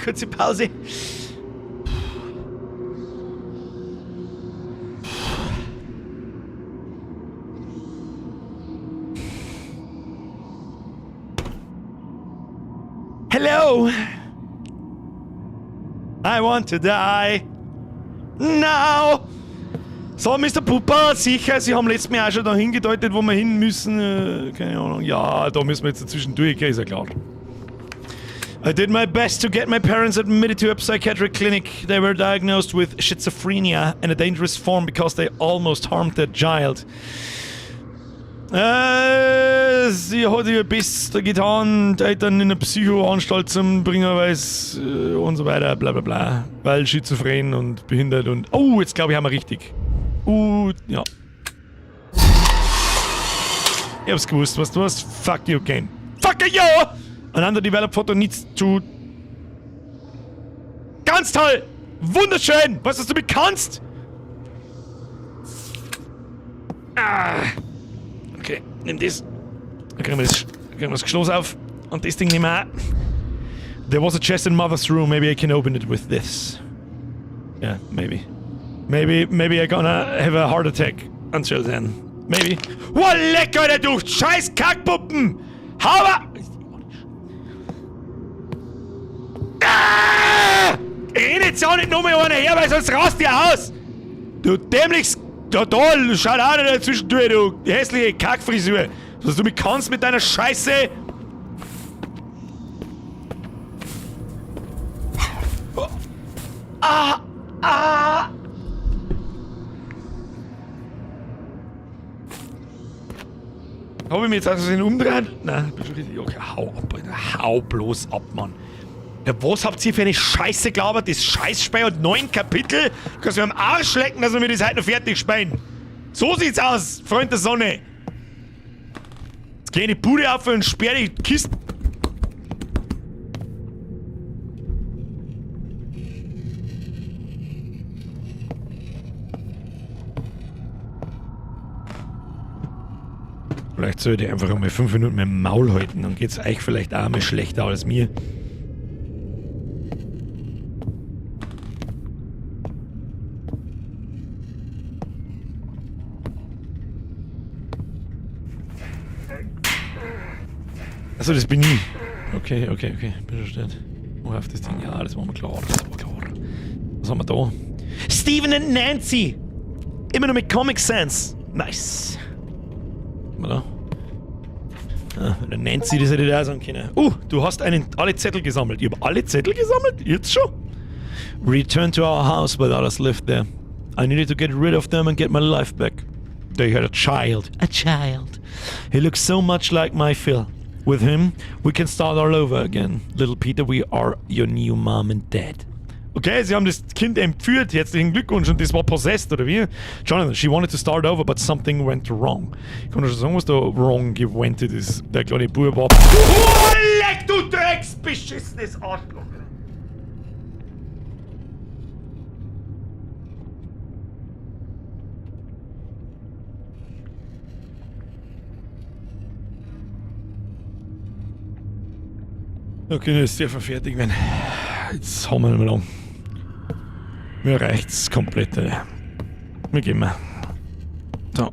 Kurze Pause. Hello. I want to die. Now. So, Mister Pupper, sicher, Sie haben letztes Mal auch schon da hingedeutet, wo wir hin müssen. Keine Ahnung. Ja, da müssen wir jetzt dazwischen durch, okay, ist ja klar. I did my best to get my parents admitted to a psychiatric clinic. They were diagnosed with schizophrenia in a dangerous form because they almost harmed their child. Sie hat ihr Bestes getan, die Eltern in eine Psychoanstalt zu bringen, weil's und so weiter, bla bla bla. Weil schizophren und behindert und... Oh, jetzt glaube ich, haben wir richtig. Ja. Ich hab's gewusst, was du hast. Fuck you, game. Fuck you! An underdeveloped photo needs to... Ganz toll! Wunderschön! Was, was du mit kannst? Ah. Okay, nimm das. Dann kriegen wir das Schloss auf. Und das Ding nehmen wir auch. There was a chest in mother's room. Maybe I can open it with this. Yeah, maybe. Maybe I'm gonna have a heart attack until then. Maybe. Wow, lecker, Alter, du scheiß Kackpuppen! Hau ab! Ah! Renn jetzt auch nicht nochmal einer her, weil sonst rast dir aus! Du dämlichst... Da, da, schau da auch nicht dazwischen durch, du hässliche Kackfrisur! Was du mit kannst mit deiner Scheiße! Ah! Ah! Hab ich mich jetzt also umdreht? Nein, bin schon richtig. Okay, hau ab, Alter. Hau bloß ab, Mann. Ja, was habt ihr für eine Scheiße gelabert? Das Scheißspiel hat 9 Kapitel. Du kannst mir am Arsch lecken, dass wir mir das heute noch fertig spielen. So sieht's aus, Freund der Sonne. Jetzt geh in die Bude auf und sperr die Kiste. Vielleicht sollte ich einfach einmal 5 Minuten mein Maul halten, dann geht's euch vielleicht auch einmal schlechter als mir. Achso, das bin ich. Okay, okay, okay. Bin schon stört. Worauf das Ding? Ja, das war mir klar. Das war klar. Was haben wir da? Steven and Nancy! Immer nur mit Comic Sans. Nice. Was haben wir da? Ah, der Nancy, das hätte ich da sagen können. Du hast alle Zettel gesammelt. Ich hab alle Zettel gesammelt? Jetzt schon? Return to our house, but others lived there. I needed to get rid of them and get my life back. They had a child. A child. He looks so much like my Phil. With him, we can start all over again. Little Peter, we are your new mom and dad. Okay, sie haben das Kind entführt. Herzlichen Glückwunsch. Und das war possessed, oder wie? Jonathan, she wanted to start over, but something went wrong. Ich kann schon sagen, was da wrong gewendet ist. Der kleine Bub war... Oh, leck, du drecksbeschissenes Arschloch! Okay, jetzt dürfen wir fertig werden. Jetzt haben wir nicht mehr lang. Mir reicht's komplett. Alter. Wir gehen mal. So,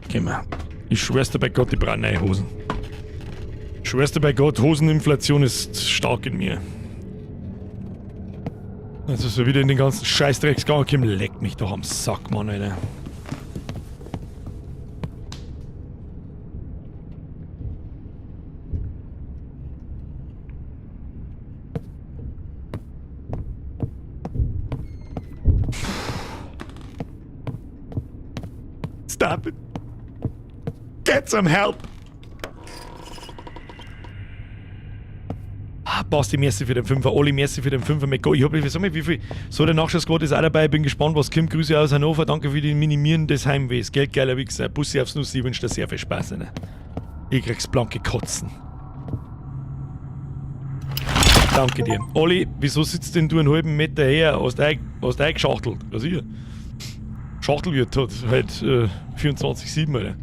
gehen wir. Ich schwör's dir bei Gott, ich brauche neue Hosen. Ich schwör's dir bei Gott, Hoseninflation ist stark in mir. Also so wieder in den ganzen Scheißdrecksgang kommen, leck mich doch am Sack, Mann, Alter. Stop it. Get some help. Ah, Basti, merci für den Fünfer. Olli, merci für den Fünfer. McGo. Ich hab, ich sag mal, wie viel. So, der Nachschussquote ist auch dabei. Bin gespannt, was kommt. Grüße aus Hannover. Danke für die Minimieren des Heimwehs. Geld, geiler Wichser. Bussi aufs Nuss. Ich wünsche dir sehr viel Spaß. Ne? Ich krieg's blanke Kotzen. Danke dir. Olli, wieso sitzt denn du einen halben Meter her? Hast du eingeschachtelt? Was ich? Schachtelwirt hat halt 24/7, Alter.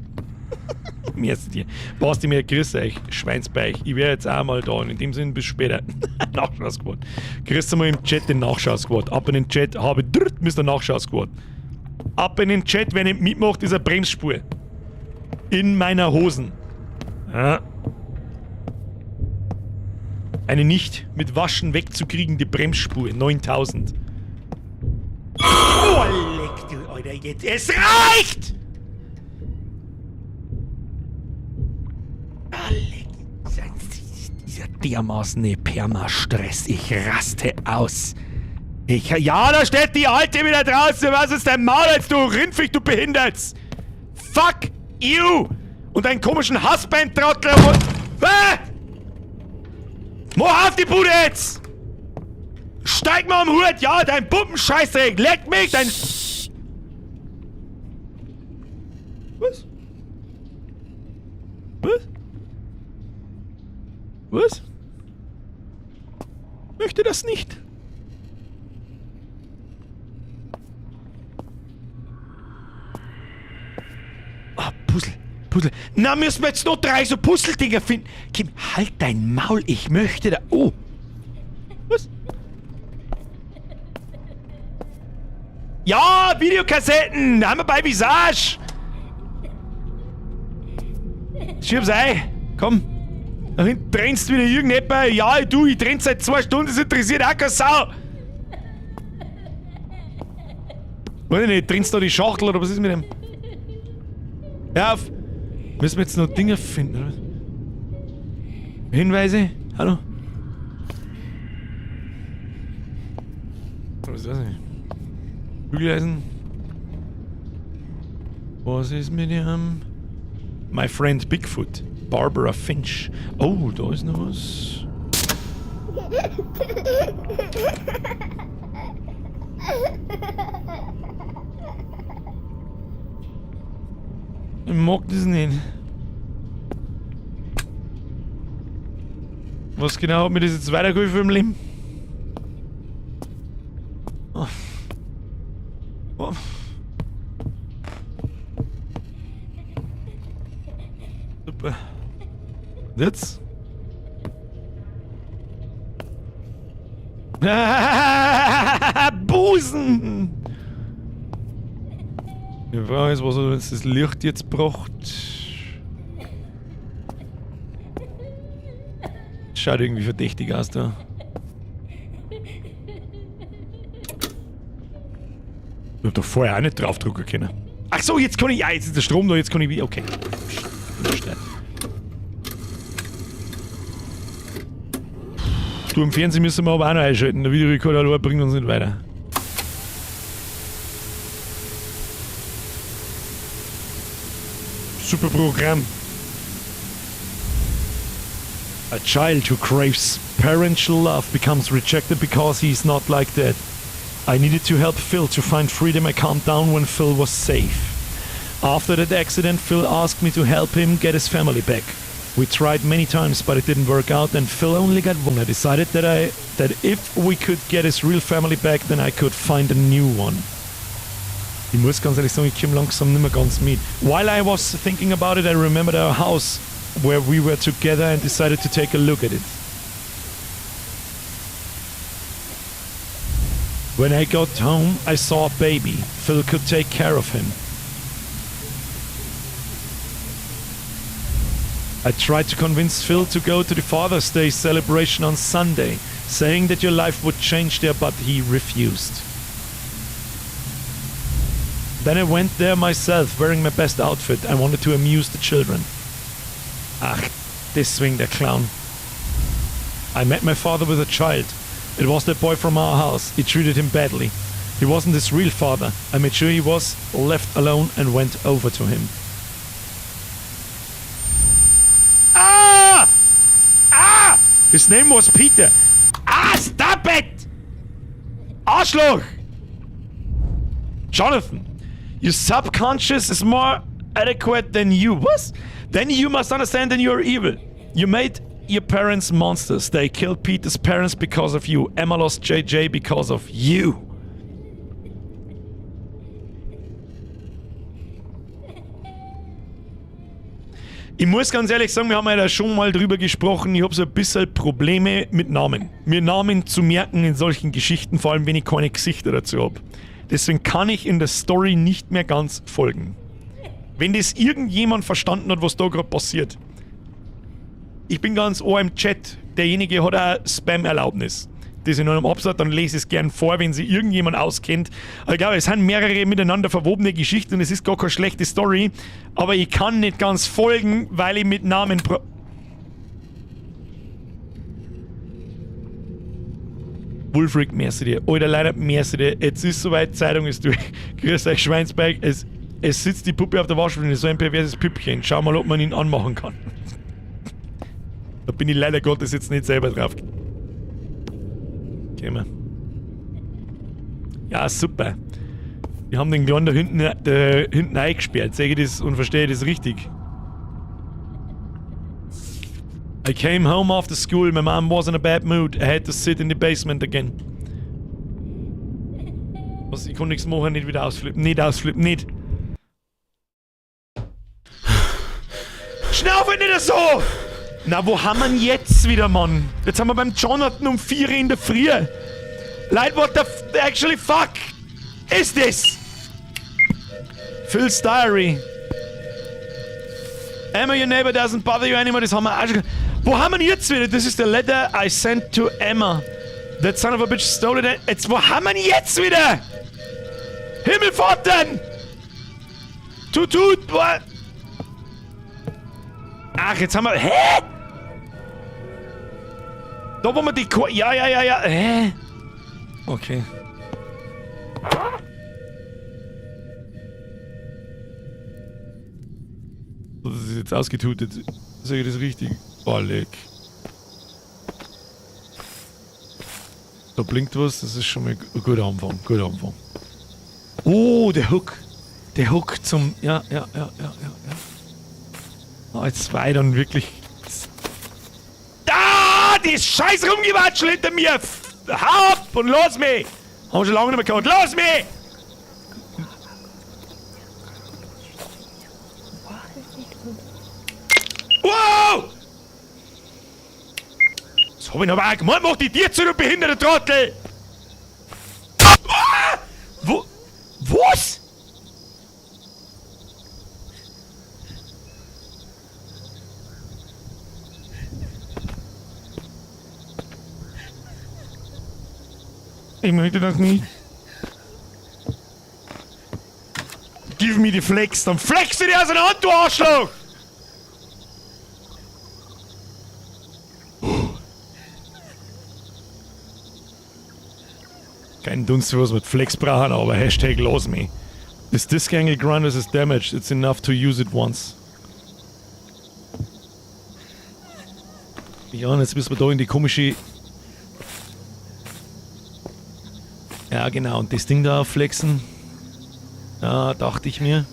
Merci dir. Basti, mir grüß euch, Schweinsbeich. Ich wär jetzt auch mal da und in dem Sinne bis später. Nachschau-Squad. Grüß mal im Chat den Nachschau-Squad. Ab in den Chat, habe drrt, Mister Nachschau-Squad. Ab in den Chat, wer nicht mitmacht, ist eine Bremsspur. In meiner Hosen. Ja. Eine nicht mit Waschen wegzukriegende Bremsspur. 9000. Oh, leck du, Alter, jetzt. Es reicht! Ah, leck. Dieser dermaßen Permastress. Ich raste aus. Ja, da steht die Alte wieder draußen. Was ist dein Maul jetzt, du Rindviech, du Behinderts? Fuck you! Und deinen komischen Hassbein-Trottel. Ah! Mach auf die Bude jetzt! Steig mal am Hut! Ja, dein Pumpenscheißdreck! Leck mich! Dein... Was? Was? Was? Möchte das nicht. Ah, Puzzle. Puzzle. Na, müssen wir jetzt noch 3 so Puzzle-Dinger finden. Kim, halt dein Maul. Ich möchte da... Oh. Was? Ja, Videokassetten. Da haben wir bei Visage. Schieb's ein. Komm. Da hinten trennst wieder irgendjemand. Ja, du, ich trenn seit 2 Stunden. Das interessiert auch keine Sau. Weiß ich nicht, trennst du da die Schachtel oder was ist mit dem? Hör auf! Müssen wir jetzt noch Dinge finden, oder was? Hinweise? Hallo? Was ist das denn? Bügeleisen? Was ist mit ihrem? My friend Bigfoot. Barbara Finch. Oh, da ist noch was. Ich mag das nicht. Was genau hat mir das jetzt weitergeholfen im Leben? Oh. Oh. Super. Und jetzt? Busen! Die Frage ist, was hat uns das Licht jetzt braucht? Schaut irgendwie verdächtig aus da. Ich hab doch vorher auch nicht draufdrücken können. Ach so, jetzt kann ich. Ja, jetzt ist der Strom da, jetzt kann ich wieder. Okay. Du, im Fernsehen müssen wir aber auch noch einschalten. Der Videorekorder allein bringt uns nicht weiter. Super Programm. A child who craves parental love becomes rejected because he is not like that. I needed to help Phil to find freedom. I calmed down when Phil was safe. After that accident, Phil asked me to help him get his family back. We tried many times, but it didn't work out, and Phil only got one. I decided that if we could get his real family back, then I could find a new one. Ich muss ganz ehrlich sagen, ich komme langsam nicht mehr ganz mit. While I was thinking about it, I remembered our house where we were together and decided to take a look at it. When I got home, I saw a baby. Phil could take care of him. I tried to convince Phil to go to the Father's Day celebration on Sunday, saying that your life would change there, but he refused. Then I went there myself, wearing my best outfit. I wanted to amuse the children. Ach, deswegen der Clown. I met my father with a child. It was that boy from our house. He treated him badly. He wasn't his real father. I made sure he was left alone and went over to him. Ah! Ah! His name was Peter. Ah, stop it! Arschloch! Jonathan, your subconscious is more adequate than you. Was? Then you must understand that you are evil. You made your parents monsters. They killed Peter's parents because of you. Emma lost JJ because of you. Ich muss ganz ehrlich sagen, wir haben ja da schon mal drüber gesprochen. Ich habe so ein bisschen Probleme mit Namen. Mir Namen zu merken in solchen Geschichten, vor allem wenn ich keine Gesichter dazu hab. Deswegen kann ich in der Story nicht mehr ganz folgen. Wenn das irgendjemand verstanden hat, was da gerade passiert. Ich bin ganz ohr im Chat. Derjenige hat auch Spam-Erlaubnis. Das in einem Absatz, dann lese ich es gern vor, wenn sich irgendjemand auskennt. Aber ich glaube, es sind mehrere miteinander verwobene Geschichten und es ist gar keine schlechte Story. Aber ich kann nicht ganz folgen, weil ich mit Namen pro Wulfric, merci dir. Alter, leider, merci dir. Jetzt ist soweit, Zeitung ist durch. Grüß euch, Schweinsberg. Es sitzt die Puppe auf der Waschmaschine, so ein perverses Püppchen. Schau mal, ob man ihn anmachen kann. Da bin ich leider Gottes jetzt nicht selber drauf gekommen. Ja, super. Wir haben den Kleinen da hinten eingesperrt. Sehe ich das und verstehe ich das richtig? I came home after school. My mom was in a bad mood. I had to sit in the basement again. Was? Ich kann nichts machen, nicht wieder ausflippen. Nicht ausflippen, nicht. Schnaufe nicht so! Na, wo haben wir denn jetzt wieder, Mann? Jetzt haben wir beim Jonathan um 4 Uhr in der Früh. Leute, what the actually fuck is this? Phil's Diary. Emma, your neighbor doesn't bother you anymore. Das haben wir auch schon. Wo haben wir denn jetzt wieder? This is the letter I sent to Emma. That son of a bitch stole it. Jetzt, wo haben wir denn jetzt wieder? Himmelfahrten! Tut, tut, what? Ach, jetzt haben wir. Hä? Da, wo wir die. Ko Ja. Hä? Okay. Das ist jetzt ausgetutet. Sehe ich das richtig? Oh, leck. Da blinkt was, das ist schon mal ein guter Anfang. Guter Anfang. Oh, der Hook. Der Hook zum. Ja. Ah, jetzt war ich dann wirklich. Ah, das scheiß Rumgewatschel hinter mir! Hau ab und los mich! Haben wir schon lange nicht mehr gehört. Los mich! Jetzt hab ich noch aber auch gemeint, mach die Tür zu, du behinderter Trottel! Ah! Wo? Was? Ich möchte das nicht. Give me the flex, dann flex ich dir auseinander, du Arschloch! Kein Dunst, was mit Flex brauchen, aber Hashtag los me. This disc angle grinder is damaged. It's enough to use it once. Ja, und jetzt müssen wir da in die komische... Ja, genau. Und das Ding da flexen. Ja, dachte ich mir.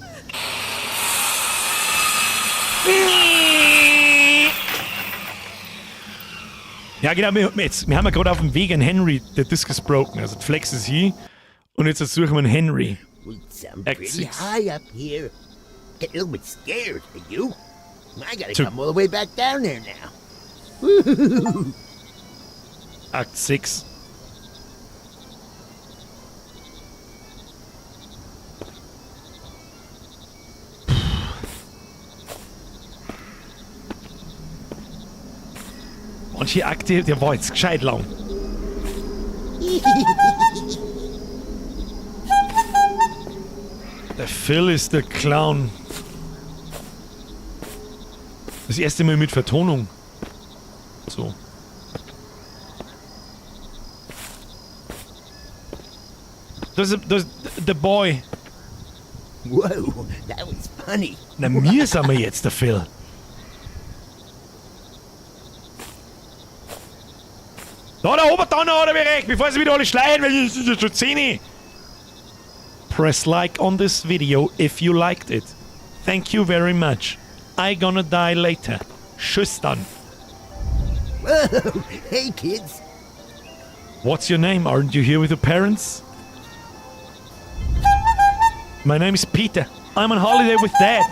Ja, genau. Wir haben ja gerade auf dem Weg einen Henry. Der Disc is broken. Also, die Flex ist hier. Und jetzt suchen wir einen Henry. It's Act pretty six. high up here. Getting a little bit scared, are you? I gotta Took- come all the way back down there now. Akt 6. Manche Akte, der war jetzt gescheit lang. Der Phil ist der Clown. Das erste Mal mit Vertonung. So. Das, the boy. Whoa, that was funny. Na, mir sind wir jetzt, der Phil. Da, der Oberdonner hat er mir recht, bevor sie wieder alle schreien, weil es ist ja schon 10. Press like on this video if you liked it. Thank you very much. I gonna die later. Tschüss dann. Whoa, hey kids. What's your name? Aren't you here with your parents? My name is Peter. I'm on holiday with Dad.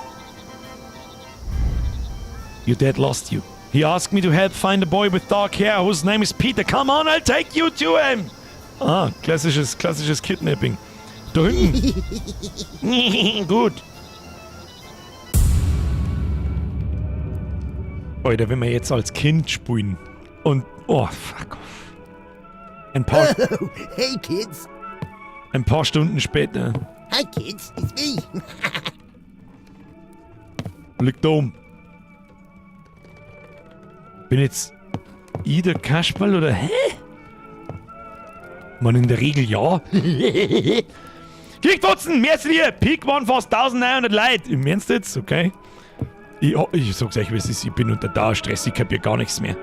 Your dad lost you. He asked me to help find a boy with dark hair whose name is Peter. Come on, I'll take you to him. Ah, klassisches Kidnapping. Da hinten. Gut. Alter, wenn wir jetzt als Kind spielen und... Oh, fuck off. Ein paar, Oh, hey kids. ein paar Stunden später. Hi kids, it's me. Liegt da um. Bin jetzt ich der Kasperl oder hä? Man, in der Regel ja. Kickboxen, merci dir! Peak waren fast 1900 Leute. Im Ernst jetzt? Okay. Ich sag's euch, wie es ist. Ich bin unter Dauerstress. Ich kapier gar nichts mehr.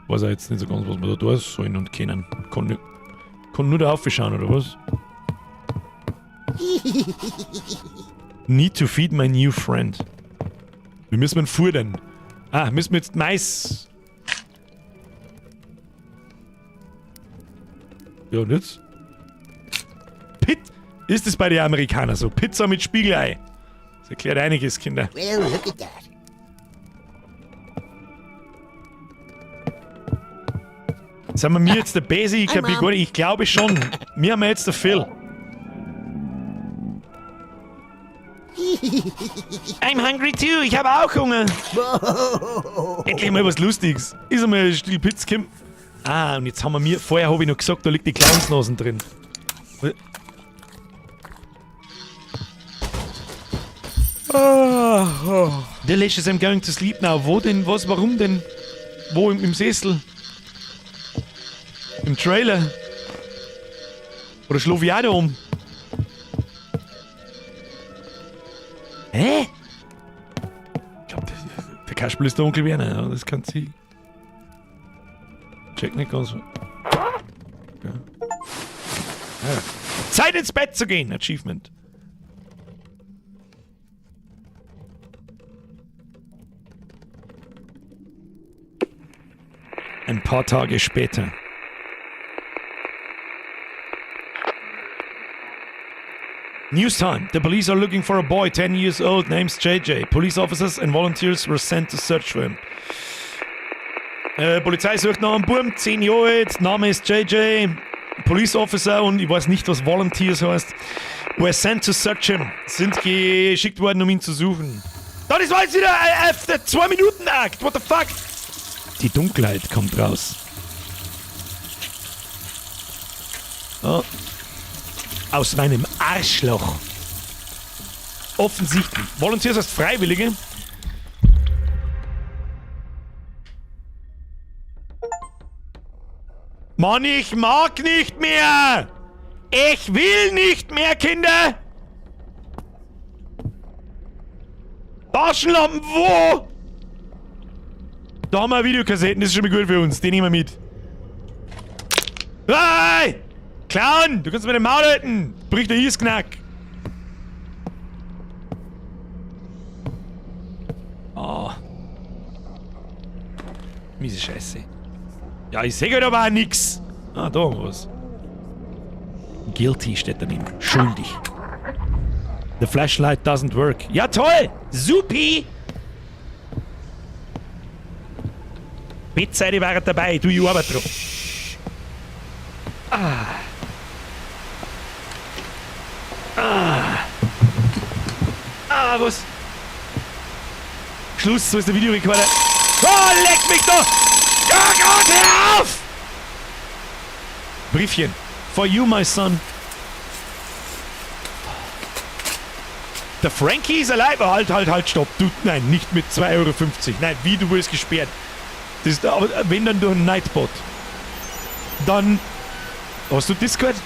Weiß auch jetzt nicht so ganz, was wir da tun sollen und können. Kann nur da aufschauen, oder was? Need to feed my new friend. Wir müssen ihn futtern. Ah, müssen wir jetzt Mais. Ja, und jetzt? Pit. Ist es bei den Amerikanern so? Pizza mit Spiegelei. Das erklärt einiges, Kinder. Well, look at that. Sind wir mir jetzt der Basi? Ich Hi, kapier Mom. gar nicht. Ich glaube schon. Wir haben jetzt der Phil. I'm hungry too. Ich habe auch Hunger. Endlich mal was Lustiges. Ist einmal ein Stück Pizza gekommen. Ah, und jetzt haben wir mir. Vorher habe ich noch gesagt, da liegt die Clownsnasen drin. Delicious, I'm going to sleep now. Wo denn? Was? Warum denn? Wo? Im Sessel? Im Trailer? Oder schlaf ich auch da um? Hä? Ich glaub, der Kasperl ist der Onkel Werner. Ja, das kann sie. Check nicht ganz. Ja. Ja. Zeit ins Bett zu gehen! Achievement. Ein paar Tage später. News time. The police are looking for a boy 10 years old named JJ. Police officers and volunteers were sent to search for him. Polizei sucht nach einem Burm, 10 Jahre alt, Name ist JJ, Police Officer und ich weiß nicht, was Volunteers heißt. Were sent to search him. Sind geschickt worden, um ihn zu suchen. Das war jetzt wieder der 2-Minuten-Akt. What the fuck? Die Dunkelheit kommt raus. Oh. Aus meinem Arschloch. Offensichtlich. Volunteers heißt Freiwillige. Mann, ich mag nicht mehr! Ich will nicht mehr, Kinder! Taschenlampen, wo? Da haben wir Videokassetten, das ist schon mal gut für uns. Den nehmen wir mit. Hey! Clown, du kannst mir den Maul halten! Bricht der Eisknack! Oh. Miese Scheiße. Ja, ich seh halt aber auch nix. Ah, da haben wir was. Guilty steht daneben. Schuldig. The flashlight doesn't work. Ja, toll! Supi! Bettseite war dabei. Du, ich arbeite drauf. Ah. Ah. Ah, was? Schluss, so ist der Videorekorder. Oh, leck mich doch! Ja, Gott, hör auf! Briefchen. For you, my son. Der Frankie is alive. Oh, halt, halt, halt, stopp. Du, nein, nicht mit 2,50 Euro. Nein, wie, du wirst gesperrt. Das ist, aber wenn dann durch einen Nightbot. Dann... Hast du Discord?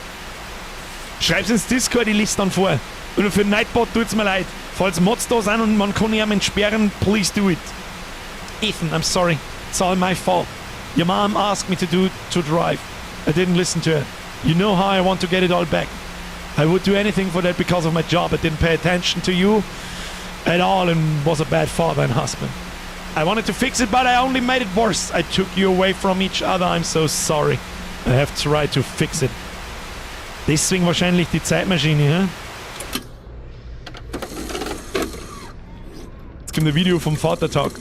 Schreib's ins Discord, ich lese dann vor. Und für den Nightbot tut's mir leid. Falls Mods da sind und man kann ihn entsperren, please do it. Ethan, I'm sorry. It's all my fault. Your mom asked me to drive. I didn't listen to her. You know how I want to get it all back. I would do anything for that because of my job. I didn't pay attention to you at all and was a bad father and husband. I wanted to fix it, but I only made it worse. I took you away from each other. I'm so sorry. I have tried to fix it. Deswegen wahrscheinlich die Zeitmaschine, hä? Jetzt kommt ein Video vom Vatertag.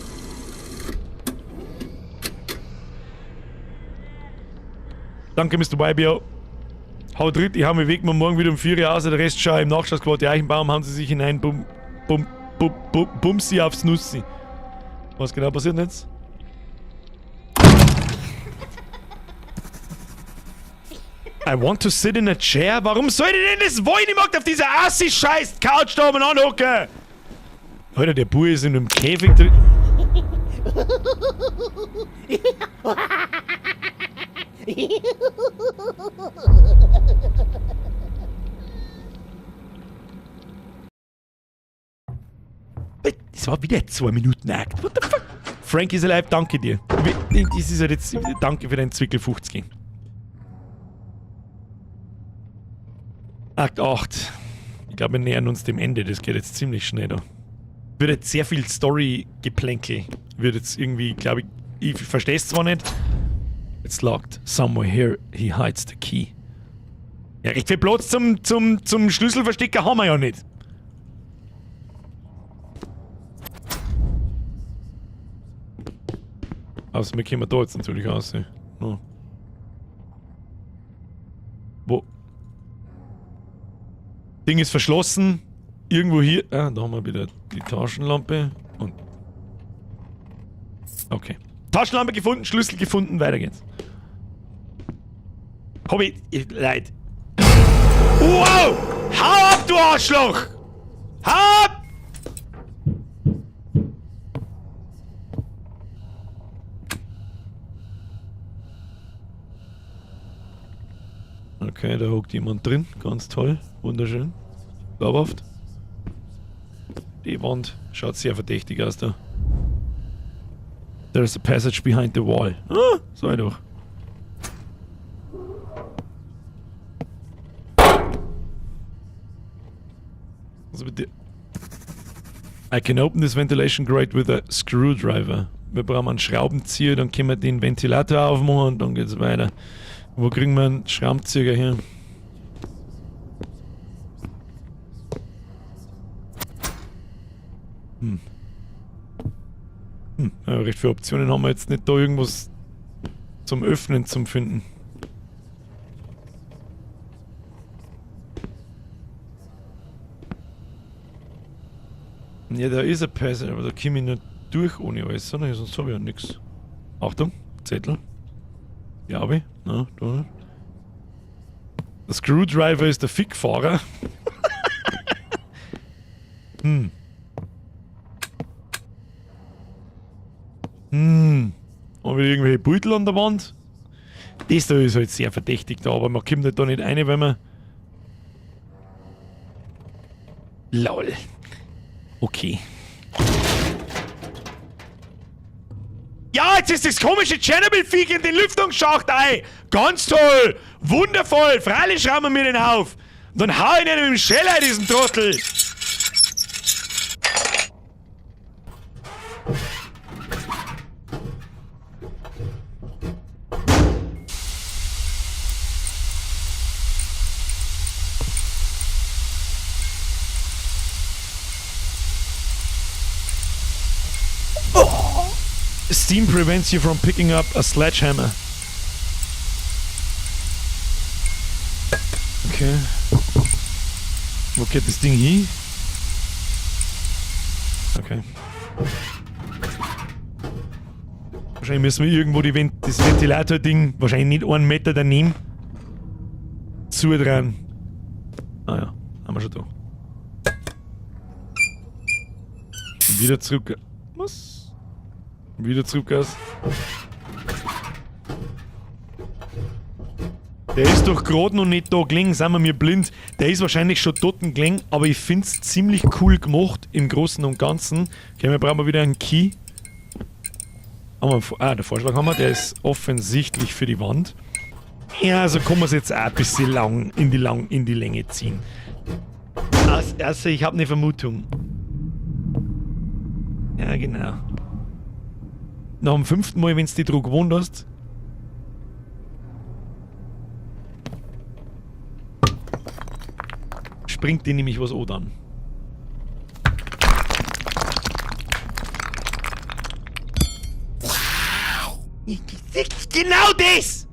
Danke, Mr. YBO. Haut ritt, ich hau mich weg, morgen wieder um 4 Uhr aus, der Rest schau im Nachschausquad. Die Eichenbaum haben sie sich hinein, bum, bum, bum, bum, bumsi aufs Nussi. Was genau passiert denn jetzt? I want to sit in a chair? Warum soll ich denn das wollen? Ich mag auf dieser assi-scheiß Couch da oben anhocken! Alter, der Bub ist in einem Käfig drin. Das war wieder 2 Minuten Akt. What the fuck? Frank is alive, danke dir. Das ist halt jetzt, danke für deinen Zwickel 50. Akt 8. Ich glaube, wir nähern uns dem Ende. Das geht jetzt ziemlich schnell da. Wird jetzt sehr viel Story-Geplänkel. Wird jetzt irgendwie, glaube ich, ich verstehe es zwar nicht. It's locked. Somewhere here he hides the key. Ja, recht viel Platz zum Schlüsselverstecker haben wir ja nicht. Also, wir kommen da jetzt natürlich raus. No. Wo? Ding ist verschlossen. Irgendwo hier. Ah, da haben wir wieder die Taschenlampe. Und. Okay. Taschenlampe gefunden, Schlüssel gefunden, weiter geht's. Hab ich. Leid. Wow! Hau ab, du Arschloch! Hau ab! Okay, da hockt jemand drin. Ganz toll. Wunderschön. Glaubhaft. Die Wand schaut sehr verdächtig aus da. There's a passage behind the wall. Ah, sag ich doch. Also bitte. I can open this ventilation grate with a screwdriver. Wir brauchen einen Schraubenzieher, dann können wir den Ventilator aufmachen und dann geht's weiter. Wo kriegen wir einen Schraubenzieher her? Ja, recht viele Optionen haben wir jetzt nicht da irgendwas Zum Öffnen, zum Finden. Ja, da ist ein Passage, aber da komme ich nicht durch ohne alles, sondern sonst habe ich ja nichts. Achtung, Zettel. Glaube ich. Na, da nicht. Der Screwdriver ist der Fickfahrer. Haben wir irgendwelche Beutel an der Wand? Das da ist halt sehr verdächtig da, aber man kommt halt da nicht rein, wenn man... Lol. Okay. Ja, jetzt ist das komische Tschernobyl-Viech in den Lüftungsschacht ein. Ganz toll. Wundervoll. Freilich schrauben wir den auf. Und dann hau ich ihn mit dem Scheller, diesen Trottel. Steam prevents you from picking up a sledgehammer. Okay. Wo geht das Ding hin? Okay. Wahrscheinlich müssen wir irgendwo die Vent das Ventilator-Ding, wahrscheinlich nicht einen Meter daneben, zudrehen. Ah ja, haben wir schon da. Und wieder zurück. Was? Wieder zurück aus. Der ist doch gerade noch nicht da gelegen, sind wir mir blind. Der ist wahrscheinlich schon dort gelegen, aber ich find's ziemlich cool gemacht im Großen und Ganzen. Okay, wir brauchen mal wieder einen Key. Haben wir einen den Vorschlag haben wir, der ist offensichtlich für die Wand. Ja, also kann man's jetzt auch ein bisschen lang in die Länge ziehen. Also ich hab eine Vermutung. Ja, genau. Nach dem 5. Mal, wenn's dich dran gewohnt hast. Springt dir nämlich was an dann. Genau das!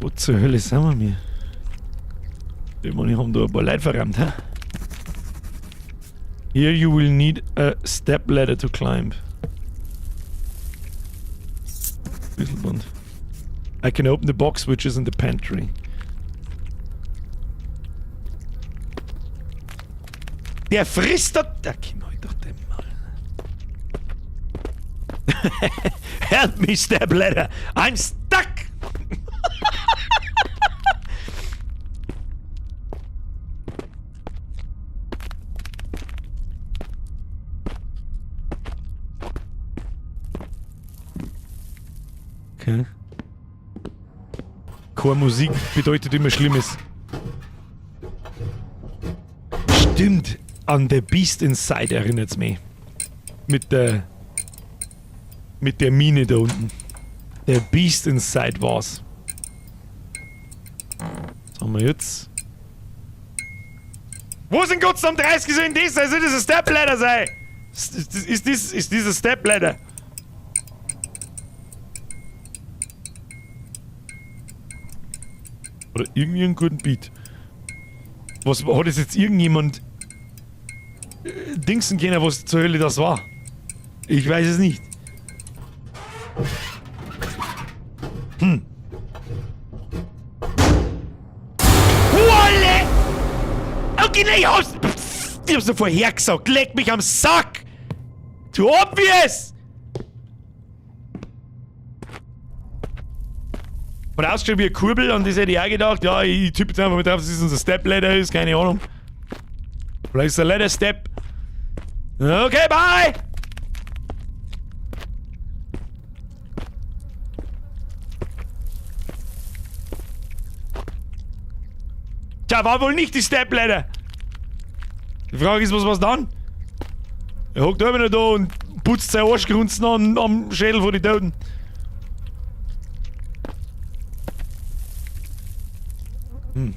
Wo zur Hölle sind wir mir? Die Mann, haben da ein paar Leute verrammt, hä? Here you will need a step ladder to climb. Schlüsselbund. I can open the box which is in the pantry. Der frisst da... Da komm halt doch den mal. Help me, step ladder. I'm stuck! Okay. Keine Musik bedeutet immer Schlimmes. Stimmt, an The Beast Inside erinnert's mich. Mit der Mine da unten. The Beast Inside war's. Was haben wir jetzt? Wo sind Gott am 30 so in das? Also das ein Step Ladder sei? Ist dieser Step Ladder? Oder irgendwie einen guten Beat. Was hat es jetzt irgendjemand dingsen können, was zur Hölle das war? Ich weiß es nicht. Wolle! Okay, nein, ich hab's doch vorher gesagt. Leck mich am Sack! Too obvious! Hat ausgeschaut wie eine Kurbel und das hätte ich auch gedacht, ja, ich tippe jetzt einfach mal drauf, dass es unser Step Ladder ist, keine Ahnung. Vielleicht ist es ein Ladder Step. Okay, bye! Tja, war wohl nicht die Step Ladder. Die Frage ist, was war's dann? Er hockt immer noch da und putzt seine Arschgrunzen am Schädel von den Toten.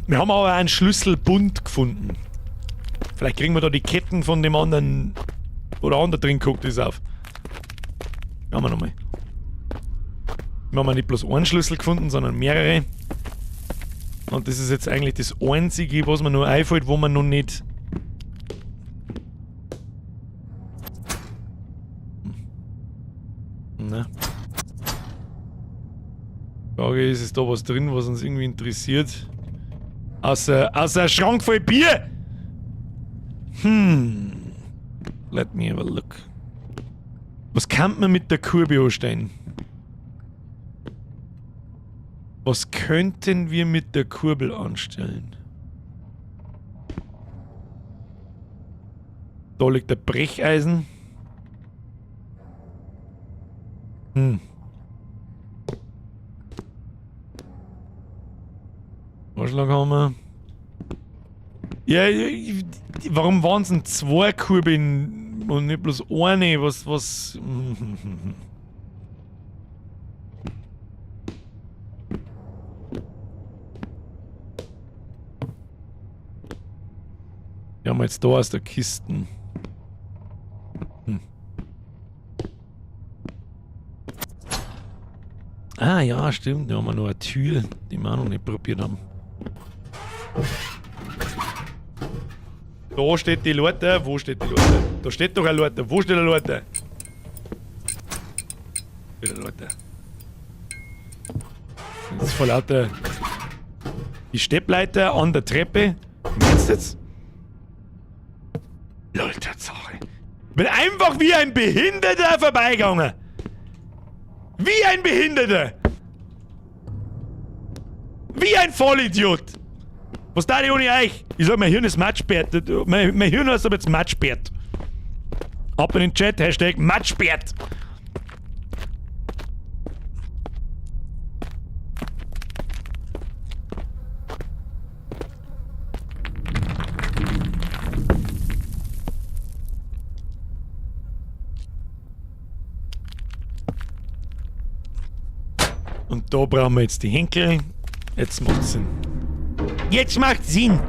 Wir haben aber einen Schlüsselbund gefunden. Vielleicht kriegen wir da die Ketten von dem anderen, wo der andere drin guckt, ist auf. Schauen wir nochmal. Wir haben ja nicht bloß einen Schlüssel gefunden, sondern mehrere. Und das ist jetzt eigentlich das Einzige, was mir nur einfällt, wo man noch nicht... Na. Frage ist, ist da was drin, was uns irgendwie interessiert? Außer ein Schrank voll Bier! Let me have a look. Was kann man mit der Kurbel anstellen? Was könnten wir mit der Kurbel anstellen? Da liegt der Brecheisen. Vorschlaghammer. Ja, warum waren's denn zwei Kurbeln und nicht bloß eine? Was, was? Die haben wir jetzt da aus der Kiste. Ah ja, stimmt. Da haben wir noch eine Tür, die wir auch noch nicht probiert haben. Da steht die Leute. Wo steht die Leute? Da steht doch eine Leute. Wo steht eine Leute? Steht eine Leute. Das ist voll lauter. Die Steppleiter an der Treppe. Wie meinst du jetzt? Lol, Tatsache. Bin einfach wie ein Behinderter vorbeigegangen. Wie ein Behinderter. Wie ein Vollidiot. Was da ich ohne euch? Ich sag, mein Hirn ist Matschbert. Mein Hirn heißt aber jetzt Matschbert. Ab in den Chat, Hashtag Matschbert. Und da brauchen wir jetzt die Henkel. Jetzt macht's Sinn. Jetzt macht's Sinn!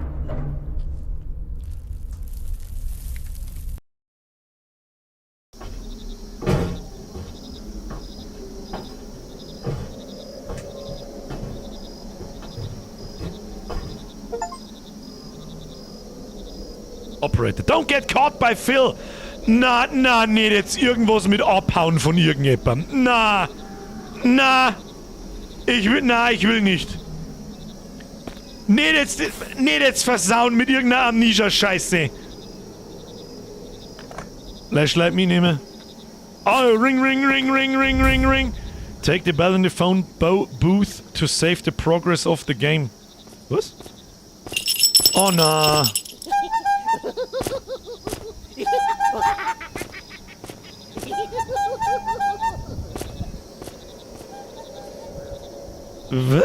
Operator, don't get caught by Phil! Na, na, nicht jetzt irgendwas mit abhauen von irgendjemandem. Na, na! Ich will, na, ich will nicht. Nicht jetzt versauen mit irgendeiner Amnesia-Scheiße. Flashlight mitnehmen. Oh, ring, ring, ring, ring, ring, ring, ring. Take the bell in the phone booth to save the progress of the game. Was? Oh na. Was?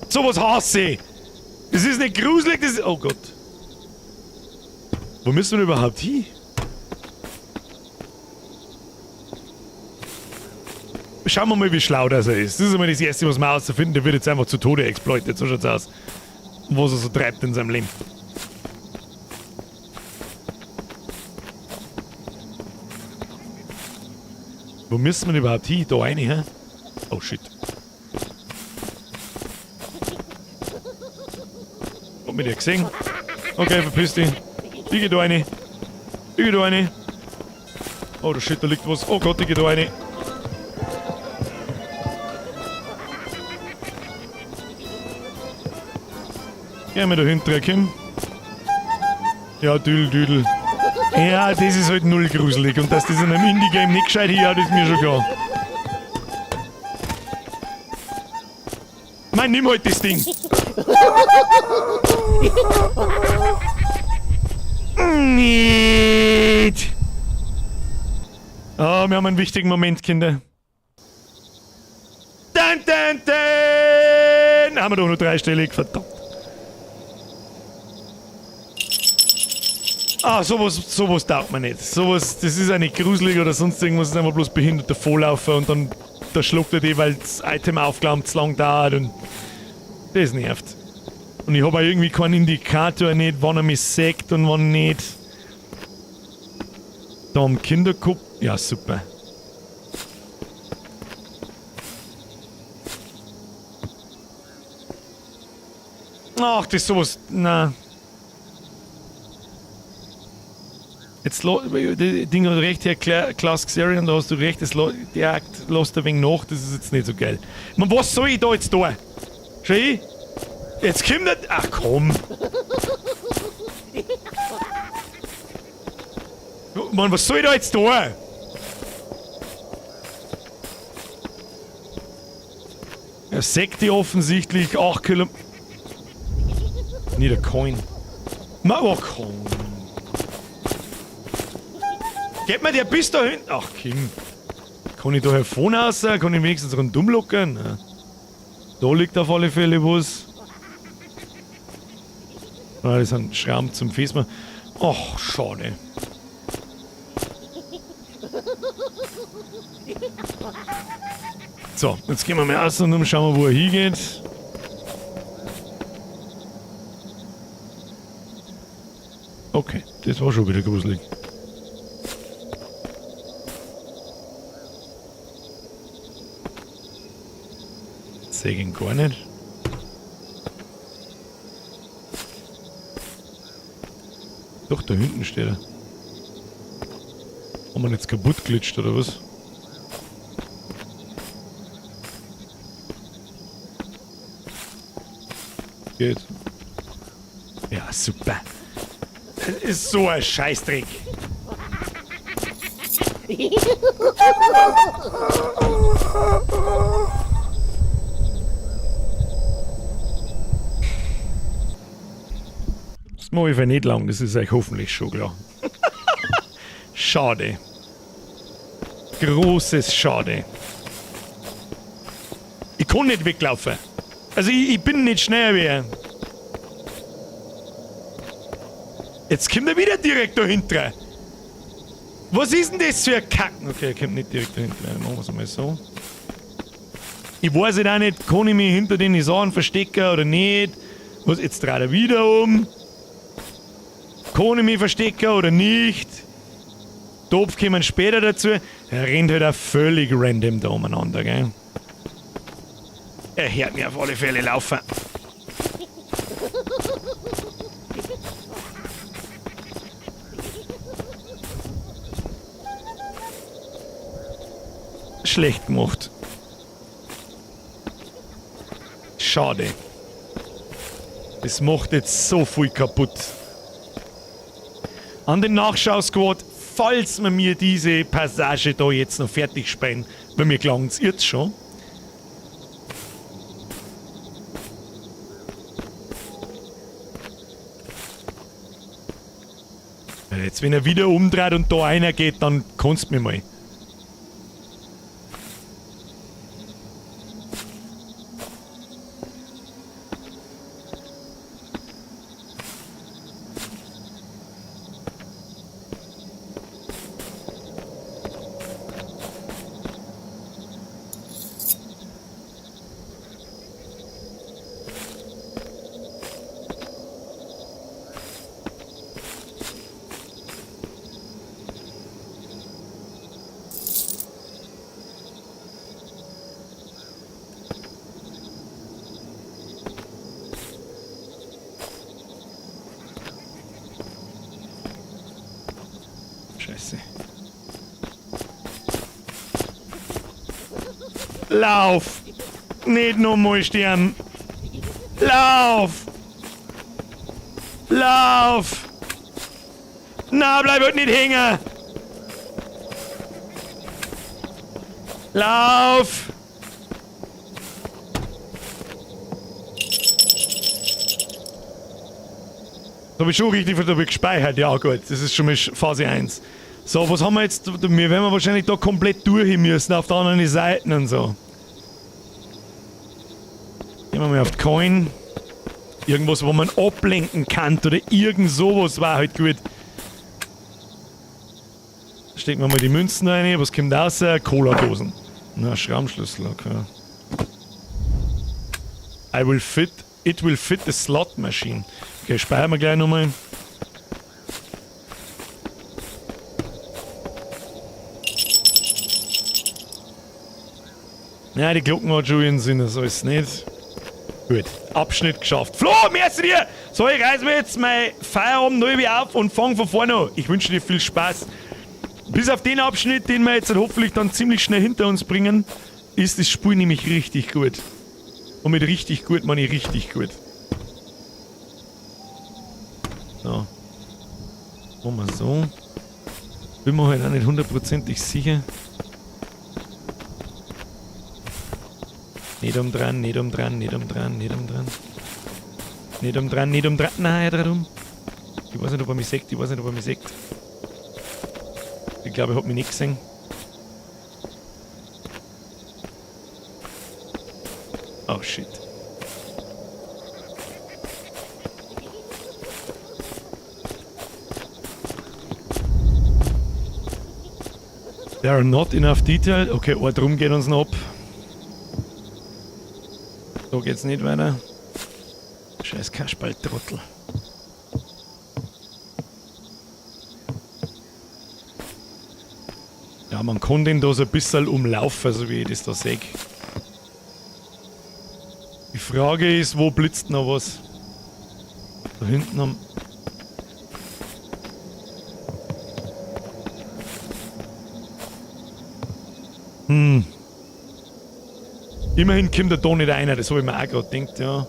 Sowas hasse ich. Das ist nicht gruselig, das ist... Oh Gott. Wo müssen wir überhaupt hin? Schauen wir mal, wie schlau das er ist. Das ist immer das Erste, was wir herausfinden. Der wird jetzt einfach zu Tode exploitet. So schaut's aus. Und was er so treibt in seinem Leben. Wo müssen wir denn überhaupt hin? Da rein, hä? Oh shit. Hab mich der gesehen? Okay, verpiss dich. Ich geh da rein. Ich geh da rein. Oh, da shit, da liegt was. Oh Gott, ich geh da rein. Geh mal da hinten rein. Ja, düdel, düdel. Ja, das ist halt null gruselig. Und dass das in einem Indie-Game nicht gescheit hier hat, ist mir schon klar. Nein, nimm halt das Ding. Nicht. Oh, wir haben einen wichtigen Moment, Kinder. Dun, dun, dun. Haben wir doch nur dreistellig, verdammt. Ah, sowas taugt mir nicht. Sowas, das ist auch nicht gruselig oder sonst irgendwas, das ist einfach bloß behinderter Vorlaufer und dann da schluckt er die, weil das Item aufgelampt zu lang dauert und das nervt. Und ich hab auch irgendwie keinen Indikator nicht, wann er mich sägt und wann nicht. Da am Kinderkupp. Ja, super. Ach, das ist sowas. Na. Jetzt die Ding hat recht, Herr Klaas Xerion, da hast du recht, das der Akt lässt ein wenig nach, das ist jetzt nicht so geil. Man, was soll ich da jetzt tun? Schau ich? Jetzt kommt er. Ach komm! Mann, was soll ich da jetzt tun? Er sägt die offensichtlich 8 Kilo. Nicht der Coin. Ma, oh, komm. Geht mir der bis da hinten? Ach, Kim. Kann ich da hier vorne raus? Kann ich wenigstens rundum lockern? Nein. Da liegt auf alle Fälle was. Ah, das sind Schrauben zum Festmachen. Ach, schade. So, jetzt gehen wir mal raus und schauen wir, wo er hingeht. Okay, das war schon wieder gruselig. Sehe ich ihn gar nicht. Doch, da hinten steht er. Haben wir ihn jetzt kaputt glitscht, oder was? Geht. Ja, super. Das ist so ein Scheißdreck. Das mache ich für nicht lang, das ist euch hoffentlich schon klar. Schade. Großes Schade. Ich kann nicht weglaufen. Also ich bin nicht schneller wie er. Jetzt kommt er wieder direkt dahinter. Was ist denn das für ein Kacken? Okay, er kommt nicht direkt dahinter. Machen wir's mal so. Ich weiß jetzt auch nicht, kann ich mich hinter den Sachen verstecken oder nicht. Was, jetzt dreht er wieder um. Kann ich mich verstecken oder nicht? Topf kommen später dazu. Er rennt halt auch völlig random da umeinander, gell? Er hört mir auf alle Fälle laufen. Schlecht gemacht. Schade. Das macht jetzt so viel kaputt. An den Nachschau-Squad, falls wir mir diese Passage da jetzt noch fertig spielen, weil mir gelangt's jetzt schon. Jetzt, wenn er wieder umdreht und da einer geht, dann kannst du mir mal. Scheiße. Lauf! Nicht nochmal sterben! Lauf! Lauf! Na, bleib halt nicht hängen! Lauf! Das hab ich schon richtig gespeichert. Ja gut, das ist schon mal Phase 1. So, was haben wir jetzt? Wir werden wahrscheinlich da komplett durch müssen, auf der anderen Seite und so. Gehen wir mal auf die Coin. Irgendwas, wo man ablenken kann oder irgend sowas war halt gut. Stecken wir mal die Münzen rein. Was kommt raus? Cola-Dosen. Na, Schraubenschlüssel, okay. I will fit. It will fit the slot machine. Okay, speichern wir gleich nochmal. Ja, die Glocken hat schon ihren Sinn, das alles nicht. Gut, Abschnitt geschafft. Flo, merci dir! So, ich reiß mir jetzt mein Feierabend neu auf und fang von vorne an. Ich wünsche dir viel Spaß. Bis auf den Abschnitt, den wir jetzt hoffentlich dann ziemlich schnell hinter uns bringen, ist das Spiel nämlich richtig gut. Und mit richtig gut meine ich richtig gut. So. Machen wir so. Bin mir halt auch nicht hundertprozentig sicher. Nicht umdran, nicht umdran, nicht umdran, nicht umdran. Nicht umdran, nicht umdran. Nein, er dreht um. Ich weiß nicht, ob er mich sieht, ich weiß nicht, ob er mich sieht. Ich glaube, er hat mich nicht gesehen. Oh shit. There are not enough detail. Okay, oh, drum geht uns noch ab. So geht's nicht weiter. Scheiß Kasperltrottel. Ja, man kann den da so ein bisschen umlaufen, so wie ich das da sehe. Die Frage ist, wo blitzt noch was? Da hinten am... Immerhin kommt der da nicht einer, das hab ich mir auch grad gedacht, ja.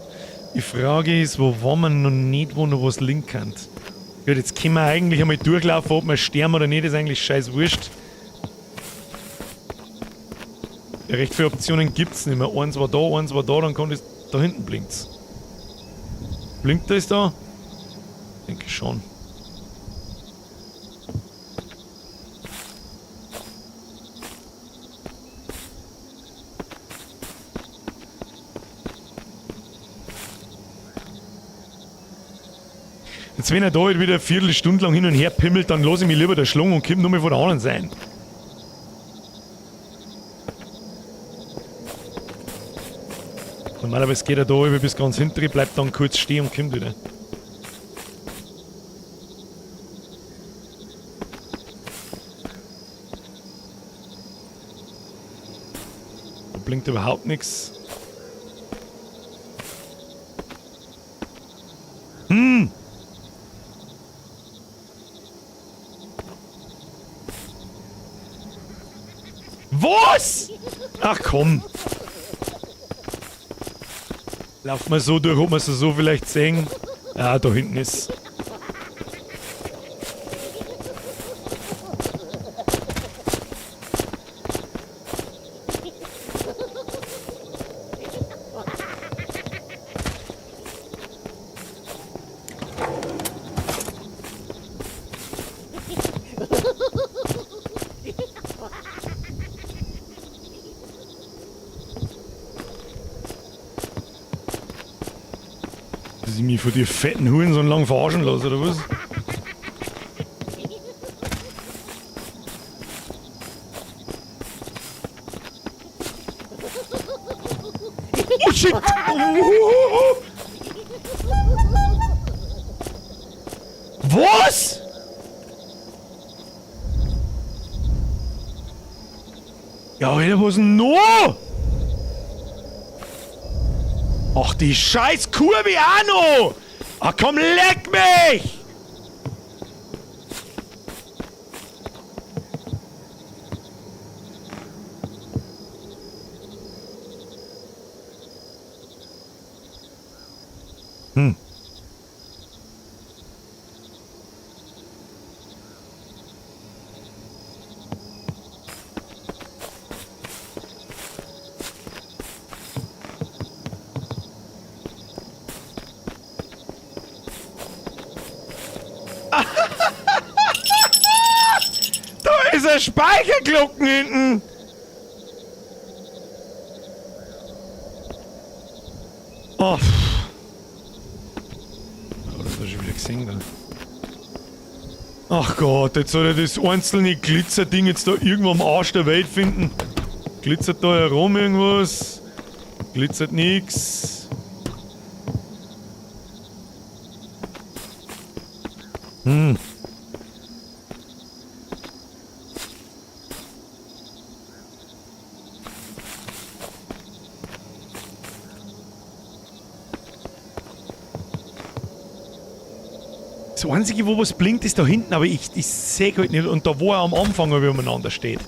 Die Frage ist, wo waren wir noch nicht, wo noch was liegen kann? Gut, jetzt können wir eigentlich einmal durchlaufen, ob wir sterben oder nicht, ist eigentlich scheiß wurscht. Ja, recht viele Optionen gibt's nicht mehr. Eins war da, eins war da, dann kommt es. Da hinten blinkt's. Blinkt das da? Denke schon. Jetzt, wenn er da halt wieder eine Viertelstunde lang hin und her pimmelt, dann lass ich mich lieber da schlagen und komm nur mal von der anderen Seite. Normalerweise geht er da über bis ganz hinten, bleibt dann kurz stehen und kommt wieder. Da blinkt überhaupt nichts. Was? Ach komm. Lauf mal so durch, ob wir es so vielleicht sehen. Ah, da hinten ist. Dass ich mich von dir fetten Huren so lang verarschen lasse, oder was? Oh shit! Oh. Was? Ja, Alter, was denn noch? Ach, die scheiß Kurve auch noch! Ach komm, leck mich! Da ist ein Speicherglocken hinten. Oh. Oh, das hab ich schon wieder gesehen da. Ach Gott, jetzt soll er das einzelne Glitzerding jetzt da irgendwo am Arsch der Welt finden. Glitzert da herum irgendwas? Glitzert nix. Das Einzige, wo was blinkt, ist da hinten, aber ich sehe halt nicht. Und da, wo er am Anfang wie umeinander steht.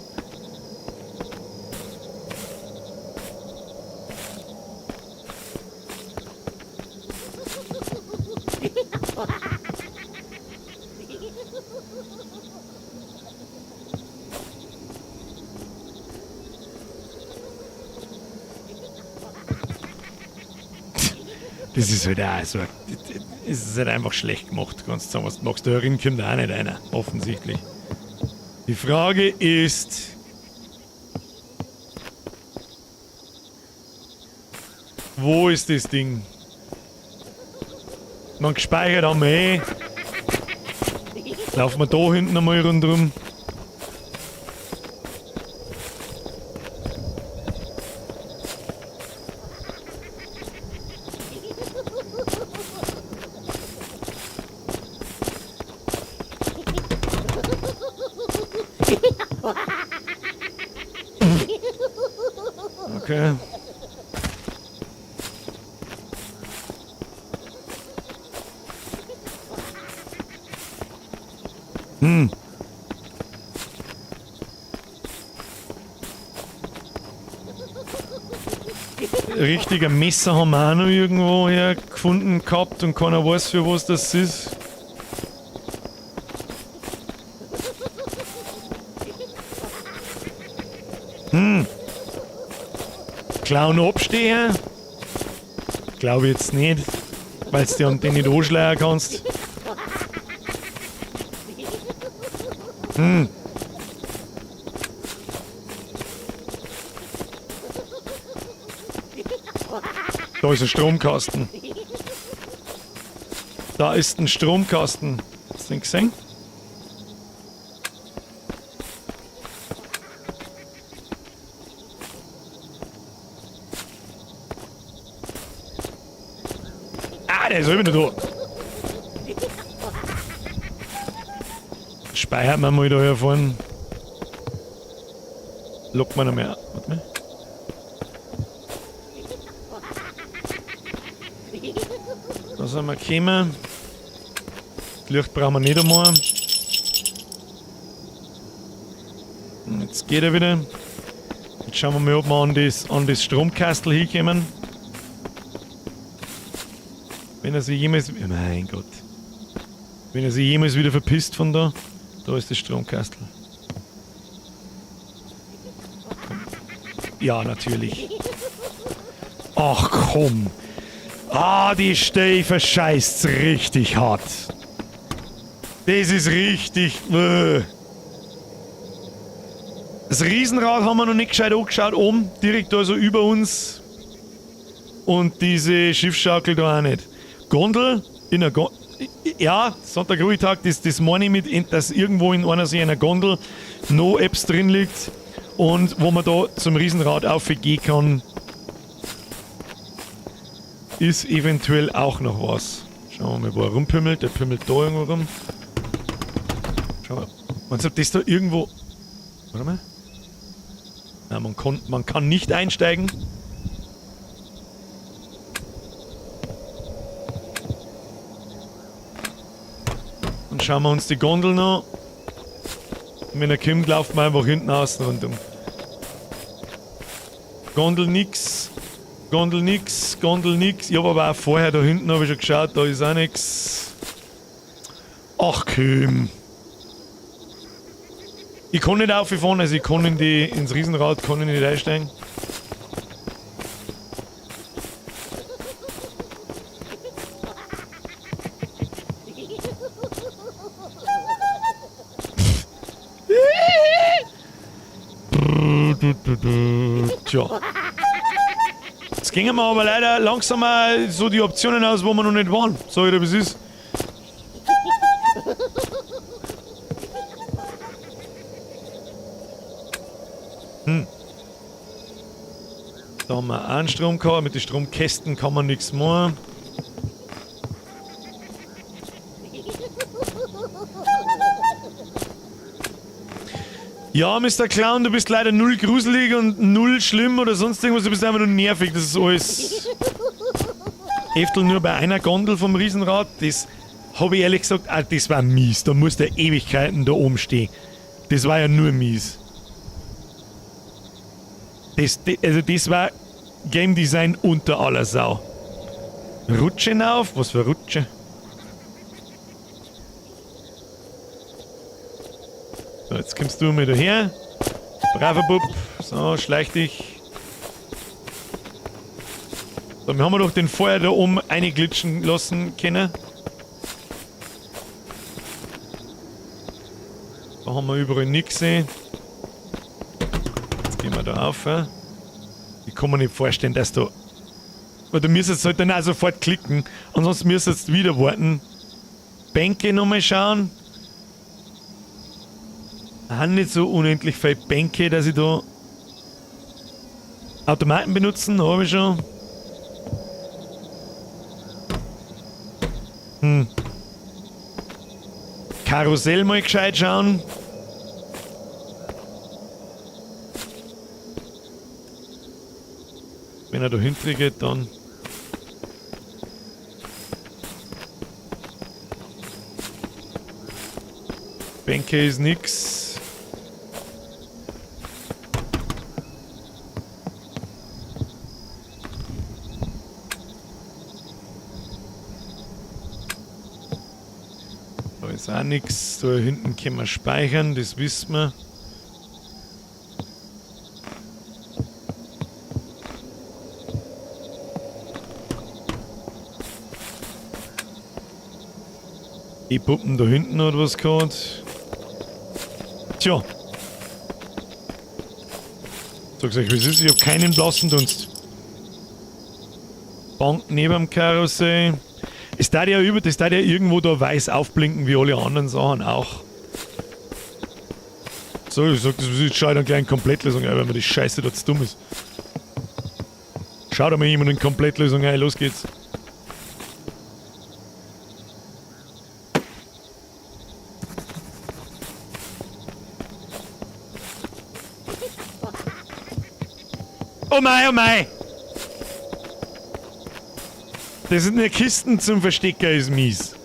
Das ist halt auch so. Es ist halt einfach schlecht gemacht, kannst du sagen, was du magst. Da herin kommt auch nicht einer, offensichtlich. Die Frage ist... Wo ist das Ding? Man gespeichert haben wir eh. Laufen wir da hinten einmal rundherum. Okay. Richtiger Messer haben wir auch noch irgendwo her gefunden gehabt und keiner weiß, für was das ist. Clown abstehen? Glaub ich jetzt nicht, weil du dir an den nicht anschleiern kannst. Da ist ein Stromkasten. Da ist ein Stromkasten. Hast du den gesehen? Ah, der ist immer noch da. Speichern wir mal da hier vorne. Lockt man noch mehr. Warte mal. Da sind wir gekommen. Das Licht brauchen wir nicht einmal. Und jetzt geht er wieder. Jetzt schauen wir mal, ob wir an das Stromkastel hinkommen. Wenn er sich jemals... Oh mein Gott. Wenn er sich jemals wieder verpisst von da. Da ist das Stromkastel. Ja, natürlich. Ach komm. Ah, die Stelle verscheißt's richtig hart. Das ist richtig... Das Riesenrad haben wir noch nicht gescheit angeschaut, oben, direkt da so über uns. Und diese Schiffsschaukel da auch nicht. Gondel in einer ja, Sonntag Ruhetag, das meine ich mit, dass irgendwo in einer See einer Gondel noch Apps drin liegt und wo man da zum Riesenrad aufgehen kann, ist eventuell auch noch was. Schauen wir mal, wo er rumpümmelt. Der pümmelt da irgendwo rum. Schauen wir. Meinst du, ob das da irgendwo... Warte mal. Nein, man kann nicht einsteigen. Dann schauen wir uns die Gondel noch. Und wenn er kommt, laufen wir einfach hinten außen rundum. Gondel nix. Gondel nix, Gondel nix. Ich hab aber auch vorher da hinten hab ich schon geschaut, da ist auch nix. Ach komm. Ich kann nicht auffahren, also ich kann ins Riesenrad kann ich nicht einsteigen. Tja. gingen wir aber leider langsam mal so die Optionen aus, wo wir noch nicht waren. So wie das ist. Da haben wir einen Strom gehabt. Mit den Stromkästen kann man nichts machen. Ja, Mr. Clown, du bist leider null gruselig und null schlimm oder sonst irgendwas. Du bist einfach nur nervig. Das ist alles. Eftel nur bei einer Gondel vom Riesenrad. Das habe ich ehrlich gesagt, ah, das war mies. Da musste er Ewigkeiten da oben stehen. Das war ja nur mies. Also das war Game Design unter aller Sau. Rutschen auf? Was für Rutsche? So, jetzt kommst du mal daher. Braver Bub. So, schleich dich. So, wir haben doch den Feuer da oben einglitschen lassen können. Da haben wir überall nichts gesehen. Jetzt gehen wir da auf. Ja? Ich kann mir nicht vorstellen, dass du... Weil du müsstest halt dann auch sofort klicken. Ansonsten müsstest du wieder warten. Bänke nochmal schauen. Haben nicht so unendlich viele Bänke, dass ich da Automaten benutzen, habe ich schon. Karussell mal gescheit schauen. Wenn er da hinten geht, dann... Bänke ist nix. Da ist auch nix. Da hinten können wir speichern, das wissen wir. Die Puppen da hinten hat was gehabt. Tja. Sag's euch, wie es ist, ich hab keinen blassen Dunst. Bank neben dem Karussell. Es darf ja über, das darf ja irgendwo da weiß aufblinken, wie alle anderen Sachen auch. So, ich sag, das ist jetzt schon eine kleine Komplettlösung, weil mir die Scheiße da zu dumm ist. Schau da mal jemand in Komplettlösung ein, los geht's. Oh mei, oh mei! Das sind nur Kisten zum Verstecker, ist mies.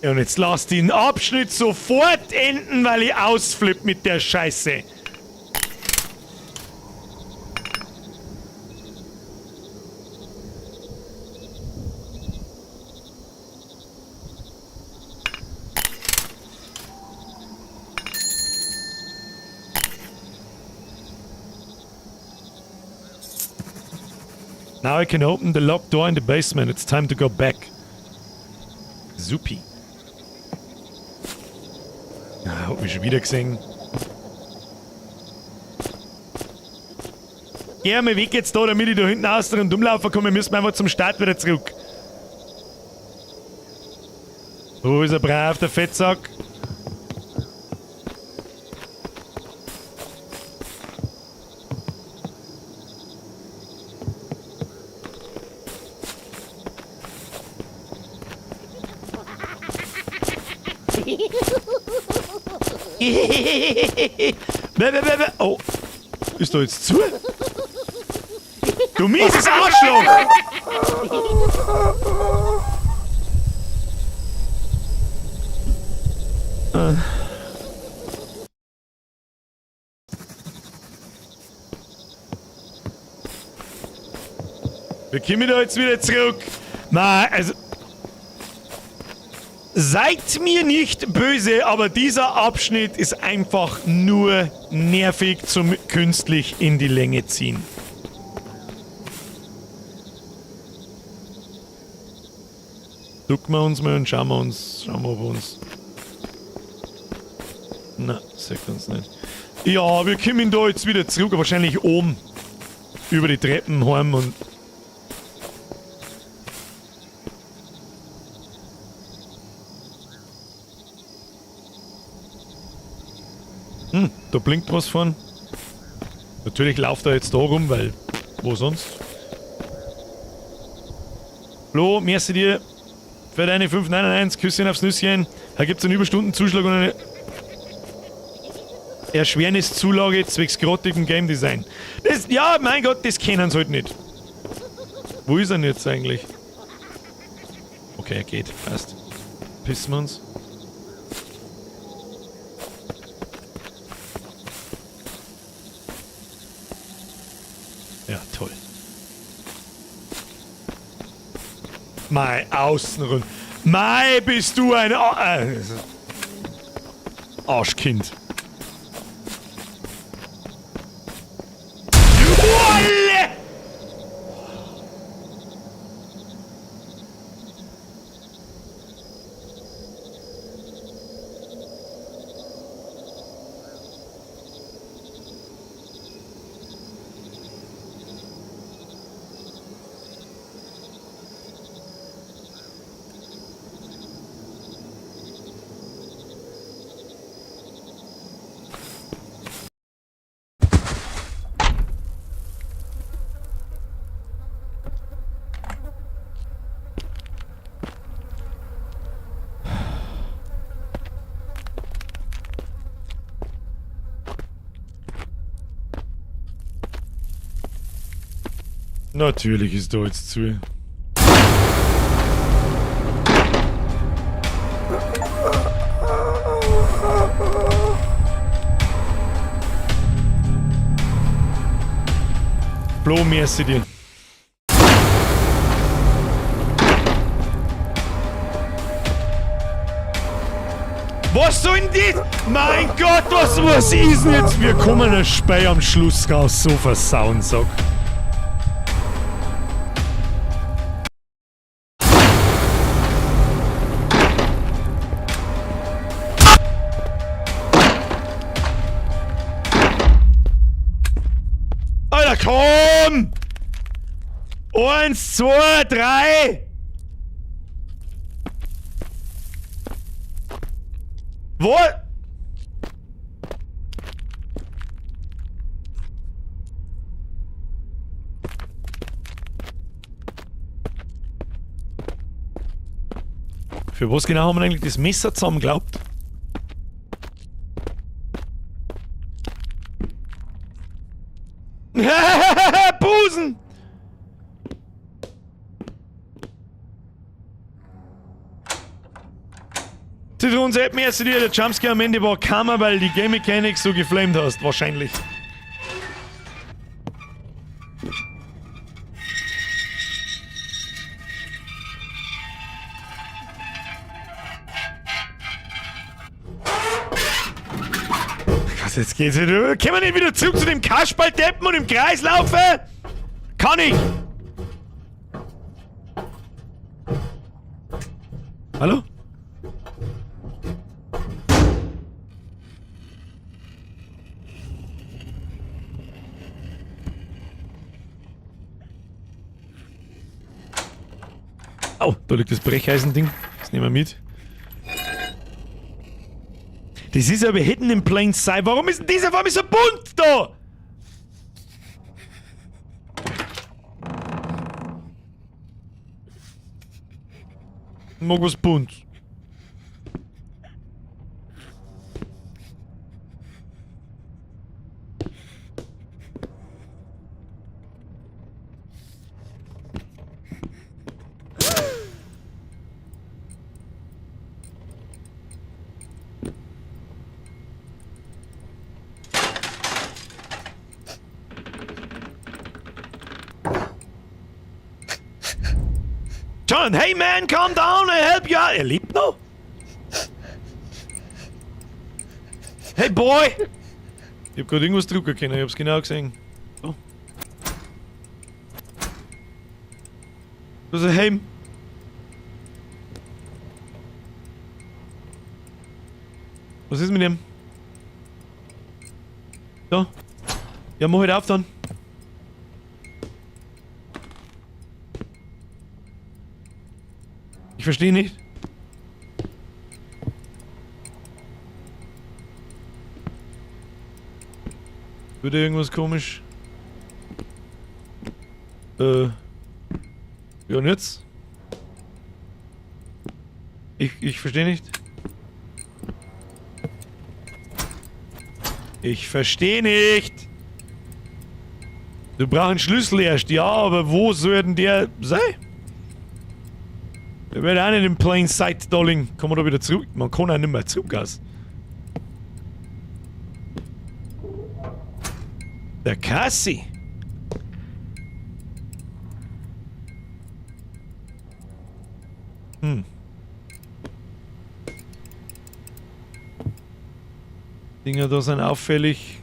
Ja, und jetzt lass den Abschnitt sofort enden, weil ich ausflipp mit der Scheiße. Now I can open the locked door in the basement. It's time to go back. Supi. Ja, hab mich schon wieder gesehen. Geh mal weg jetzt da, damit ich da hinten aus und umlaufen kann. Wir müssen einfach zum Start wieder zurück. Wo ist er brav, der Fettsack? Oh, ist da jetzt zu? Du mieses Arschloch! Wir kommen da jetzt wieder zurück. Na, also... Seid mir nicht böse, aber dieser Abschnitt ist einfach nur nervig zum künstlich in die Länge ziehen. Ducken wir uns mal und schauen wir uns, schauen wir, ob wir uns... Na, sagt uns nicht. Ja, wir kommen da jetzt wieder zurück, wahrscheinlich oben über die Treppen heim und. Da blinkt was von. Natürlich lauft er jetzt da rum, weil wo sonst? Flo, merci dir für deine 5,99. Küsschen aufs Nüsschen. Da gibt's einen Überstundenzuschlag und eine Erschwerniszulage zwecks grottigem Game Design. Das, ja, mein Gott, das kennen sie halt nicht. Wo ist er denn jetzt eigentlich? Okay, er geht. Passt. Pissen wir uns. Ja, toll. Mei, außenrum. Mei, bist du ein Arschkind. Wolle! Natürlich ist da jetzt zu. Flo, merci dir. Was soll denn das? Mein Gott, was ist denn jetzt? Wir kommen ein Spei am Schluss raus, so versauen, sag. Alter, komm! 1, 2, 3! Wo? Für was genau haben wir eigentlich das Messer zusammen glaubt? Busen! Zitrone merci dir, der Jumpscare am Ende war Kammer, weil die Game Mechanics so geflamed hast, wahrscheinlich. Was, jetzt geht's wieder. Können wir nicht wieder zurück zu dem Kasperldeppen und im Kreis laufen? Kann ich! Hallo? Au, da liegt das Brecheisending. Das nehmen wir mit. Das ist aber hidden in plain sight. Warum ist denn dieser auf einmal so bunt da? Ich mag was bunt. John, hey man, calm down, I help you out. Er lebt noch? Hey boy! Ich hab grad irgendwas drucken können, ich hab's genau gesehen. Oh. Also, hey. Was ist mit dem? Da. Ja, mach halt auf dann. Ich verstehe nicht. Würde irgendwas komisch. Ja, und jetzt? Ich verstehe nicht. Ich verstehe nicht. Du brauchst einen Schlüssel erst. Ja, aber wo soll denn der sein? Der wird auch nicht im Plain Sight da liegen. Kann man da wieder zurück? Man kann auch nicht mehr zurück, aus. Der Cassie. Dinger da sind auffällig.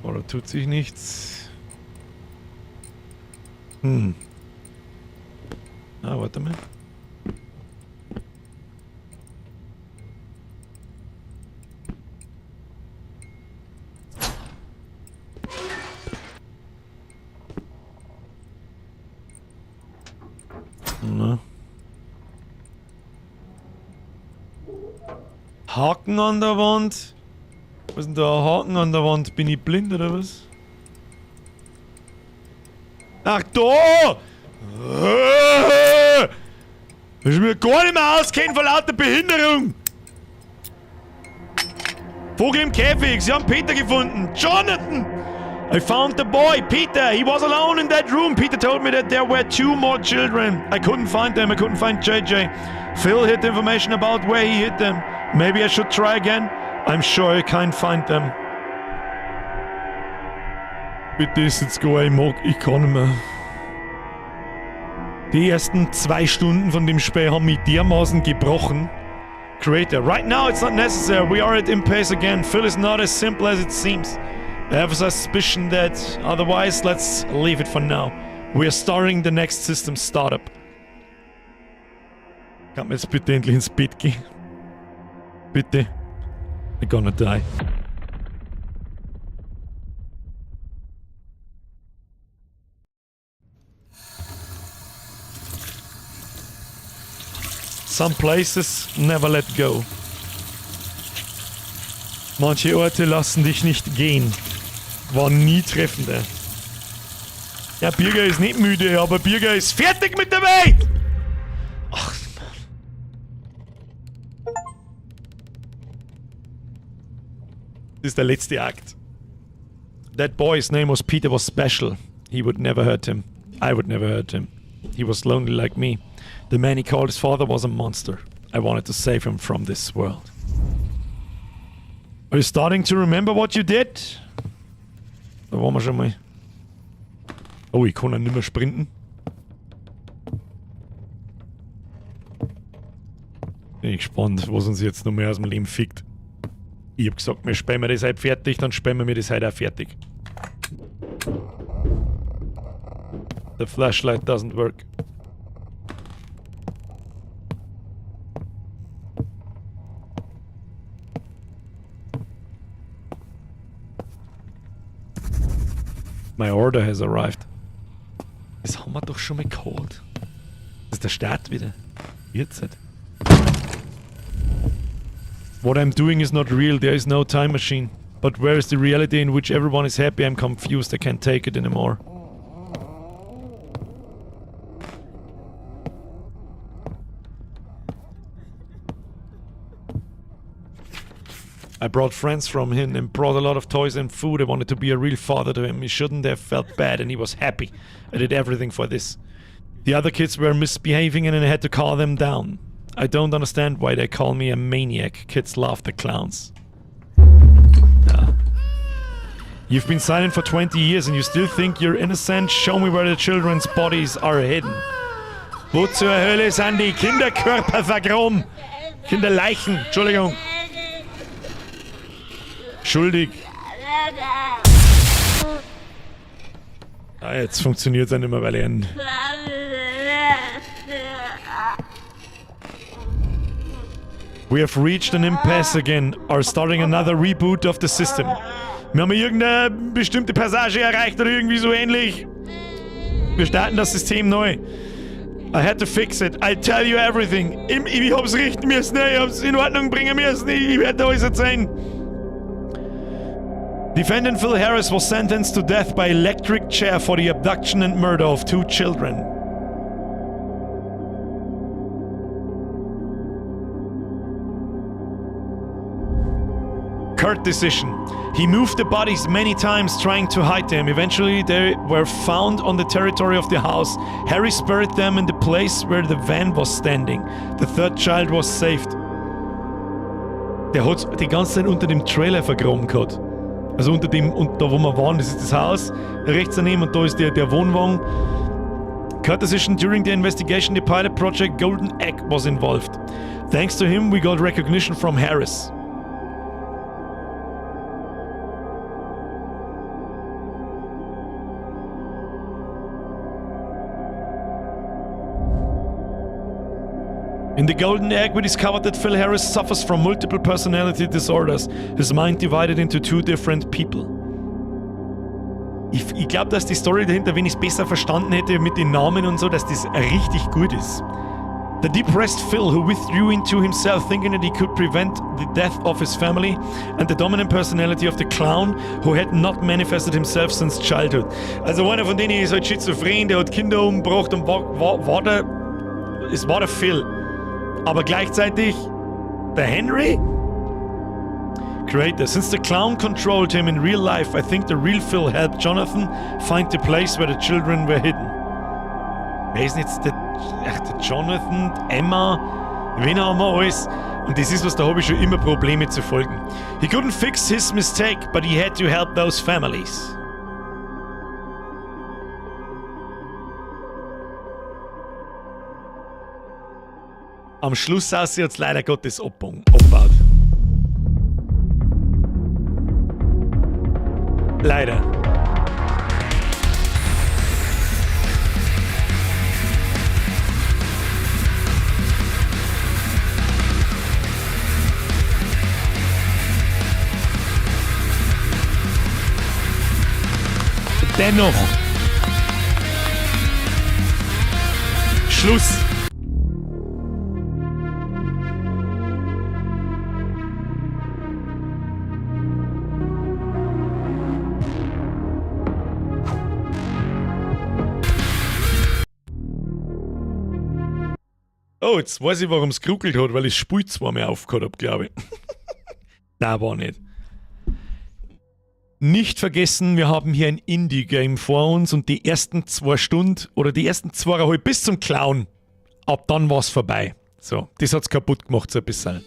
Oder tut sich nichts. Ah, warte mal. Na. Haken an der Wand. Was ist denn da ein Haken an der Wand? Bin ich blind oder was? Ach da! Ich mir gar nicht mehr auskennen vor lauter Behinderung! Vogel im Käfig, sie haben Peter gefunden! Jonathan! I found the boy, Peter! He was alone in that room! Peter told me that there were 2 more children. I couldn't find them, I couldn't find JJ. Phil hid information about where he hid them. Maybe I should try again? I'm sure I can't find them. Bitte ist jetzt go, ich mag, ich kann nicht mehr. Die ersten 2 Stunden von dem Spiel haben mich dermaßen gebrochen. Creator, right now it's not necessary. We are at impasse again. Phil is not as simple as it seems. I have a suspicion that otherwise, let's leave it for now. We are starting the next system startup. Kann man jetzt bitte endlich ins Bett gehen? Bitte. I'm gonna die. Some places never let go. Manche Orte lassen dich nicht gehen. War nie treffend, ey. Ja, Birger ist nicht müde, aber Birger ist fertig mit der Welt! Ach, Mann. Das ist der letzte Akt. That boy's name was Peter, was special. He would never hurt him. I would never hurt him. He was lonely like me. The man he called his father was a monster. I wanted to save him from this world. Are you starting to remember what you did? Da waren wir schon mal. Oh, ich kann ja nicht mehr sprinten. Bin ich gespannt, was uns jetzt noch mehr aus dem Leben fickt. Ich hab gesagt, wir spielen das heute fertig, dann spielen wir das heute auch fertig. The flashlight doesn't work. My order has arrived. Das haben wir doch schon mal geholt. Das ist der Start wieder. Jetzt halt. What I'm doing is not real. There is no time machine. But where is the reality in which everyone is happy? I'm confused. I can't take it anymore. I brought friends from him and brought a lot of toys and food. I wanted to be a real father to him. He shouldn't have felt bad and he was happy. I did everything for this. The other kids were misbehaving and I had to calm them down. I don't understand why they call me a maniac. Kids love the clowns. Ja. You've been silent for 20 years and you still think you're innocent? Show me where the children's bodies are hidden. Wo zur Hölle sind die Kinderkörper vergraben? Kinderleichen, Entschuldigung. Schuldig. Ah, jetzt funktioniert's ja nicht mehr, weil ich einen We have reached an impasse again, are starting another reboot of the system. Wir haben irgendeine bestimmte Passage erreicht oder irgendwie so ähnlich. Wir starten das System neu. I had to fix it. I'll tell you everything. Ich, ich hab's richten müssen, ich hab's in Ordnung bringen müssen. Ich werde alles erzählen. Defendant Phil Harris was sentenced to death by electric chair for the abduction and murder of two children. Court decision. He moved the bodies many times trying to hide them. Eventually, they were found on the territory of the house. Harris buried them in the place where the van was standing. The third child was saved. Der hat die ganze Zeit unter dem Trailer vergraben gehabt. Also unter dem, und da wo wir waren, das ist das Haus, rechts daneben und da ist der Wohnwagen. Court decision: During the investigation, the pilot project Golden Egg was involved. Thanks to him, we got recognition from Harris. In The Golden Egg, we discovered that Phil Harris suffers from multiple personality disorders. His mind divided into two different people. Ich glaube, dass die Story dahinter, wenn ich es besser verstanden hätte mit den Namen und so, dass das richtig gut ist. The depressed Phil, who withdrew into himself thinking that he could prevent the death of his family, and the dominant personality of the clown, who had not manifested himself since childhood. Also einer von denen ist halt schizophren, der hat Kinder umgebracht und es war der Phil. Aber gleichzeitig der Henry? Creator. Since the clown controlled him in real life, I think the real Phil helped Jonathan find the place where the children were hidden. Wer ist denn jetzt der, ach, der Jonathan, Emma, wen haben wir alles? Und das ist was, da habe ich schon immer Probleme zu folgen. He couldn't fix his mistake, but he had to help those families. Am Schluss aus jetzt leider Gottes abbaut. Leider. Dennoch. Schluss. Oh, jetzt weiß ich, warum es geruckelt hat, weil ich das Spiel zweimal aufgehört habe, glaube ich. Nein, war nicht. Nicht vergessen, wir haben hier ein Indie-Game vor uns und die ersten 2 Stunden oder die ersten 2,5 bis zum Clown, ab dann war es vorbei. So, das hat's kaputt gemacht so ein bisschen.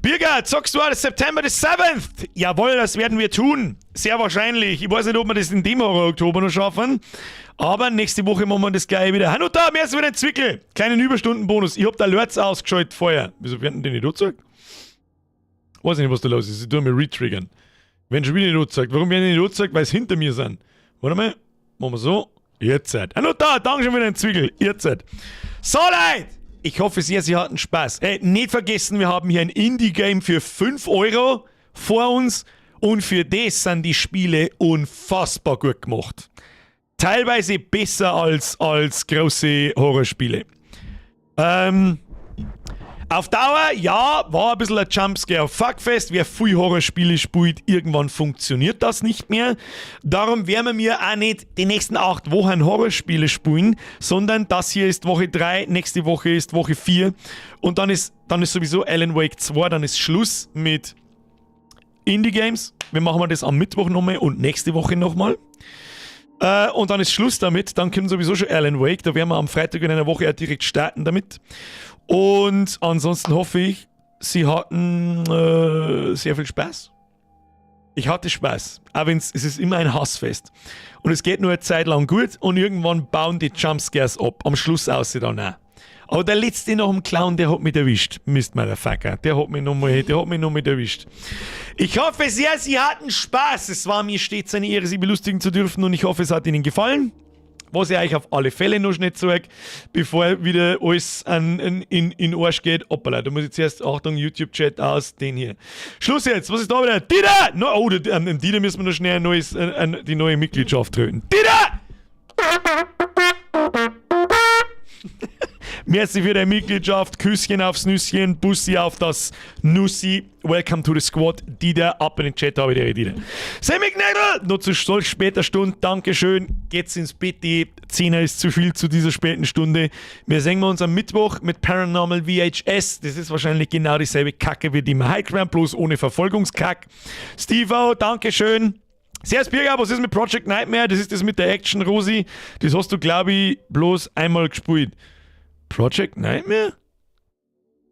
Birger, zockst du alles September the 7th? Jawohl, das werden wir tun. Sehr wahrscheinlich. Ich weiß nicht, ob wir das in dem Horror Oktober noch schaffen. Aber nächste Woche machen wir das gleich wieder. Hanuta, mehr ist wieder ein Zwickel. Kleinen Überstundenbonus. Ich hab da Alerts ausgeschaltet vorher. Wieso werden die nicht angezeigt? Weiß ich nicht, was da los ist. Ich tue mir retriggern. Wenn schon wieder nicht angezeigt. Warum werden die nicht angezeigt? Weil es hinter mir sind. Warte mal. Machen wir so. Jetzt. Hanuta, danke schon wieder ein Zwickel. Jetzt. So, Leute. Ich hoffe sehr, Sie hatten Spaß. Nicht vergessen, wir haben hier ein Indie-Game für 5 Euro vor uns und für das sind die Spiele unfassbar gut gemacht. Teilweise besser als große Horrorspiele. Auf Dauer, ja, war ein bisschen ein Jumpscare Fuckfest. Wer viel Horrorspiele spielt, irgendwann funktioniert das nicht mehr. Darum werden wir auch nicht die nächsten 8 Wochen Horrorspiele spielen, sondern das hier ist Woche 3, nächste Woche ist Woche 4 und dann ist sowieso Alan Wake 2, dann ist Schluss mit Indie Games. Wir machen mal das am Mittwoch nochmal und nächste Woche nochmal. Und dann ist Schluss damit. Dann kommt sowieso schon Alan Wake. Da werden wir am Freitag in einer Woche auch direkt starten damit. Und ansonsten hoffe ich, Sie hatten sehr viel Spaß. Ich hatte Spaß. Auch wenn es ist immer ein Hassfest. Und es geht nur eine Zeit lang gut und irgendwann bauen die Jumpscares ab. Am Schluss aussieht dann auch. Aber der letzte nach dem Clown, der hat mich erwischt. Mist, Motherfucker. Der hat mich noch mit erwischt. Ich hoffe sehr, Sie hatten Spaß. Es war mir stets eine Ehre, Sie belustigen zu dürfen und ich hoffe, es hat Ihnen gefallen. Was ich euch auf alle Fälle noch schnell zeig, bevor wieder alles in Arsch geht. Hoppala, da muss ich zuerst, Achtung, YouTube-Chat aus, den hier. Schluss jetzt, was ist da wieder? Dieter! No, oh, Dieter müssen wir noch schnell die neue Mitgliedschaft tröten. Dieter! Merci für deine Mitgliedschaft, Küsschen aufs Nüsschen, Bussi auf das Nussi. Welcome to the squad. Dieter, ab in den Chat habe ich dir, Dieter. Sammy Gnädl, noch zu solch später Stunde, Dankeschön. Geht's ins Bett, die 10 ist zu viel zu dieser späten Stunde. Wir sehen uns am Mittwoch mit Paranormal VHS. Das ist wahrscheinlich genau dieselbe Kacke wie die wir heute bloß ohne Verfolgungskack. Steve-O, Dankeschön. Servus Birger, was ist mit Project Nightmare? Das ist das mit der Action, Rosi. Das hast du, glaube ich, bloß einmal gespielt. Project Nightmare?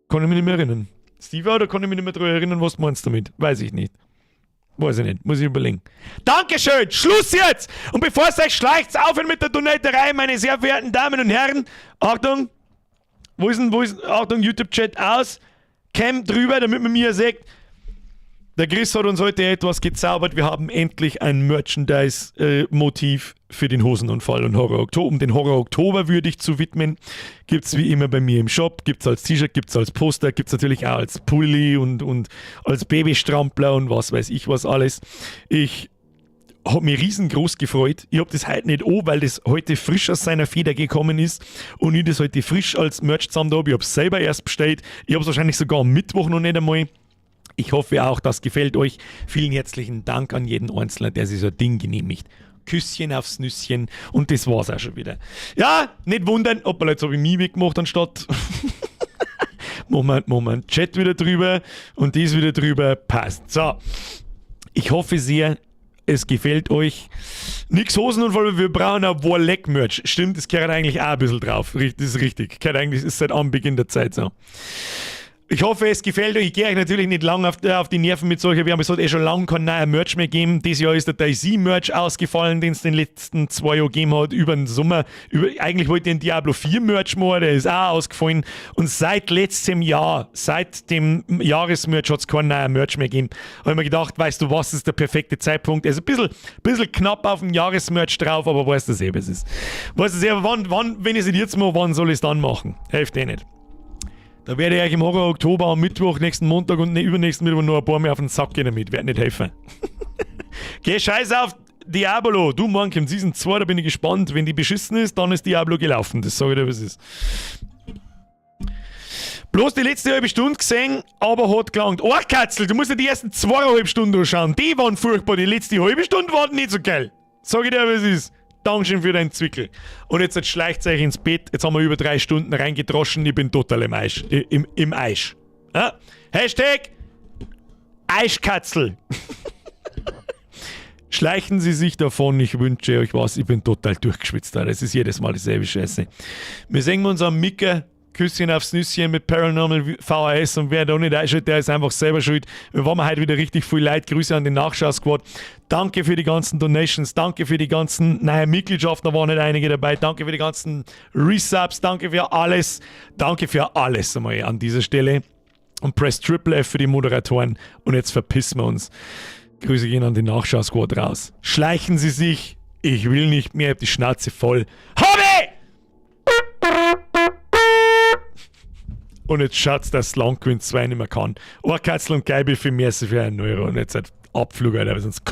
Kann ich mich nicht mehr erinnern. Steve, oder kann ich mich nicht mehr daran erinnern, was du meinst damit? Weiß ich nicht. Weiß ich nicht, muss ich überlegen. Dankeschön, Schluss jetzt! Und bevor es euch schleicht, aufhören mit der Donaterei, meine sehr verehrten Damen und Herren. Achtung, wo ist, Achtung, YouTube-Chat aus. Cam drüber, damit man mir sagt, der Chris hat uns heute etwas gezaubert. Wir haben endlich ein Merchandise-Motiv für den Hosenunfall und Horror Oktober. Um den Horror Oktober würdig zu widmen. Gibt es wie immer bei mir im Shop. Gibt es als T-Shirt, gibt es als Poster, gibt es natürlich auch als Pulli und als Babystrampler und was weiß ich was alles. Ich habe mich riesengroß gefreut. Ich habe das heute nicht an, weil das heute frisch aus seiner Feder gekommen ist und ich das heute frisch als Merch zusammen habe. Ich habe es selber erst bestellt. Ich habe es wahrscheinlich sogar am Mittwoch noch nicht einmal. Ich hoffe auch, das gefällt euch. Vielen herzlichen Dank an jeden Einzelnen, der sich so ein Ding genehmigt. Küsschen aufs Nüsschen und das war's auch schon wieder. Ja, nicht wundern, hoppala, jetzt habe ich mich weggemacht anstatt. Moment, Moment, Chat wieder drüber und dies wieder drüber. Passt. So, ich hoffe sehr, es gefällt euch. Nix Hosenunfall, wir brauchen ein Warleck-Merch. Stimmt, das gehört eigentlich auch ein bisschen drauf. Das ist richtig. Gehört eigentlich, ist seit Anbeginn der Zeit so. Ich hoffe, es gefällt euch. Ich gehe euch natürlich nicht lang auf die Nerven mit solcher Werbung. Es hat eh schon lange kein neuer Merch mehr gegeben. Dieses Jahr ist der DayZ-Merch ausgefallen, den es den letzten 2 Jahren gegeben hat, über den Sommer. Eigentlich wollte ich den Diablo 4 Merch machen, der ist auch ausgefallen. Und seit letztem Jahr, seit dem Jahresmerch hat es keinen neuen Merch mehr gegeben. Habe ich mir gedacht, weißt du was, ist der perfekte Zeitpunkt. Er ist ein bisschen knapp auf dem Jahresmerch drauf, aber weißt du eh, was es ist. Weißt du eh, wann, wenn ich es nicht jetzt mache, wann soll ich es dann machen? Hilft eh nicht. Da werde ich euch im Horror Oktober am Mittwoch, nächsten Montag und übernächsten Mittwoch noch ein paar mehr auf den Sack gehen damit. Werd nicht helfen. Geh scheiß auf Diablo. Du, morgen kommt Season 2, da bin ich gespannt. Wenn die beschissen ist, dann ist Diablo gelaufen. Das sage ich dir, was ist. Bloß die letzte halbe Stunde gesehen, aber hat gelangt. Oh, Katzel, du musst ja die ersten 2,5 Stunden anschauen. Die waren furchtbar. Die letzte halbe Stunde waren nicht so geil. Sag ich dir, was ist. Dankeschön für deinen Zwickel. Und jetzt schleicht euch ins Bett. Jetzt haben wir über 3 Stunden reingedroschen. Ich bin total im Eis. Im Eis. Ja? Hashtag Eiskatzel. Schleichen Sie sich davon. Ich wünsche euch was. Ich bin total durchgeschwitzt. Das ist jedes Mal dieselbe Scheiße. Wir sehen uns am Micker. Küsschen aufs Nüsschen mit Paranormal VHS und wer da nicht einschaltet, der ist einfach selber schuld. Wir waren heute wieder richtig viel Leid. Grüße an den Nachschau-Squad. Danke für die ganzen Donations, danke für die ganzen neuen Mitgliedschaften, da waren nicht einige dabei. Danke für die ganzen Resubs, danke für alles. Danke für alles einmal an dieser Stelle. Und press Triple F für die Moderatoren und jetzt verpissen wir uns. Grüße gehen an den Nachschau-Squad raus. Schleichen Sie sich. Ich will nicht mehr, ich hab die Schnauze voll. Hobby! Und jetzt schaut's, dass Lang gewinnt 2 nicht mehr kann. Ohrkatzel und Geibe für mehr für einen Euro. Und jetzt halt Abflug, Alter, weil sonst